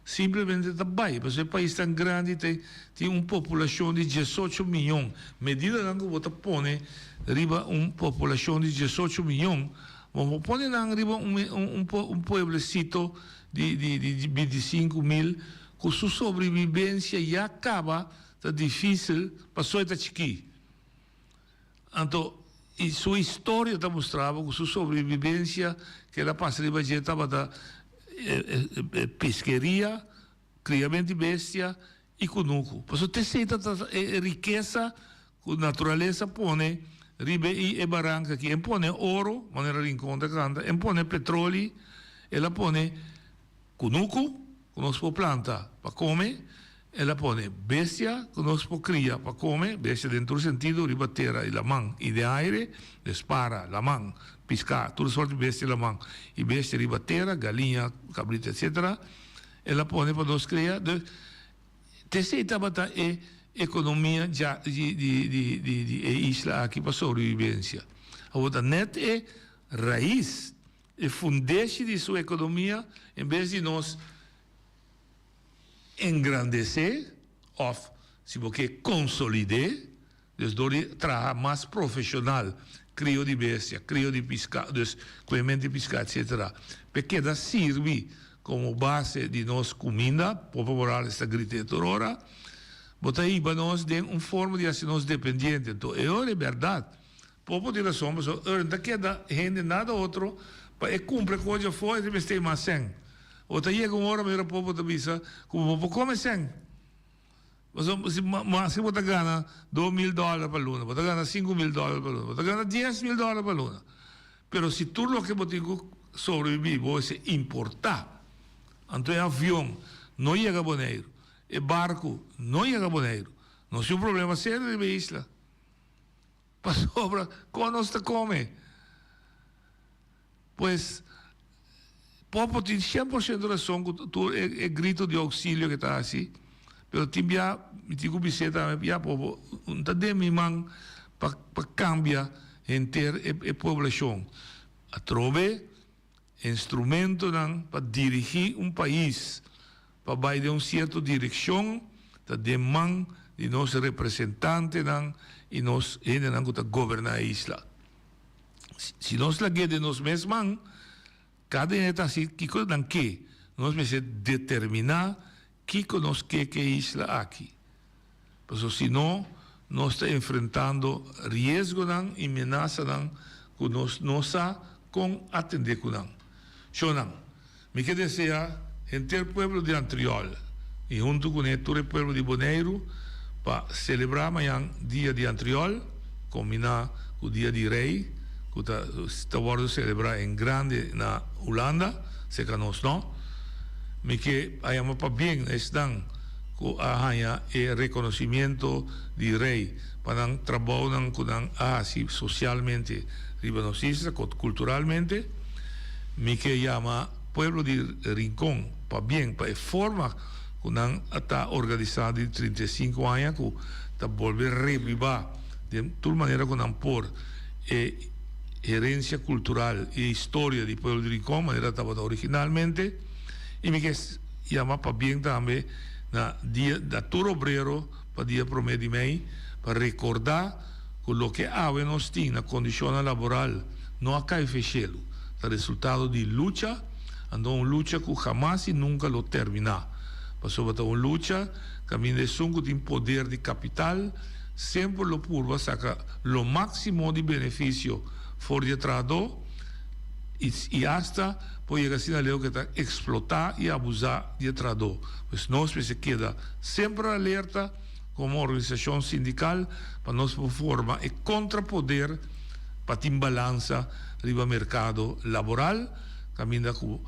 Simplemente ta bay. Pasobra e paisnan grandi ta tin un populacion di diesocho miyon. Medidanan cu bo ta pone riba un populacion di diesocho miyon, bo no por pone nan riba un un un pueblecito di di di binticinco mil cu su sobrevivencia ya caba ta dificil pasobra e ta chiki. Anto, i su historia ta mustra bo ku su sobrevivencia ku el a pasa riba dje tabata peskeria, kriamentu di bestia i kunuku. Pasobra te esei ta e rikesa ku naturalesa pone riba e baranka aki. E pone oro, manera Rincon ta kanta, e pone petroli, el a pone Kunuku ku nos por planta pa kome, el a pone bestia ku nos por kria pa kome, bestia den tur sentido, riba tera i laman i den aire, des para, laman, piská, tur sort di bestia laman i bestia riba tera, galiña, kabrita, etsetera, el a pone pa nos kria. Dus, t'esei tabata e ekonomia dja di di di e isla aki pa sobrevivensia. Awor ta nèt e rais. E fundeshi di su ekonomia en bes di nos engrandesé òf si bo ke konsolid'é, dus dor di traha mas profeshonal krio di bestia, krio di piská, dus koemente di piská etsetera, p'e keda sirbi komo base di nos kuminda, Popo Morales ta grit'é tur ora, bo ta hiba nos den un forma di hasi nos dependiente. Enton e ora e bèrdat. Popo tin rason pasobra ora no ta keda hende nada otro pa e cumpra e cos afo e ta mester mas cen. O ta yega un ora manera Popo ta bisa cu bo por come cen. Pasobra si maske bo ta gana 2000 dòler pa luna, bo ta gana 5000 dòler pa luna, bo ta gana 10,000 dòler pa luna. Pero si tur loke bo tin ku sobrebibí bo mester importá, anto e avion no yega Boneiru, e barku no yega Boneiru, nos tin un problema serio riba e isla. Pasobra kon nos ta kome? Pues, Popo tin shen por shento rason ku tur e grito di ouxilio ke ta hasi, pero tin bia mi tin ku bis'é tambe, ya Popo, no ta den mi man pa pa kambia henter e poblashon. Atrobe instrumentonan pa dirigí un pais pa bai den un sierto direkshon ta den man di nos representantenan i nos hendenan ku ta goberná e isla. Si nos lag'é den nos mes man, kada hende ta hasi kiko nan ke. Nos mester determiná kiko nos ke ku e isla aki. Pasobra si no, nos ta enfrentando riesgonan i menasanan ku nos no sa kon atendé ku nan. Shonnan, mi ke deseá henter pueblo di Antriol i huntu kuné tur e pueblo di Boneiru pa selebrá mañan Dia di Antriol kombiná ku Dia di Rei ku ta ta wòrdu selebrá en grande na Hulanda, serka nos no. Mi ke a yama pabien na esnan ku a haña e rekonosimiento di Rei pa nan trabounan ku nan a hasi sosialmente riba nos isla, kulturalmente. Mi ke yama pueblo di Rincon pabien pa e forma ku nan a ta organisá di 35 aña ku ta bolbe rebibá den tur manera ku nan por e herensia kultural i e historia di pueblo di Rincon manera tabata originalmente. I mi ke yama pabien tambe na dia na tur obrero pa dia promé di mei pa rekordá ku loke awe nos tin na kondishonnan laboral no a kai fe shelu, ta resultado di lucha, anto un lucha ku hamas i nunka lo terminá, pasobra ta un lucha kaminda esun ku tin poder di kapital semper lo purba saka lo máksimo di benefisio for di e trahadó i i asta por yega asina leu ku e ta eksplotá i abusá di e trahadó. Pues nos mester keda semper alerta. Komo organisashon sindikal pa nos por forma e kontrapoder pa tin balansa riba merkado laboral kaminda ku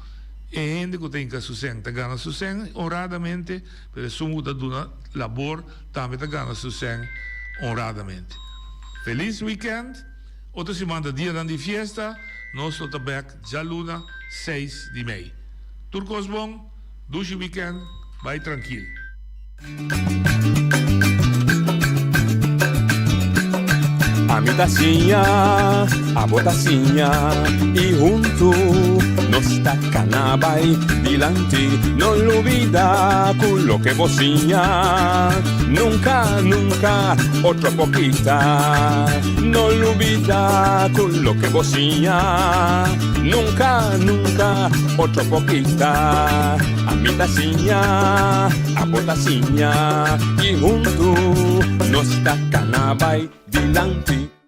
e hende ku ta hinka su sèn ta gana su sèn honradamente pero esun ku ta duna labor tambe ta gana su sèn honradamente. Felis wikènt, otro siman ta dianan di fiesta, nos lo ta bèk djaluna seis di mei. Tur kos bon, dushi wikènt, bai trankil. Ami ta siña, abo ta siña y huntu nos ta cana bay dilanti. No lubida cu loke bo siña nunca, nunca otro por kita. No lubida cu loke bo siña nunca, nunca otro por kita. Ami ta siña, abo ta siña y huntu nos ta cana bay dilanti.